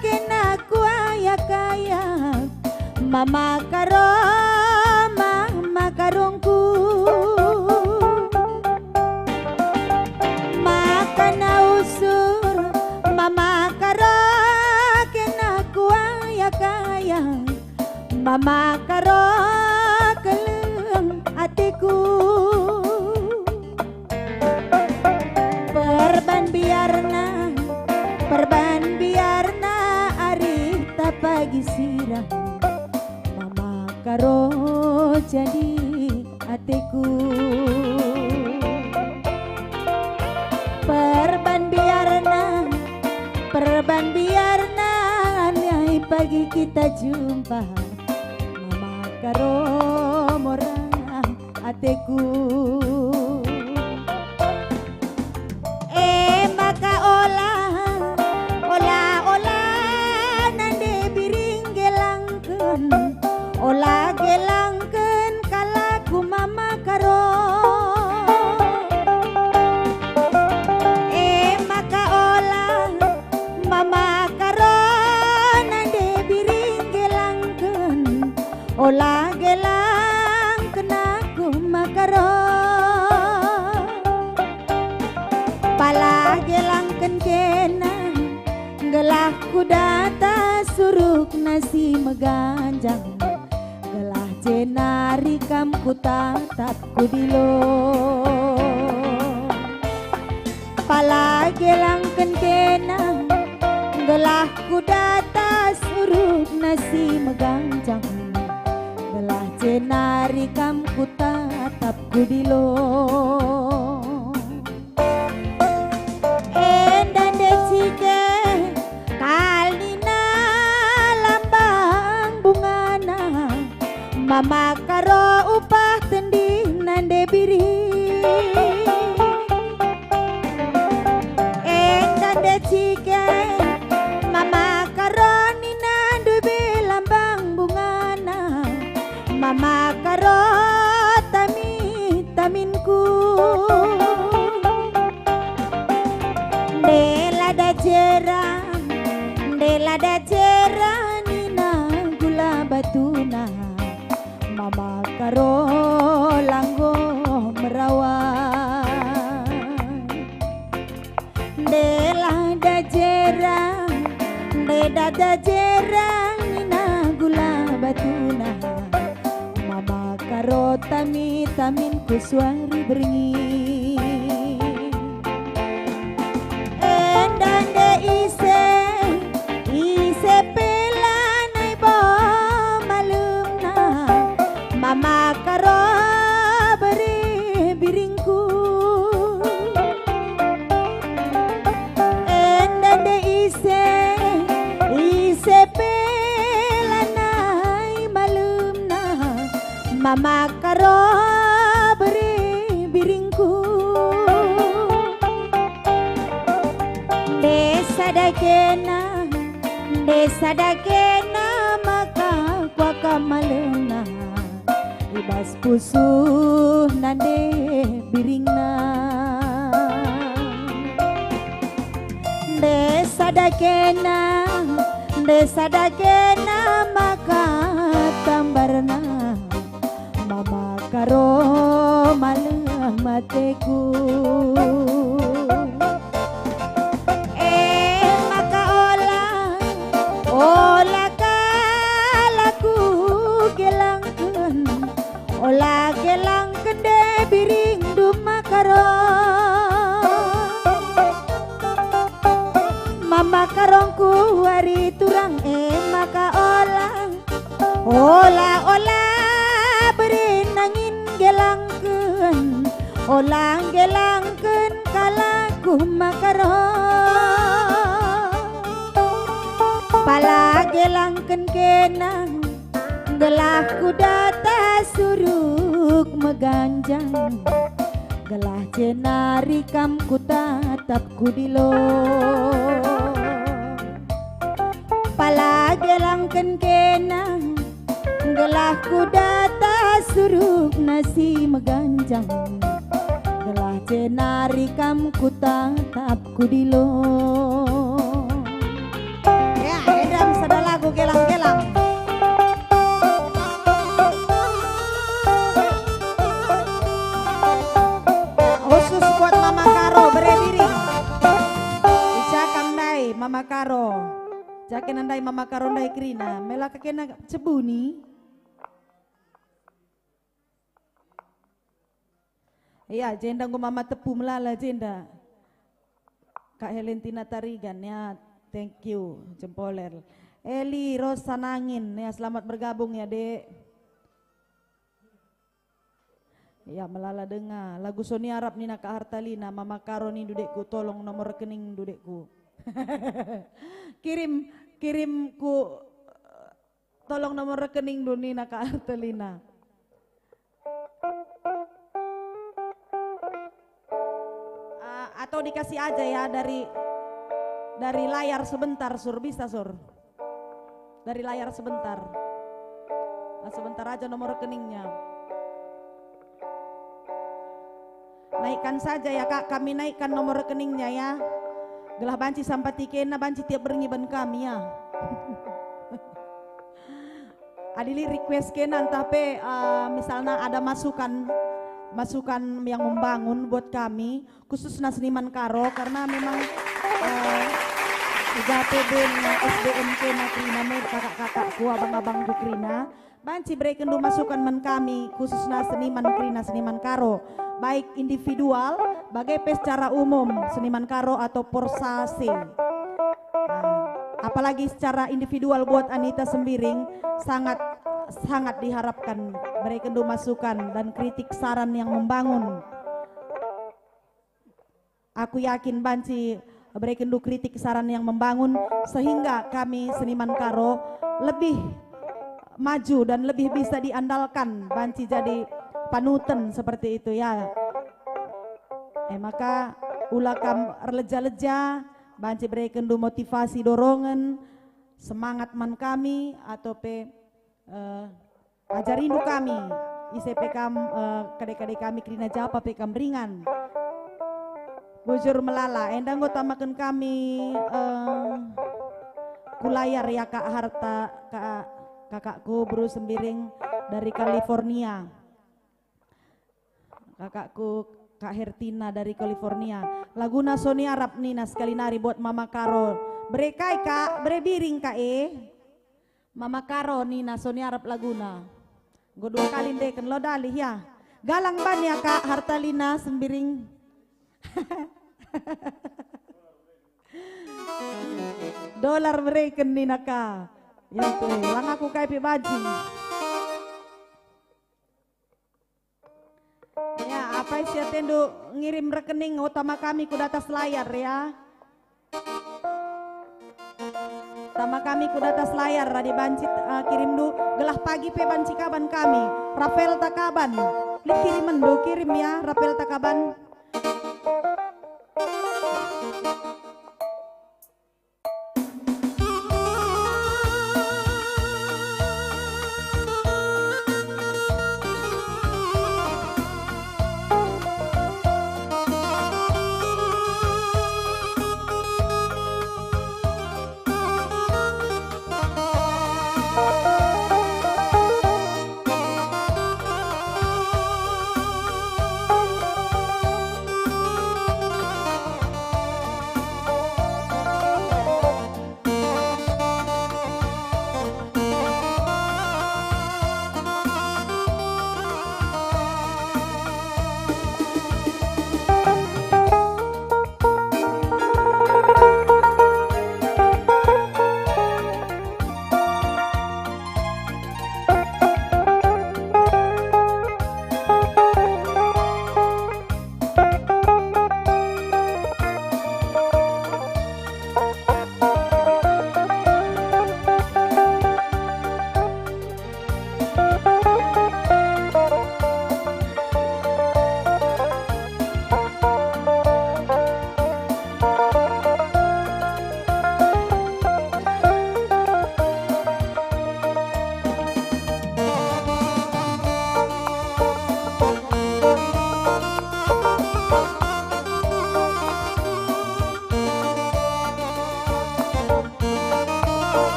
kena kuayak-ayak, mama Karo, mama karungku. Maka na usur mama Karo kena kuayak-ayak, mama Karo keleng ateku. Perban biarna, perban biarna arihta pagi sirang, mama Karo jadi ateku. Perban biarna, perban biarna, liai pagi kita jumpa, mama Karo morang ateku. E maka ola, ola, ola nande biring gelangken, ola gelangken kalak ku mama Karo. E maka ola mama Karo nande biring gelangken, ola gelangken aku mama Karo. Pala gelangken kena, gelah kudata surukna si meganjang, gelah jenari kam kutatap kudilo. Pala gelangken kena, gelah kudata surukna si meganjang, gelah jenari kam kutatap kudilo. Enda nde cike kal nina lambang bungana, mama Karo upah tendihna nande biring. Enda nde cike mama Karo nina ndube lambang bungana, mama Karo tami-taminku. Ndela dajera, ndela dajera nina gula batuna, mama Karo langgo merawa. Ndela dajera, ndela dajera nina gula batuna, mama Karo tami-taminku suari berngi. Enda nde ise, ise pe lanai bo malemna, mama Karo bere biringku. Enda nde ise, ise pe lanai malemna, mama Karo bere biringku. Ndai sada kena, ndai sada kena maka kuakap malemna, i bas pusuh nande biringna. Ndai sada kena, ndai sada kena maka tambarna, mama Karo malem ateku. E maka ola, ola kalak Ku wari turang e maka ola, ola, ola bere nangin gelangken, ola gelangken kalak ku maka ro. Pala gelangken kena, gelah ku data suruk meganjang, gelah jenari kam ku tatap ku dilo. Pala gelangken kena, gelah ku data suruk nasi meganjang, gelah jenari kam ku tatap ku dilo. Ya, enda sada lagu gelang-gelang. Khusus buat Mama Karo, bere biring. Icakan ndai, Mama Karo. Jake ndai Mama Karo ndai kerina. Mela kekena cebuni. Iya, jenda enggo Mama Tepu melala jenda. Kak Helentina Tarigan, ya, thank you, jempoler. Eli Rosa Nangin, ya, selamat bergabung, ya, Dek. Ya, melala denga. Lagu Soni Arab nina Kak Hartalina, Mama Karo nindu, Dekku, tolong nomor rekening, Dekku. Kirim, kirim ku Tolong nomor rekening dulu nina Kak Artelina. Ah, atau dikasih aja ya dari, dari layar sebentar, Sur. Bisa, Sur. Dari layar sebentar. Ah, sebentar aja nomor rekeningnya. Naikkan saja ya, Kak, kami naikkan nomor rekeningnya ya. Gelah banci sampati kena banci tiap berngi ban kami ya. Adi lit request kena ntah pe, eh, misalna ada masukan, masukan yang membangun buat kami, khususna seniman Karo, karena memang, eh, i ja pe ben S D M kena kerina me kakak-kakakku, abang-abangku kerina. Banci berekenndu masukan man kami, khususna seniman kerina seniman Karo, baik individual, bage pe secara umum, seniman Karo atau Porsasi. Ah, apalagi secara individual buat Anita Sembiring, sangat, sangat diharapkan berekenndu masukan dan kritik saran yang membangun. Aku yakin banci berekenndu kritik saran yang membangun, sehingga kami seniman Karo lebih maju dan lebih bisa diandalkan, banci jadi panutan seperti itu ya. Eh, maka ula kam erleja-leja, banci berekenndu motivasi, dorongen, semangat man kami, atau pe, eh, ajarindu kami, ise pe kam, eh, kade-kade kami kerina japa pe kam ringan. Bujur melala, enda enggo tamaken kami, eh, ku layar ya, Kak Harta, Kak, kakakku Bru Sembiring dari California. Kakakku, Kak Hertina dari California. Laguna Soni Arab nina sekali nari buat Mama Karo. Bere kai, Kak? Bere biring, Kak, e? Mama Karo nina Soni Arab laguna. Enggo dua kali ndeken lo dalih ya. Galang ban ya, Kak, Hartalina Sembiring. Dolar bereken nina ka. Itu, lang aku kai pe bajing. Ya, apai si atendu ngirim rekening, utama kami ku datas layar, ya. Utama kami ku datas layar, adi banci, eh, kirimndu, gelah pagi pe banci kaban kami. Rafael Takaban, lit kirimenndu, kirim ya, Rafael Takaban.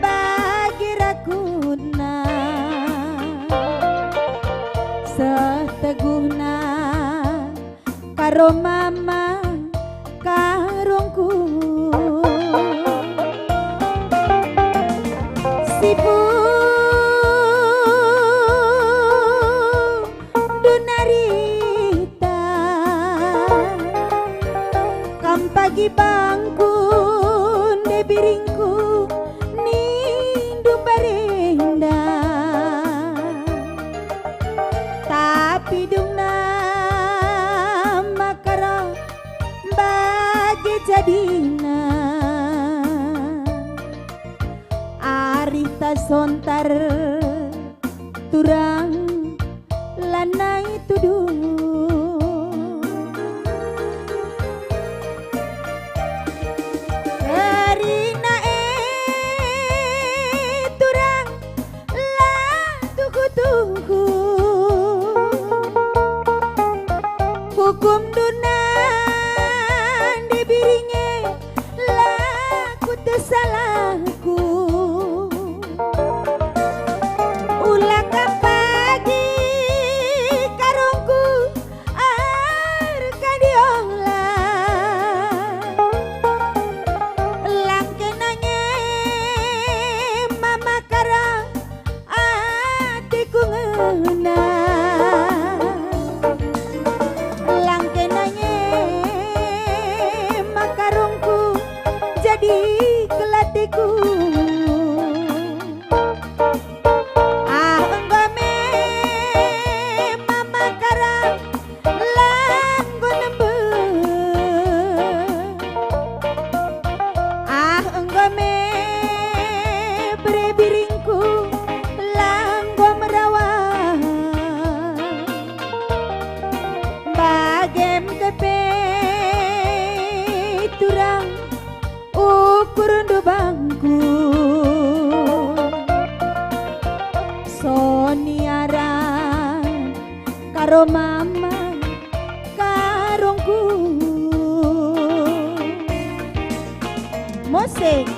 Bagi rakutna, seteguhna karo mama karungku. Sipu Dunarita, kam pagi bangku, nde biringku, nindu barenda. Tapi dungna maka reh bage jadina. Arih tasontar turang lanai tudu. Kerina e turang la tuhu-tuhu. Hukum duna nde biringe la kutesalahku. Ula kam pagi karungku erkadiola. Langke nange mama karang ateku ngena. Langke nange maka rungku jadi kelateku. Ah, enggo me mama karang langgo nembe. Ah, enggo me bere biringku langgo merawat. Bagem kepe turang ukurndu bangku. Soni aran karo mama karungku. Musik.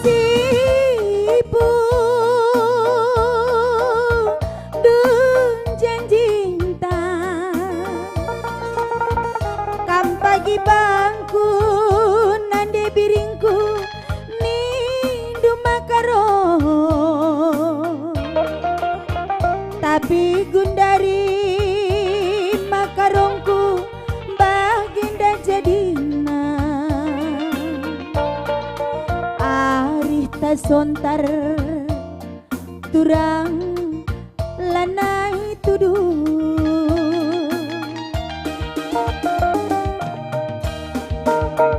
Sipu dun janjinta, kam pagi bangku nande biringku, nindu maka reh. Tapi gundari maka rungku, bagenda jadina. Arih tasontar turang lanai tudu.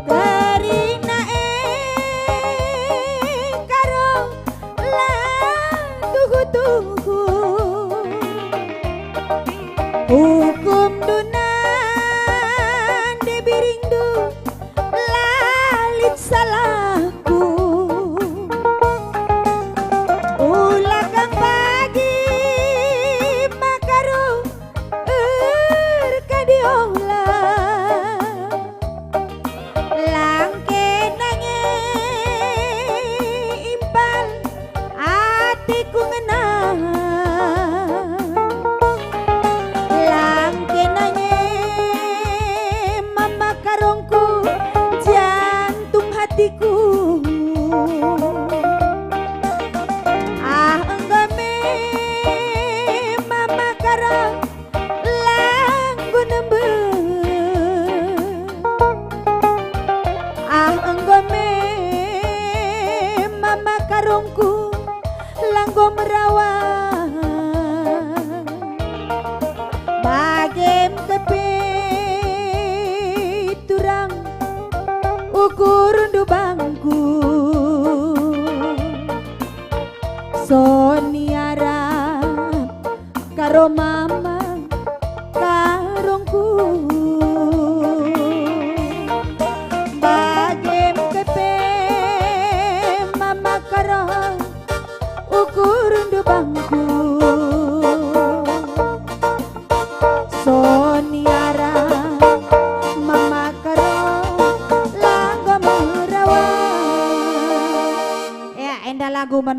Kerina e karo la tuhu-tuhu. Hukum duna nande biringdu la lit salahku. Ula kam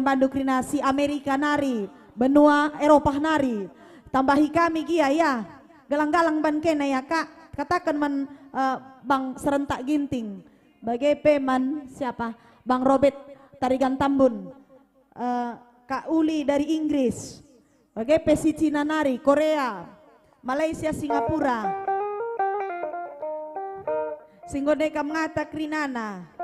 bandu kerina si Amerika nari, benua Eropah nari. Tambahi kami gia ya. Galang-galang ban kena ya, Kak. Kataken man, eh, Bang Serentak Ginting. Bage pe man siapa? Bang Robert Tarigan Tambun. Eh, Kak Uli dari Inggris. Bage pe si Cina nari, Korea, Malaysia, Singapura. Si enggo ndai kam ngata kerinana.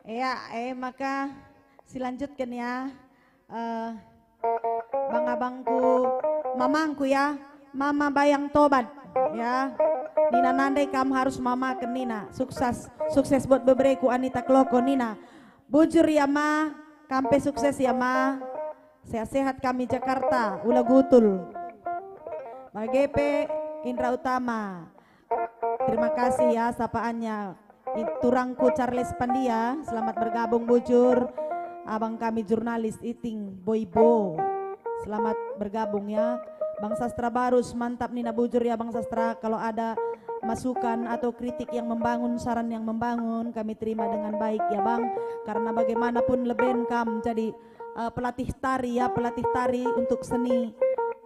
Ya, eh, maka silanjutken ya, eh, bang-abangku, mamangku ya, Mama Bayang Tobat ya. Nina nande kam harus mamaken nina. Sukses, sukses buat bebereku Anita Kloko nina. Bujur ya Ma, kam pe sukses ya Ma. Sehat-sehat kami Jakarta, ula gutul. Bage pe Indra Utama. Terima kasih ya sapaannya. I-, turangku Charles Pandia, selamat bergabung bujur. Abang kami jurnalis Iting Boy Bo. Selamat bergabung ya. Bang Sastra Barus, mantap nina bujur ya Bang Sastra. Kalau ada masukan atau kritik yang membangun, saran yang membangun, kami terima dengan baik ya Bang. Karena bagaimanapun leben kam jadi eh, pelatih tari ya, pelatih tari untuk seni,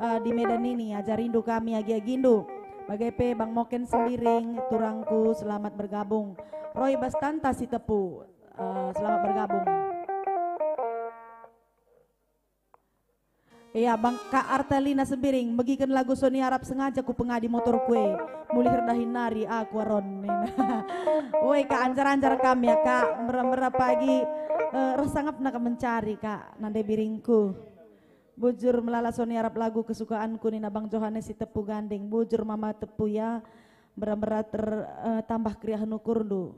eh, di Medan ini. Ajarindu kami agi-agindu. Bage pe Bang Moken Sembiring, turangku, selamat bergabung. Roy Bastanta Sitepu, eh, selamat bergabung. Iya, Bang Kak Artalina Sembiring, megiken lagu Soni Arab sengaja ku pengadi motorku e. Mulih erdahin nari aku Aron, nina. Woi, Kak, anjar-anjar kam ya, Kak. Mera-mera pagi, eh, reh sangapna Kak mencari, Kak, nande biringku. Bujur melala Soni Arab lagu kesukaanku, nina Bang Johanes Sitepu Gandeng. Bujur Mama Tepu ya, mera-mera ter-, eh, tambah keriahen ukurndu.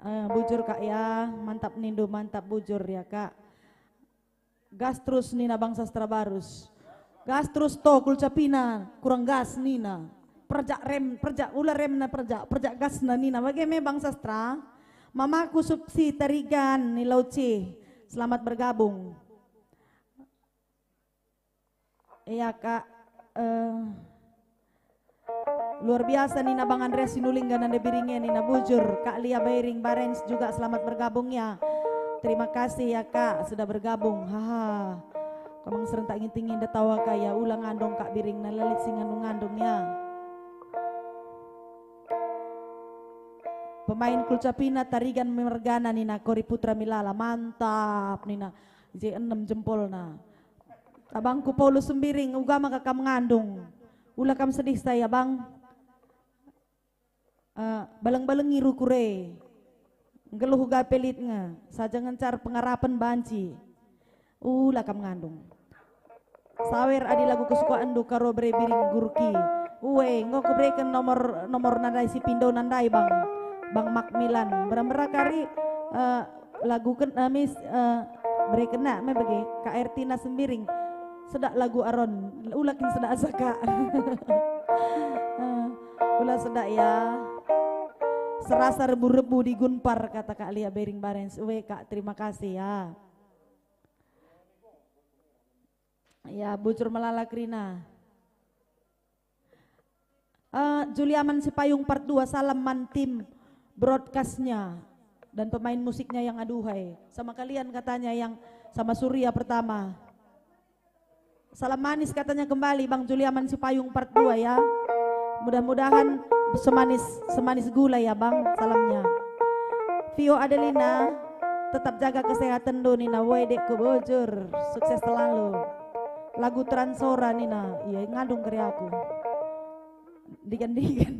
Eh, bujur, Kak, ya, mantap nindu, mantap bujur ya, Kak. Gas terus nina Bang Sastra Barus. Gas terus to kulcapina, kurang gas nina. Perjak rem, perjak ula remna perjak, perjak gasna nina. Bage me Bang Sastra. Mamaku Supsi Tarigan ni Lauci. Selamat bergabung. Iya, Kak. Eh, luar biasa nina Bang Andreas Sinulingga nande biringe nina bujur. Kak Lia Bairing Barens juga selamat bergabung ya. Terima kasih ya, Kak, sudah bergabung. Haha. Kamang serentak nginting inda tawa kaya ula ngandung Kak Biring na lelit si ngandung-ngandung ya. Pemain kulcapina Tarigan mergana nina Kori Putra Milala. Mantap nina. Je enem jempolna. Abangku Paulus Sembiring, uga maka kam ngandung. Ula kam sedih saya, Bang. Eh, baleng-balengi rukur e. Nggeluh uga pe lit nge, saja ngencar pengarapen banci. Ula kam ngandung. Sawer adi lagu kesukaenndu Karo Bere Biring Gurki. Ue, enggo kubereken nomor, nomor nandai si pindo nandai, Bang. Bang Macmillan. Mera-mera kari, eh, lagu ken-, eh, mis, eh, bere kena me bage, Kak Ertina Sembiring. Sedak lagu Aron, ula kin sedak asa, Kak. Eh, ula sedak ya. Serasa rebu-rebu di Gunpar, kata Kak Lia Bering Barens. Ue, Kak, terima kasih ya. Ya, bujur melala kerina. Eh, Juliaman Sipayung part dua, salam man tim broadcastnya dan pemain musiknya yang aduhai. Sama kalian katanya yang sama Surya pertama. Salam manis katanya kembali Bang Juliaman Sipayung part dua ya. Mudah-mudahan semanis, semanis gula ya Bang salamnya. Vio Adelina, tetap jaga kesehatenndu nina, woi dekku bujur, sukses selalu. Lagu Transora nina, iya ngandung kari aku. Digan-digan.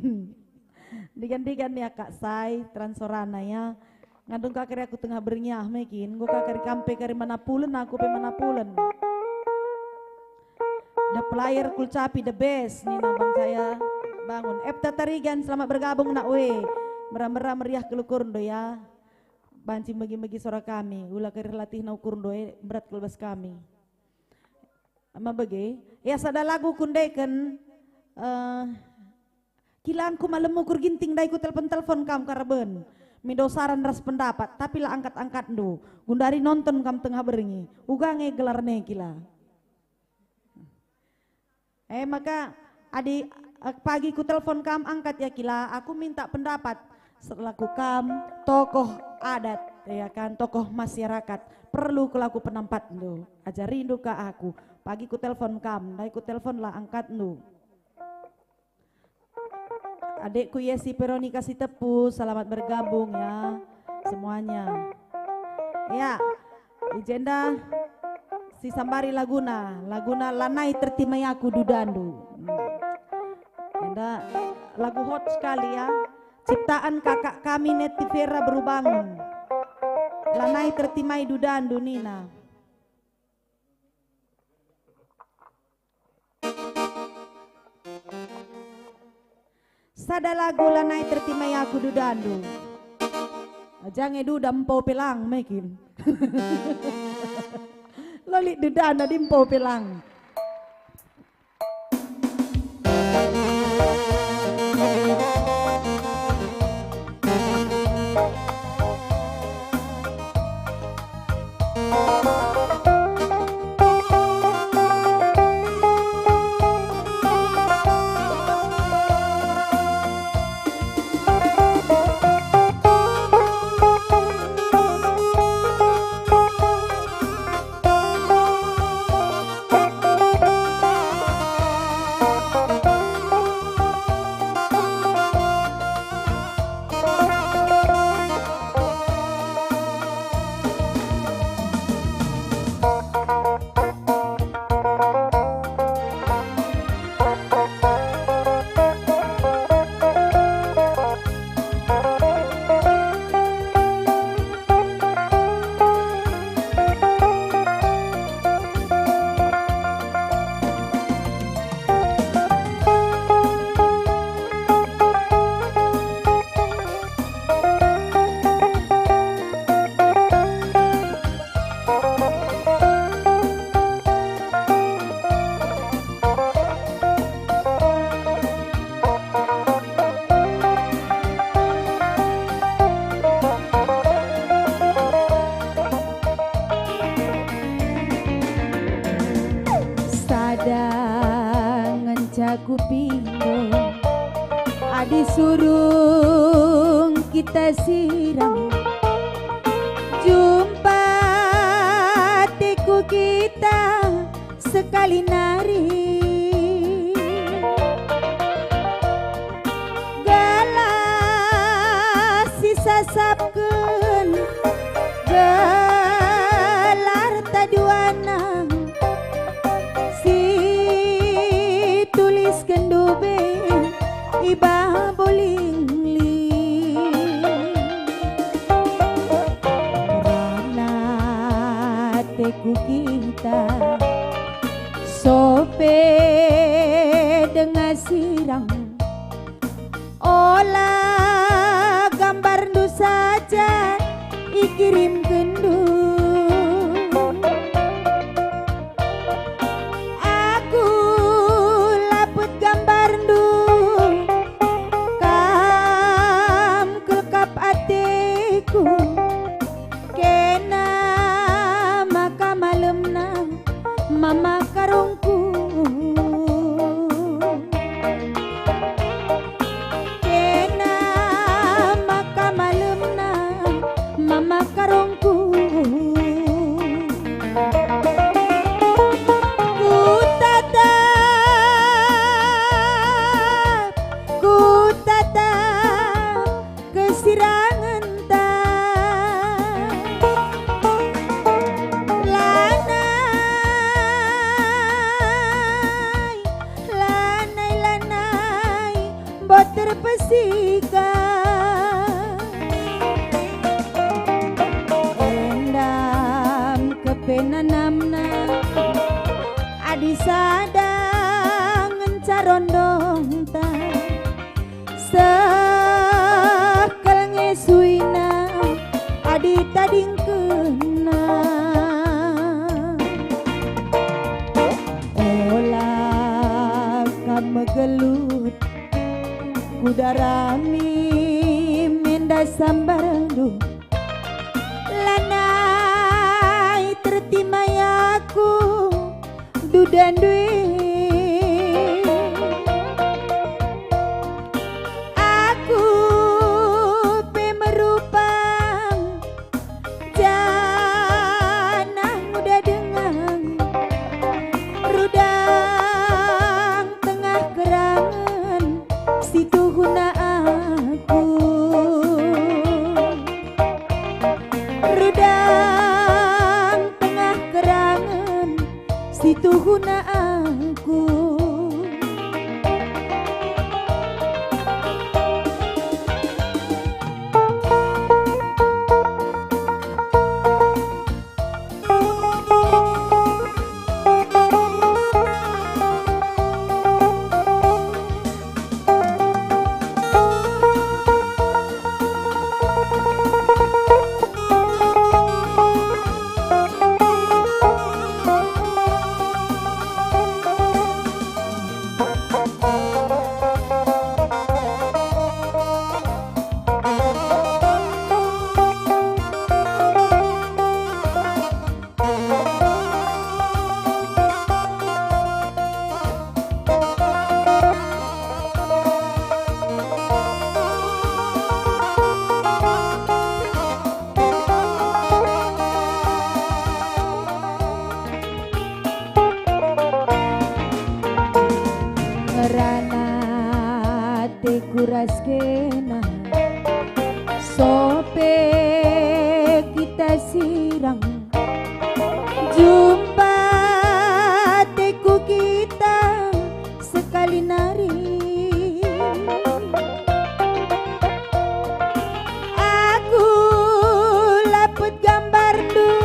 Digan-digan ya Kak Sai, Transorana ya. Ngandung ka kari aku tengah berngiah me kin, enggo ka kari kampe kari mana pulen aku pe mana pulen. The player kulcapi the best nina Bang saya bangun. Epta Tarigan, selamat bergabung nak we. Mera-mera meriah kelukurndu ya. Banci megi-megi sora kami, ula kari latihna ukurndu e, berat kal bas kami. Mabege, ya sada lagu kundeken, eh, kilangku malem ukur Ginting ndai ku telpon-telpon kam karaben. Mindo saran ras pendapat, tapi la angkat-angkatndu. Gundari nonton kam tengah berngi. Uga nge gelarna kila. Eh, maka adi, eh, pagi ku telepon kam, angkat ya kila, aku minta pendapat selaku kam tokoh adat, ya kan, tokoh masyarakat. Perlu kelaku penampatndu, ajarindu ka aku. Pagi ku telepon kam, ndai ku telepon la angkatndu. Adikku Yesi Veronica Sitepu, selamat bergabung ya semuanya. Ya, i jenda sisambari laguna, laguna Lanai Tertimai Aku Dudandu. Hmm. Enda lagu hot sekali ya. Ciptaan kakak kami Neti Vera Berubangun. Lanai Tertimai Dudandu nina. Sada lagu Lanai Tertimai Aku Dudandu. Aja nge duda empo pe lang mekin. Lolik dudan adi empo pe lang. Sada ngenca kupindo, adi surung kita sirang, jumpa teku kita sekali nari. Gelah sisasapken gelarta duana, situlisken ndube i babo lingling. Rana teku kita sope denga sirang. Ola gambarndu saja ikirimkenndu. Aku lapet gambarndu, kam kelkap ateku. Kena maka malemna mama karungku. Kena maka malemna mama karungku. Kutatap, kutatap kesirangenta. Lanai, lanai, lanai, mboter pesika. Endam kepe nanamna, adi sada ngenca rondongta. Seh kal nge suina adi tadingkenna. Ola kam megelut ku darami men Enda sambarndu, lanai tertimai aku, dudandu e. Aku pe merupang, janah nguda denga, rudang tengah kerangen si tuhuna aku. Rudang tengah kerangen si tuhuna aku. Ngerana ateku ras kena, sope kita sirang. Jumpa ateku kita sekali nari. Aku lapet gambarndu,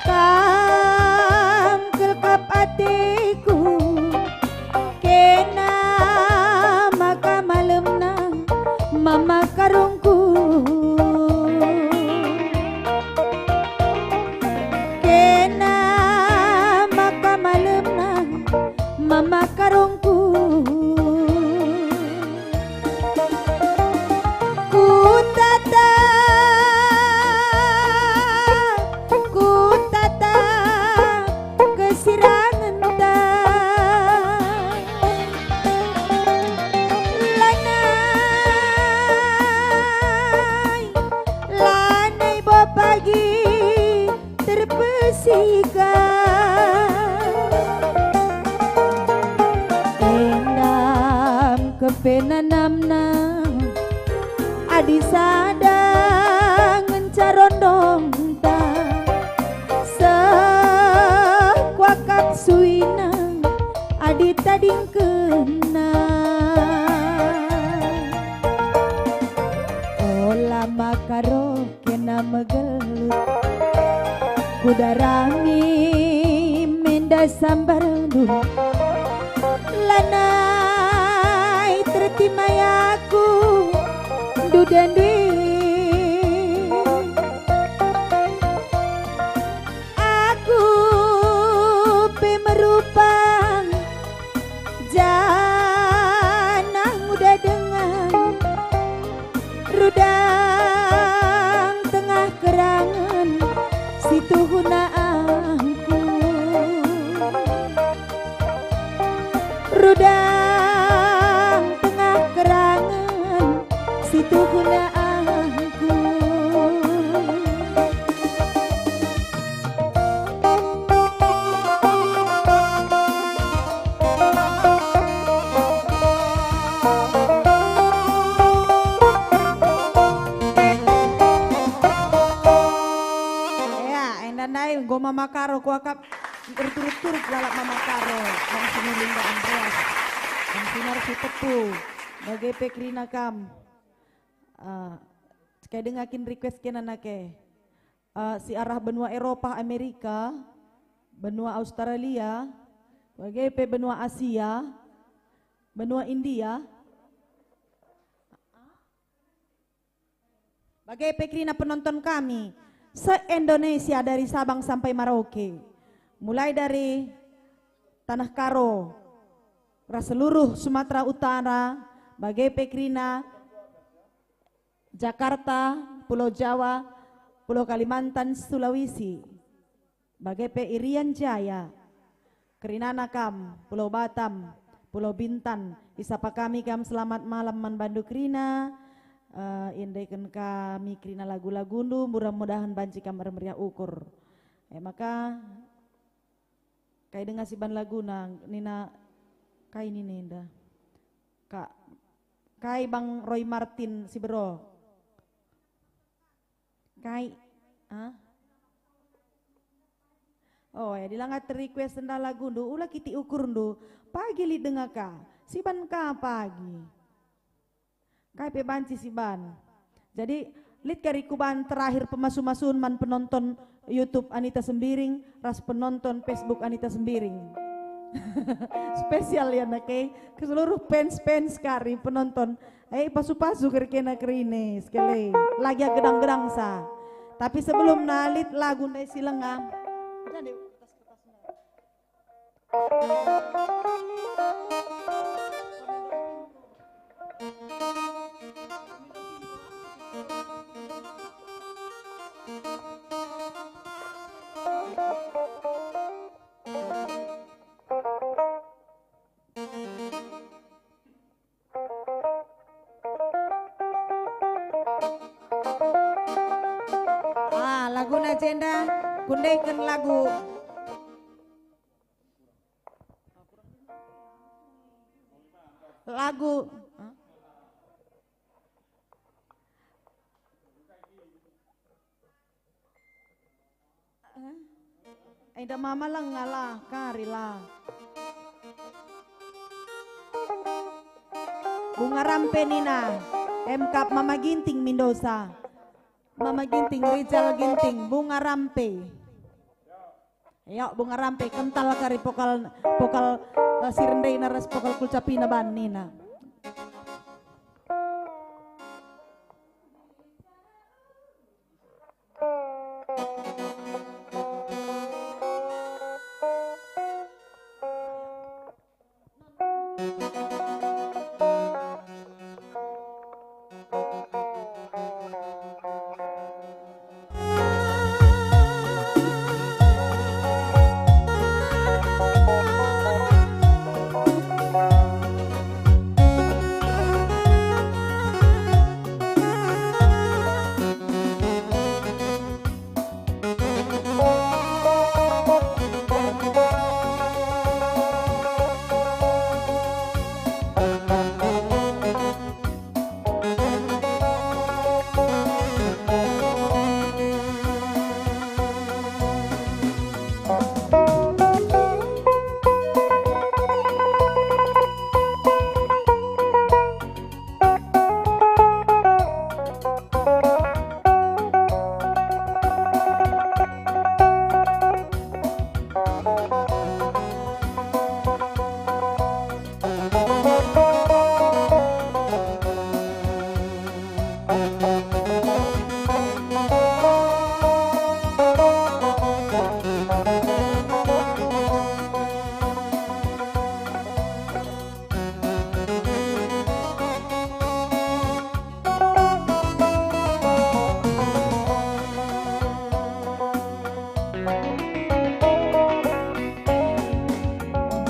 kam kelkap ateku. Kena maka malemna mama karungku. Kena maka malemna mama karungku. Kutata, kutata kesirangenta. Lanai, lanai bo pagi terpesika. Endam kepenanamna adi sada ngenca rondongta, seh kuakap suina adi tadingkenna. Ola maka roh kena megelut. Kudarami menda sambarndu, lanai tertimai aku, dudandu e. Aku pe merupang, janah nguda denga, rudang tengah kerangen si tuhuna aku. Rudang tengah kerangen si tuhuna aku. Ya, enda ndai enggo Mama Karo kuakap. Erturut-turut lalap Mama Karo, Bang Sinulingga Andreas, Bang Sinar Sitepu, bage pe kerina kam. Eh, kai denga kin request kena nake. Eh, si arah benua Eropa, Amerika, benua Australia, bage pe benua Asia, benua India. Bage pe kerina penonton kami se-Indonesia dari Sabang sampai Merauke, mulai dari Tanah Karo ras seluruh Sumatera Utara, bage pe kerina Jakarta, Pulau Jawa, Pulau Kalimantan, Sulawesi, bage pe Irian Jaya. Kerinana kam, Pulau Batam, Pulau Bintan, isapa kami kam selamat malam man bandu kerina, eh, iendeken kami kerina lagu-lagundu, mudah-mudahan banci kam ermeriah ukur. E maka, kai denga siban laguna, nina, kai nina enda? Ka, kai Bang Roy Martin Sibero? Kai? Ah? Oh, ya, dilanga terrequest enda lagundu, ula kitik ukurndu. Pagi lit denga ka, siban ka pagi. Kai pe banci siban. Jadi, lit kari kuban terakhir pemasu-masun man penonton YouTube Anita Sembiring ras penonton Facebook Anita Sembiring. Spesial ya, nake, ke seluruh fans-fans kari penonton. Eh, pasu-pasu kari kena kerine sekali. Lagi gedang-gedang sa. Tapi sebelum nalit lagu ndai si lenga. Jadi, Ah, laguna jenda, kundeken lagu. Lagu. Enda mama lenga la, kari la. Bunga Rampe nina, emkap Mama Ginting mindosa. Mama Ginting, Rijal Ginting, Bunga Rampe. Yo, Bunga Rampe, kental kari vokal, vokal, eh, si rendena ras vokal kulcapina ban nina.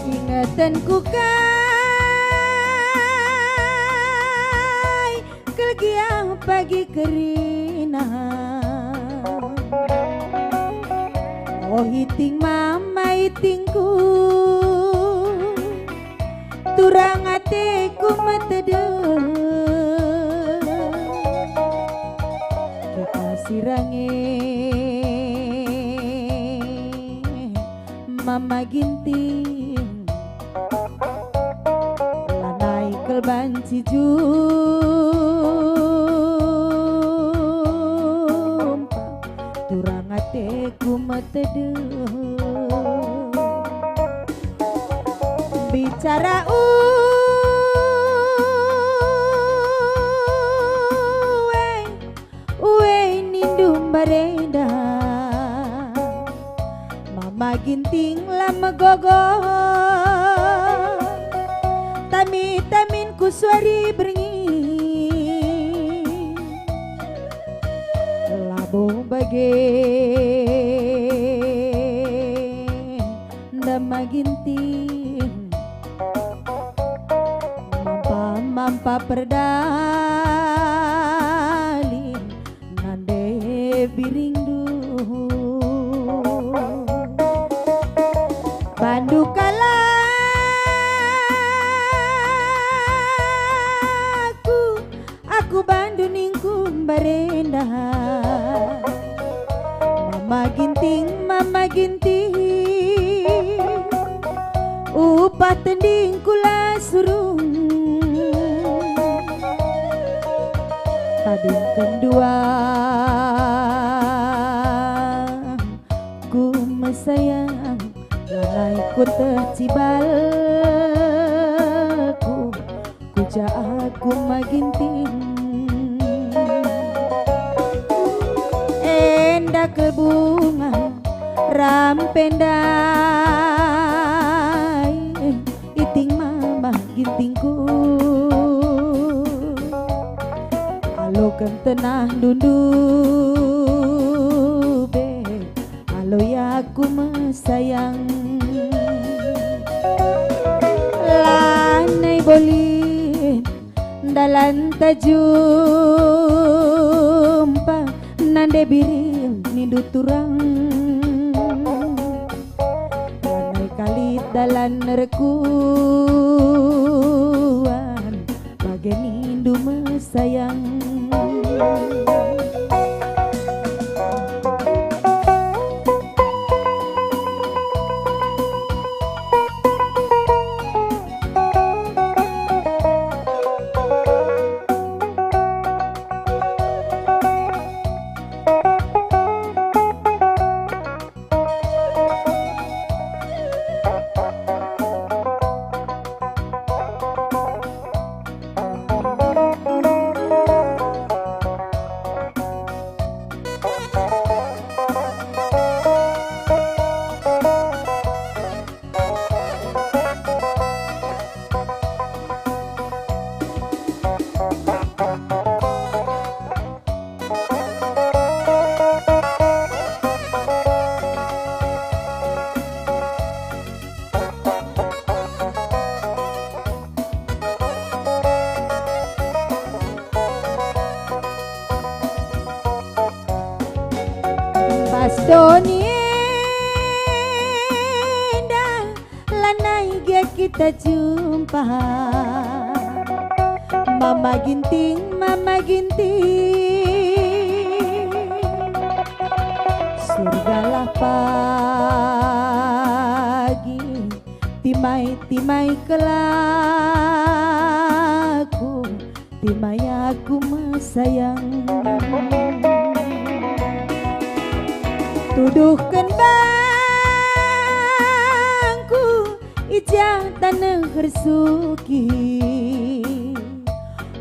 Ingetenku kai, kelgiah pagi kerina. Oh, iting mama itingku, turang ateku metedeh. Kita sirange Mama Ginting, lanai kal banci jumpa, turang ateku metedeh. Bicara uwe, uwe nindu mbarenda, Mama Ginting la megogo, tami-tamin ku suari berngi. Enda Ma Ginting, mampa-mampa perdalin nande biringndu. Bandu kal aku, aku bandu ningku mbarenda. Mama Ginting, Mama Ginting, upah tendingku la surung. Tadingken dua ku mesayang, lanai kueteh cibalku, ku ja aku Ma Ginting. Enda kal bunga rampe ndai, iting Mama Gintingku. Aloken tenah ndundu be, alo aku mesayang. Lanai bo lit ndalanta jumpa, nande biring nindu turang. Lanai kal lit dalan erkuan, bage nindu mesayang. Pas doni enda lanai gia kita jumpa. Mama Ginting, Mama Ginting, surgalah pagi, timai-timai kal aku, timai aku mesayang. Tuduhken bangku i ja taneh ersuki,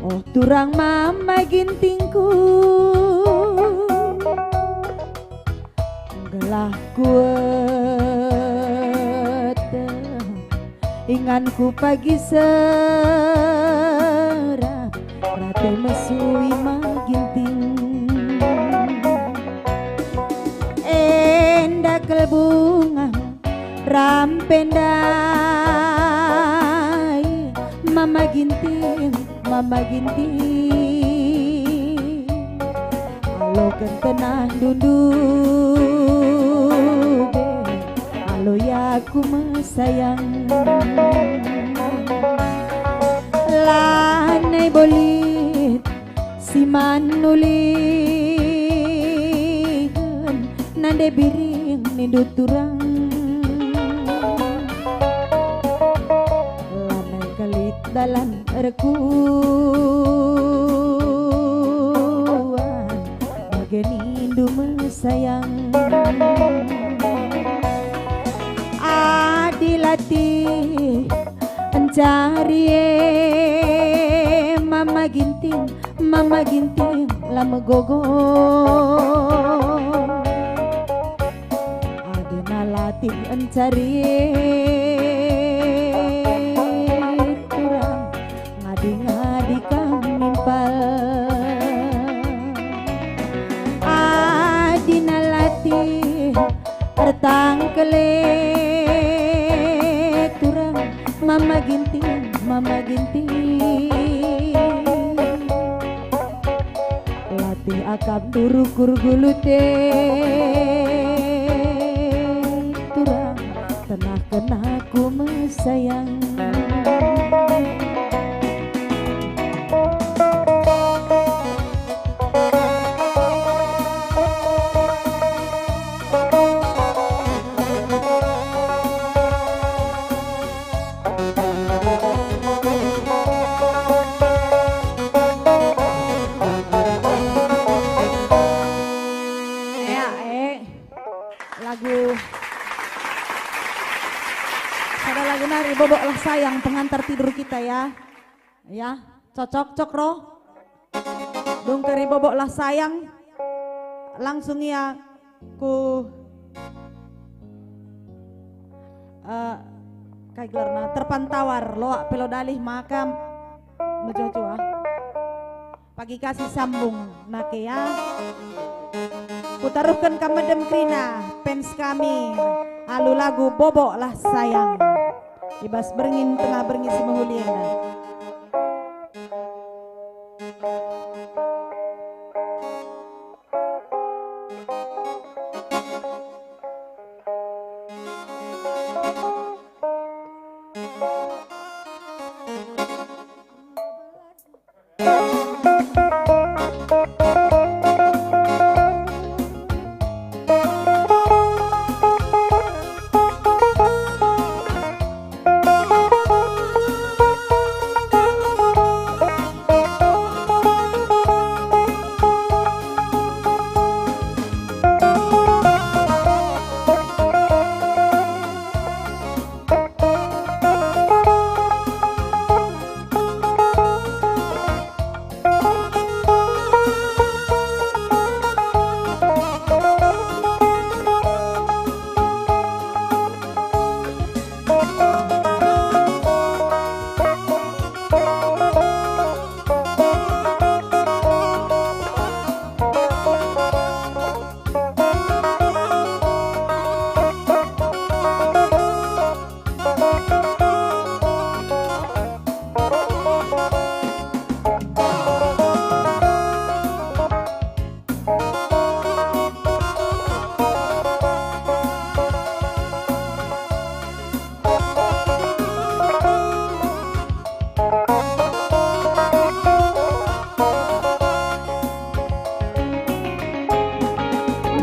oh turang Mama Gintingku. Gelah kueteh inganku pagi serap, rate mesui Ma Ginting. Enda kal bunga rampe ndai, Mama Ginting, Mama Ginting. Aloken tenah ndundu be, alo aku mesayang. Lanai bo lit si man ulihen, nande biring nindu turang. Lanai kal lit dalan erkuan, bage nindu mesayang. Adi latih encari e, Mama Ginting, Mama Ginting la megogo. Adi na latih encari e, turang ngadi-ngadi kam mimpal. Adi Tangkele turang, Mama Ginting, Mama Ginting. Latih akapndu rukur gulute turang, tenah kena ku mesayang. Ya, eh. Lagu, sada lagu nari, Boboklah Sayang, pengantar tidur kita, ya. Ya, cocok, cok, ro. Dung kari Boboklah Sayang, langsung ia ku, eh, kai gelarna, Terpantawar, loak pe lo dalih maka mejuah-juah. Pagi kasih sambung nake, ya. Kutaruhken kam medem kerina, fans kami, alu lagu Boboklah Sayang. I bas berngin tengah berngi si mehuli enda.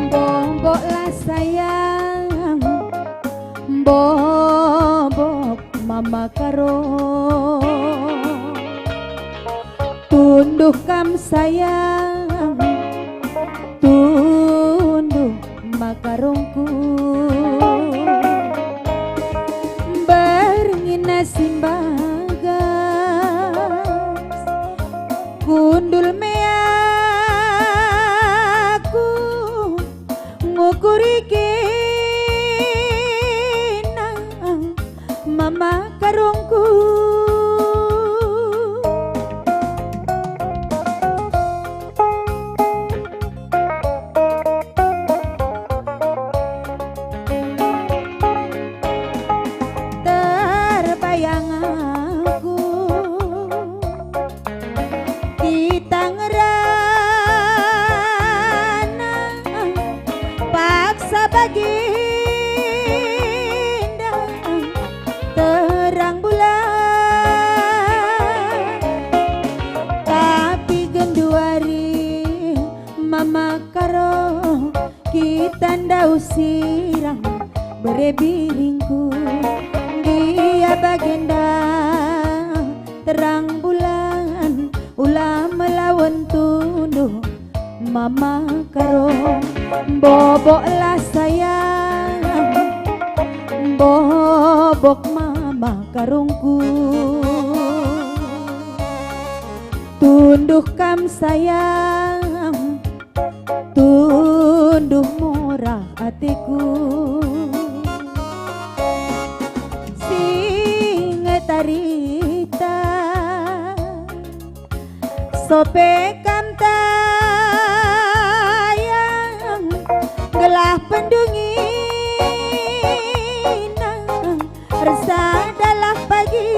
Boboklah sayang, bobok Mama Karo. Tunduh kam sayang, tunduh Mama Karongku. Berngin si mbagas, kundul me aku ngukuri kena Mama Karongku. Terbayang aku kita ngerana paksa baginda terang bulan, tapi genduari Mama Karo kita ndauh sirang bere biringku. Ndia bagenda terang bulan, ula melawen tunduh Mama Karo. Boboklah sayang, bobok Mama Karongku. Tunduh kam sayang, tunduh murah ateku. Singetarita, sope kam tayang, gelah pendungi Sadalah pagi.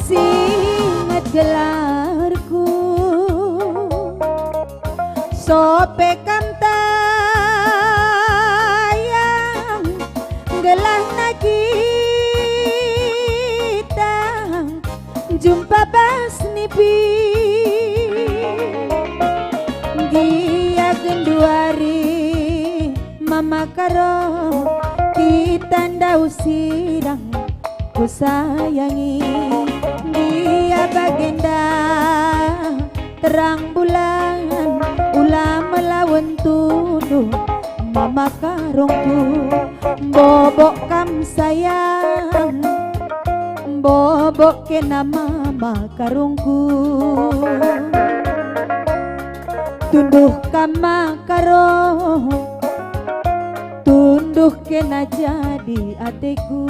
Singet gelarku, sope kam tayang, gelahna kita jumpa bas nipi. Gia genduari Mama Karo, kita ndauh sidang kusayangi. Gia bagenda terang bulan, ula melawen tunduh Mama Karungku. Bobok kam sayang, bobok kena Mama Karungku. Tunduh kam Mama Karo, tunduh kena jadi ateku.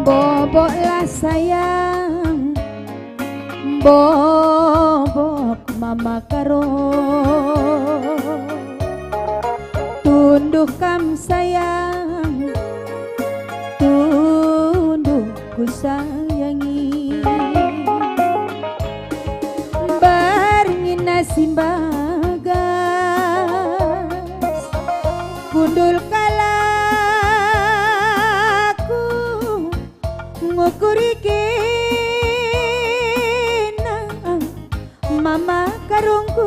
Boboklah sayang, bobok Mama Karo. Tunduh kam sayang, tunduh kusayangi. Berngi nasi mbagas, kundul kalak ku ngukuri kena Mama Karungku.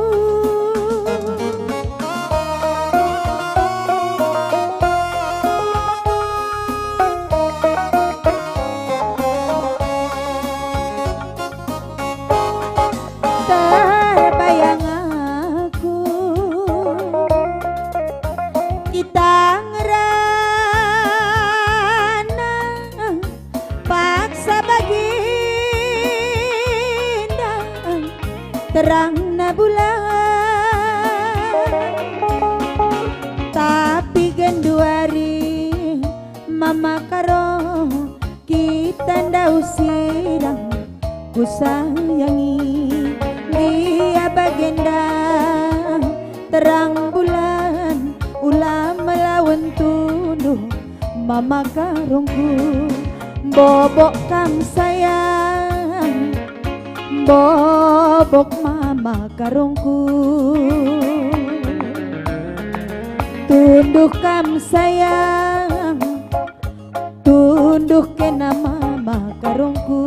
Terbayang aku kita ngerana paksa baginda terangna bulan. Tapi genduari Mama Karo, kita ndauh sidang kusayangi. Ndia bagenda terang bulan, ula melawen tunduh Mama Karungku. Bobok kam sayang, bobok Mama Karungku. Tunduh kam sayang, tunduh kena Mama Karungku.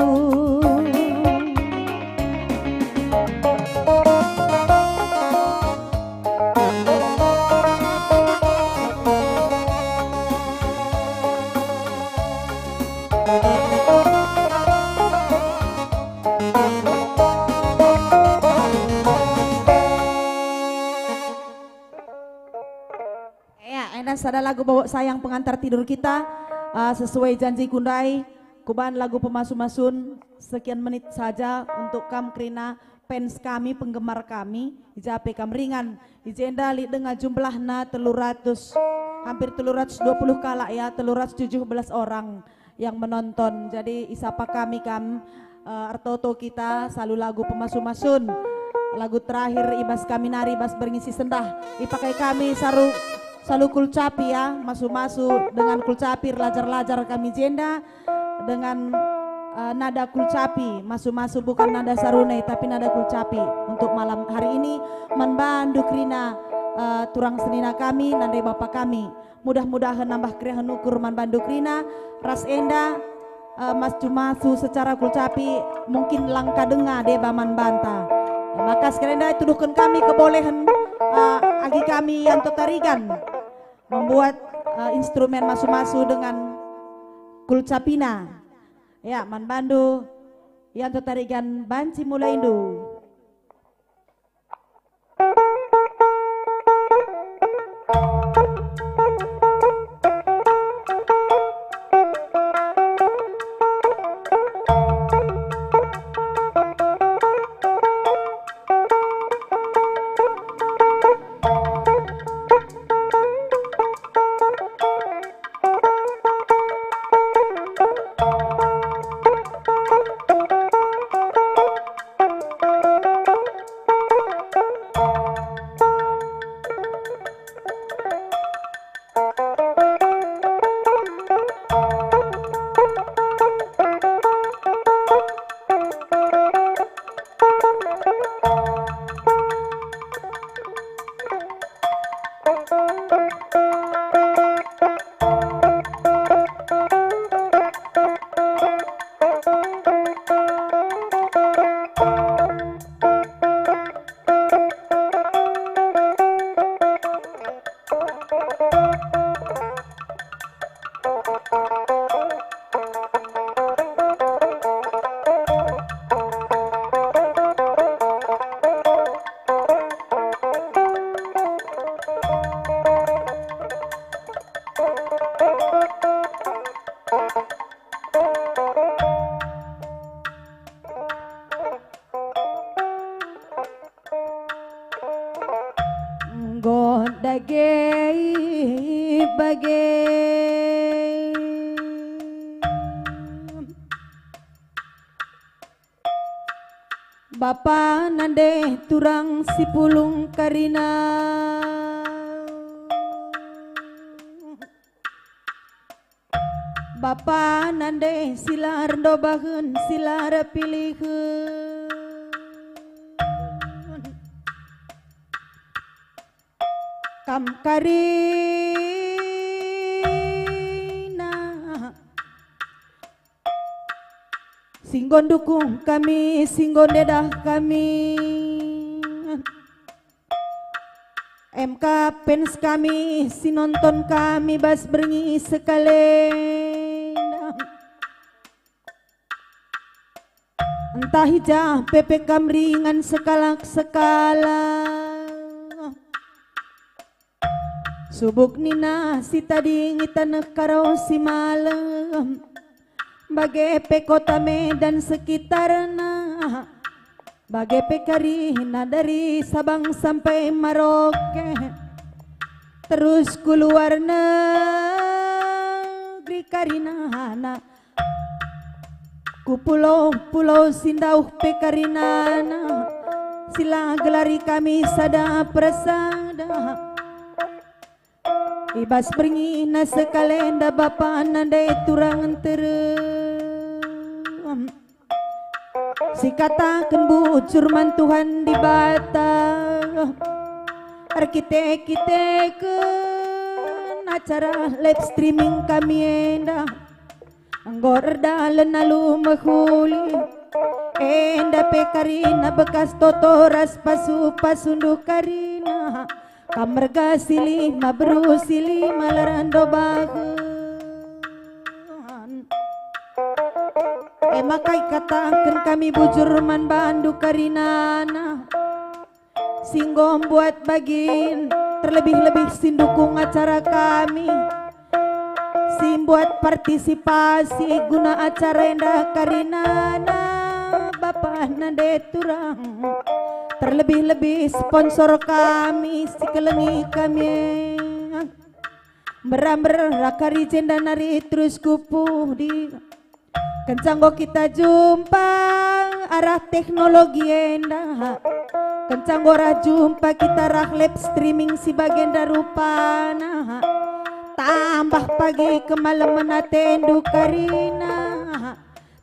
Ya, enda sada lagu bobok sayang pengantar tidur kita, eh, sesuai janjiku ndai, kubahan lagu pemasu-masun sekian menit saja untuk kam kerina fans kami, penggemar kami, i ja pe kam ringan. I jenda lit denga jumlahna telu ratus, hampir telu ratus dua puluh kalak ya, telu ratus tujuh belas orang yang menonton. Jadi isapa kami kam, eh, ertoto kita salu lagu pemasu-masun. Lagu terakhir ibas kami nari bas berngi si sendah. Ipakai kami saru, salu kulcapi ya, masu-masu dengan kulcapi, erlajar-lajar kami jenda dengan, eh, nada kulcapi, masu-masu bukan nada sarunai tapi nada kulcapi. Untuk malam hari ini man bandu kerina, eh, turang senina kami, nande bapa kami. Mudah-mudahen nambah keriahen ukur man bandu kerina, ras enda, eh, masu-masu secara kulcapi mungkin langka denga deba man banta. Maka sekali enda ituduhken kami kebolehan, eh, agi kami Yanto Tarigan membuat, eh, instrumen masu-masu dengan kulcapina. Ya, man bandu Yanto Tarigan banci mulaindu. Enggo dage bage. Bapa nande turang si pulung karina. Bapa nande si la erndobahen, si la erpilihen. Kam karina si enggo ndukung kami, si enggo ndedah kami. Emka fans kami si nonton kami bas berngi sekalenda. Ntah i ja pe pe kam ringan sekalak-sekalak. Subuk nina si tading i taneh Karo si malem, bage pe kota Medan sekitarna, bage pe karina dari Sabang sampai Maroke, terus ku luar negeri karinana. Ku pulau-pulau si ndauh pe karinana, si la gelari kami sada persada. I bas berngi na sekalenda bapa nande turang nterem. Sikataken bujur man Tuhan Dibata, erkite-kiteken acara live streaming kami enda. Enggo erdalen alu mehuli, enda pe karina bekas toto ras pasu-pasundu karina. Kam merga si lima, beru si lima, la erndobahen. E maka ikataken kami bujur man bandu karinana. Si enggo mbuat bagin, terlebih-lebih si ndukung acara kami, si mbuat partisipasi guna acara enda karinana, Bapa nande turang. Terlebih-lebih sponsor kami, si kelengi kami. Mberamber kari jenda nari terus ku pudi. Kenca enggo kita jumpa arah teknologi enda, kenca enggo arah jumpa kita arah live streaming si bagenda rupana, tambah pagi kemalemen atendu karina,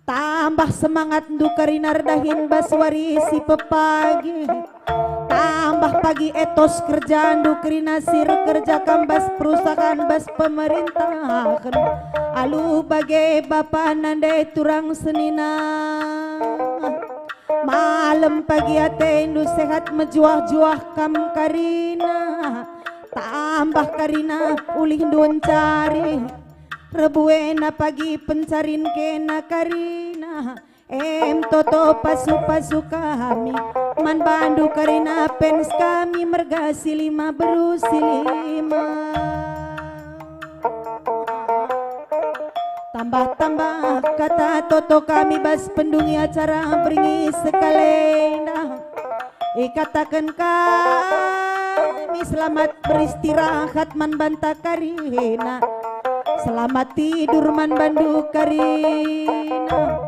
tambah semangatndu karina erdahin bas wari si pepagi. Tambah pagi etos kerjandu kerina si erkerja kam bas perusahaan, bas pemerintahen. Alu bage bapa nande turang senina. Malem pagi atendu sehat mejuah-juah kam karina. Tambah karina ulihndu encari. Rebuena pagi pencarin kena karina. Em toto pasu-pasu kami, man bandu karina fans kami merga si lima beru si lima. Tambah-tambah kata toto kami bas pendungi acara berngi sekalenda. Ikataken kami selamat beristirahat man banta karina. Selamat tidur man bandu karina.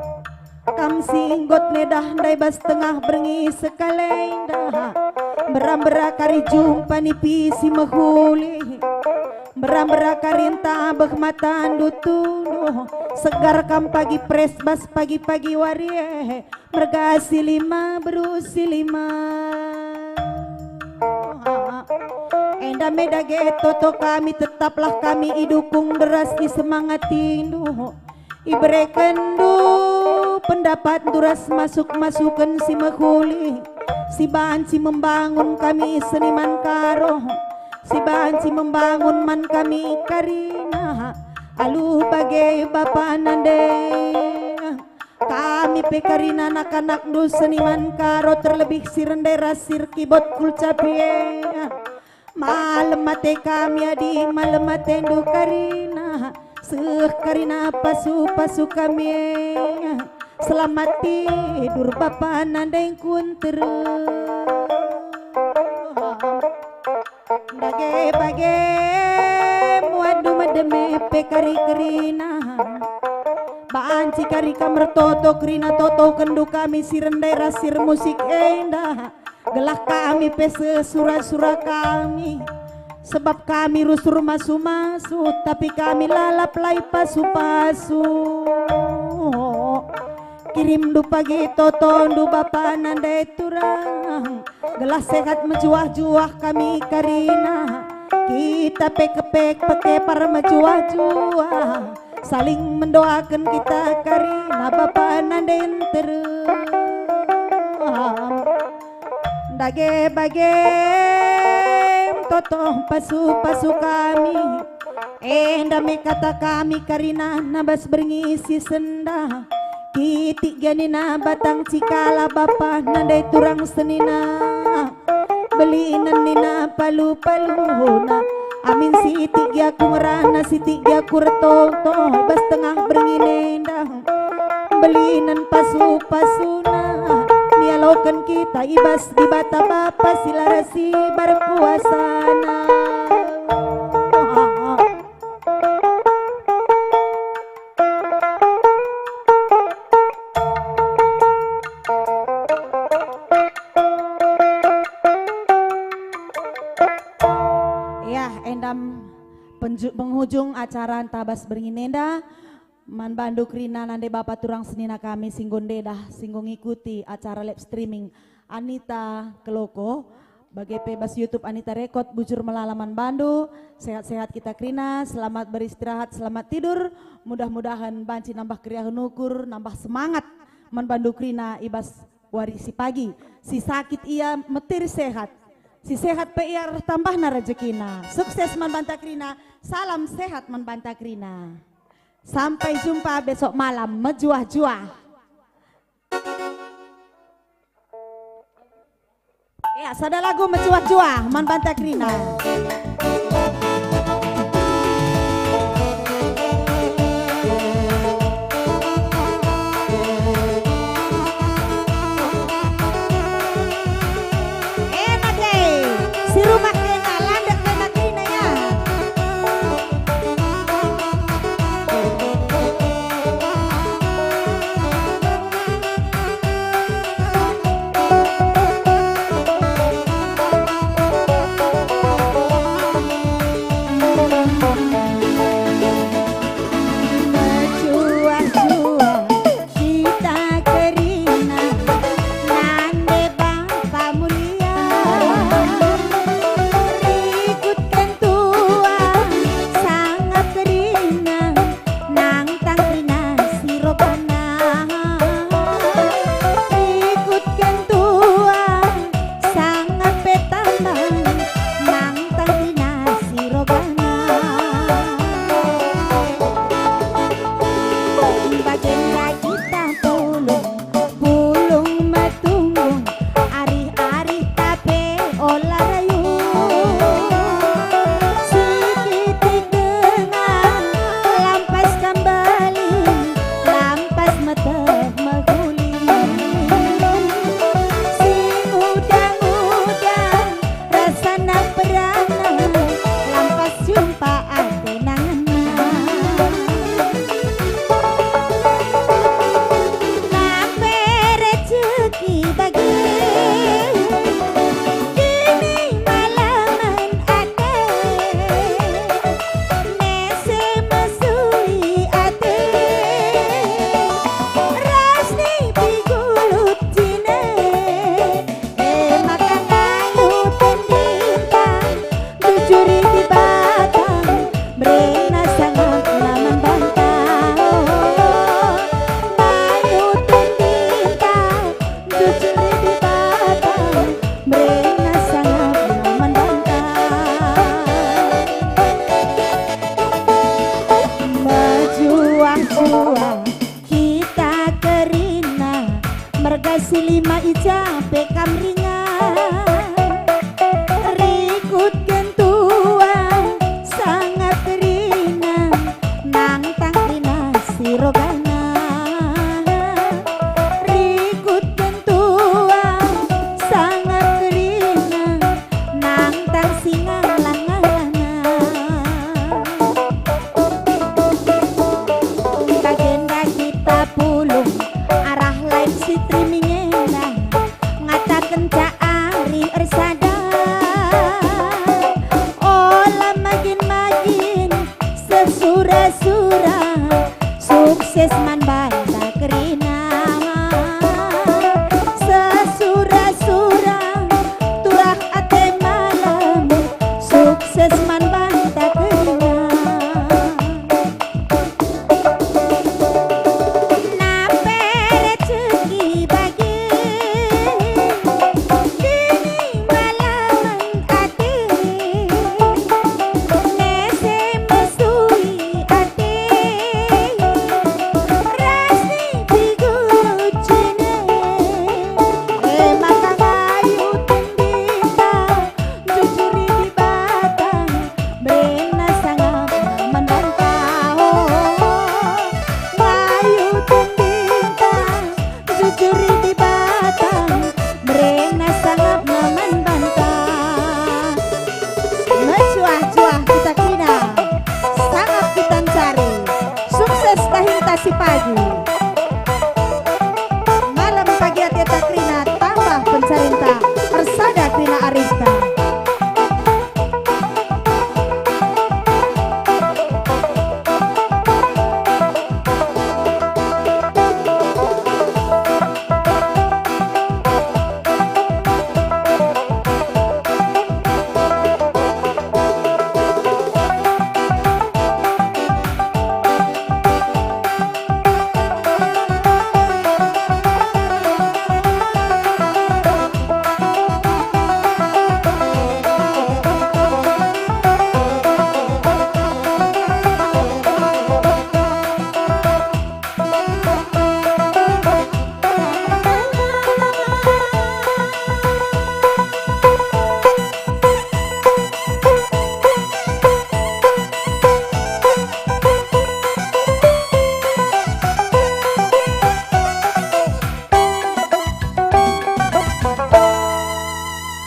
Kam si nggot nedah ndai bas tengah berngi sekalenda. Mbera-mbera kari jumpa nipi si mehuli. Mbera-mbera kari ntabeh matandu tunduh. Segar kam pagi pres bas pagi-pagi wari e. Merga si lima beru si lima. Enda me dage toto kami, tetaplah kami idukung deras, isemangatindu. Iberekenndu pendapatndu ras masuk-masuken si mehuli, si banci membangun kami seniman Karo, si banci membangun man kami karina. Alu bage bapa nande, kami pe karina anak-anakndu seniman Karo, terlebih si rende ras si erkibot kulcapi e. Malem ate kami adi malem atendu karina, seh karina pasu-pasu kami e. Selamat tidur bapa nandengku nterem. Bage-bage muatndu medem e pe kari kerina. Banci kari kam ertoto kerina totokenndu kami si rende ras si ermusik enda. Gelah kami pe seh sura-sura kami, sebab kami rusur masu-masu, tapi kami lalap lai pasu-pasu. Kirimndu pagi totondu bapa nande turang, gelah sehat mejuah-juah kami karina. Kita pe kepek pekepar mejuah-juah, saling mendoaken kita karina bapa nande nterem. Dage-bage toto pasu-pasu kami, enda me kata kami karina nabas berngi si senda. Kitik gia nina batang cikala bapa nande turang senina. Belinen nina palu-paluna. Amin sitik gia ku ngerana, sitik gia ku ertoto, bas tengah berngi nenda. Belinen pasu-pasuna, nialoken kita i bas Dibata Bapa si la ras si berkuasana. Ya, endam penju-, penghujung acara ntabas berngi nenda. Man bandu kerina nande bapa turang senina kami si enggo ndedah, si enggo ngikuti acara live streaming Anita Keloko, bage pe bas YouTube Anita Record, bujur melala man bandu, sehat-sehat kita kerina, selamat beristirahat, selamat tidur, mudah-mudahan banci nambah keriahen ukur, nambah semangat man bandu kerina i bas wari si pagi. Si sakit ia metir sehat, si sehat pe ia ertambahna rejekina. Sukses man banta kerina, salam sehat man banta kerina. Sampai jumpa besok malam, mejuah-juah. Ya, sada lagu mejuah-juah man banta kerina. Si lima i ja pe kam ringan, rikutken tua sangap kerina, nangtang kerina si rogana. Rikutken tua sangap kerina, nangtang si ngalah-ngalahna. Bagenda kita pulung arah live streaming enda, ngatakenca ari ersada. Ola magin-magin sesura-sura, sukses man banta kerina. Sesura-sura, turah ate malem, sukses man banta kerina. Nape rejeki bagi, dini malamen ate, nese mesui ate, ras ni pigu cine. E maka ngayut ndinta, jujuri Dibata, berena sangap man banta. Ngayut ndinta, jujuri Dibata, berena sangap man banta. Mejuah-juah kita kerina, sangap kita ncari, sukses dahinta si pagi. Malem pagi ateta kerina, tambah pencarinta, ersada kerina arihta.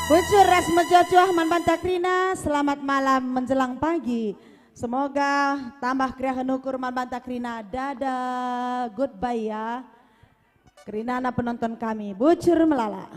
Bujur ras mejuah-juah man banta kerina, selamat malam menjelang pagi. Semoga tambah keriahen ukur man banta kerina. Dadah, goodbye ya. Kerinana penonton kami, bujur melala.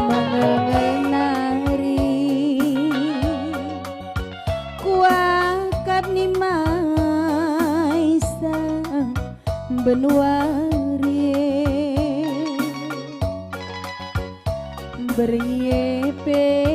Mengenari kuakap ni maisa benuari. Berngi e pe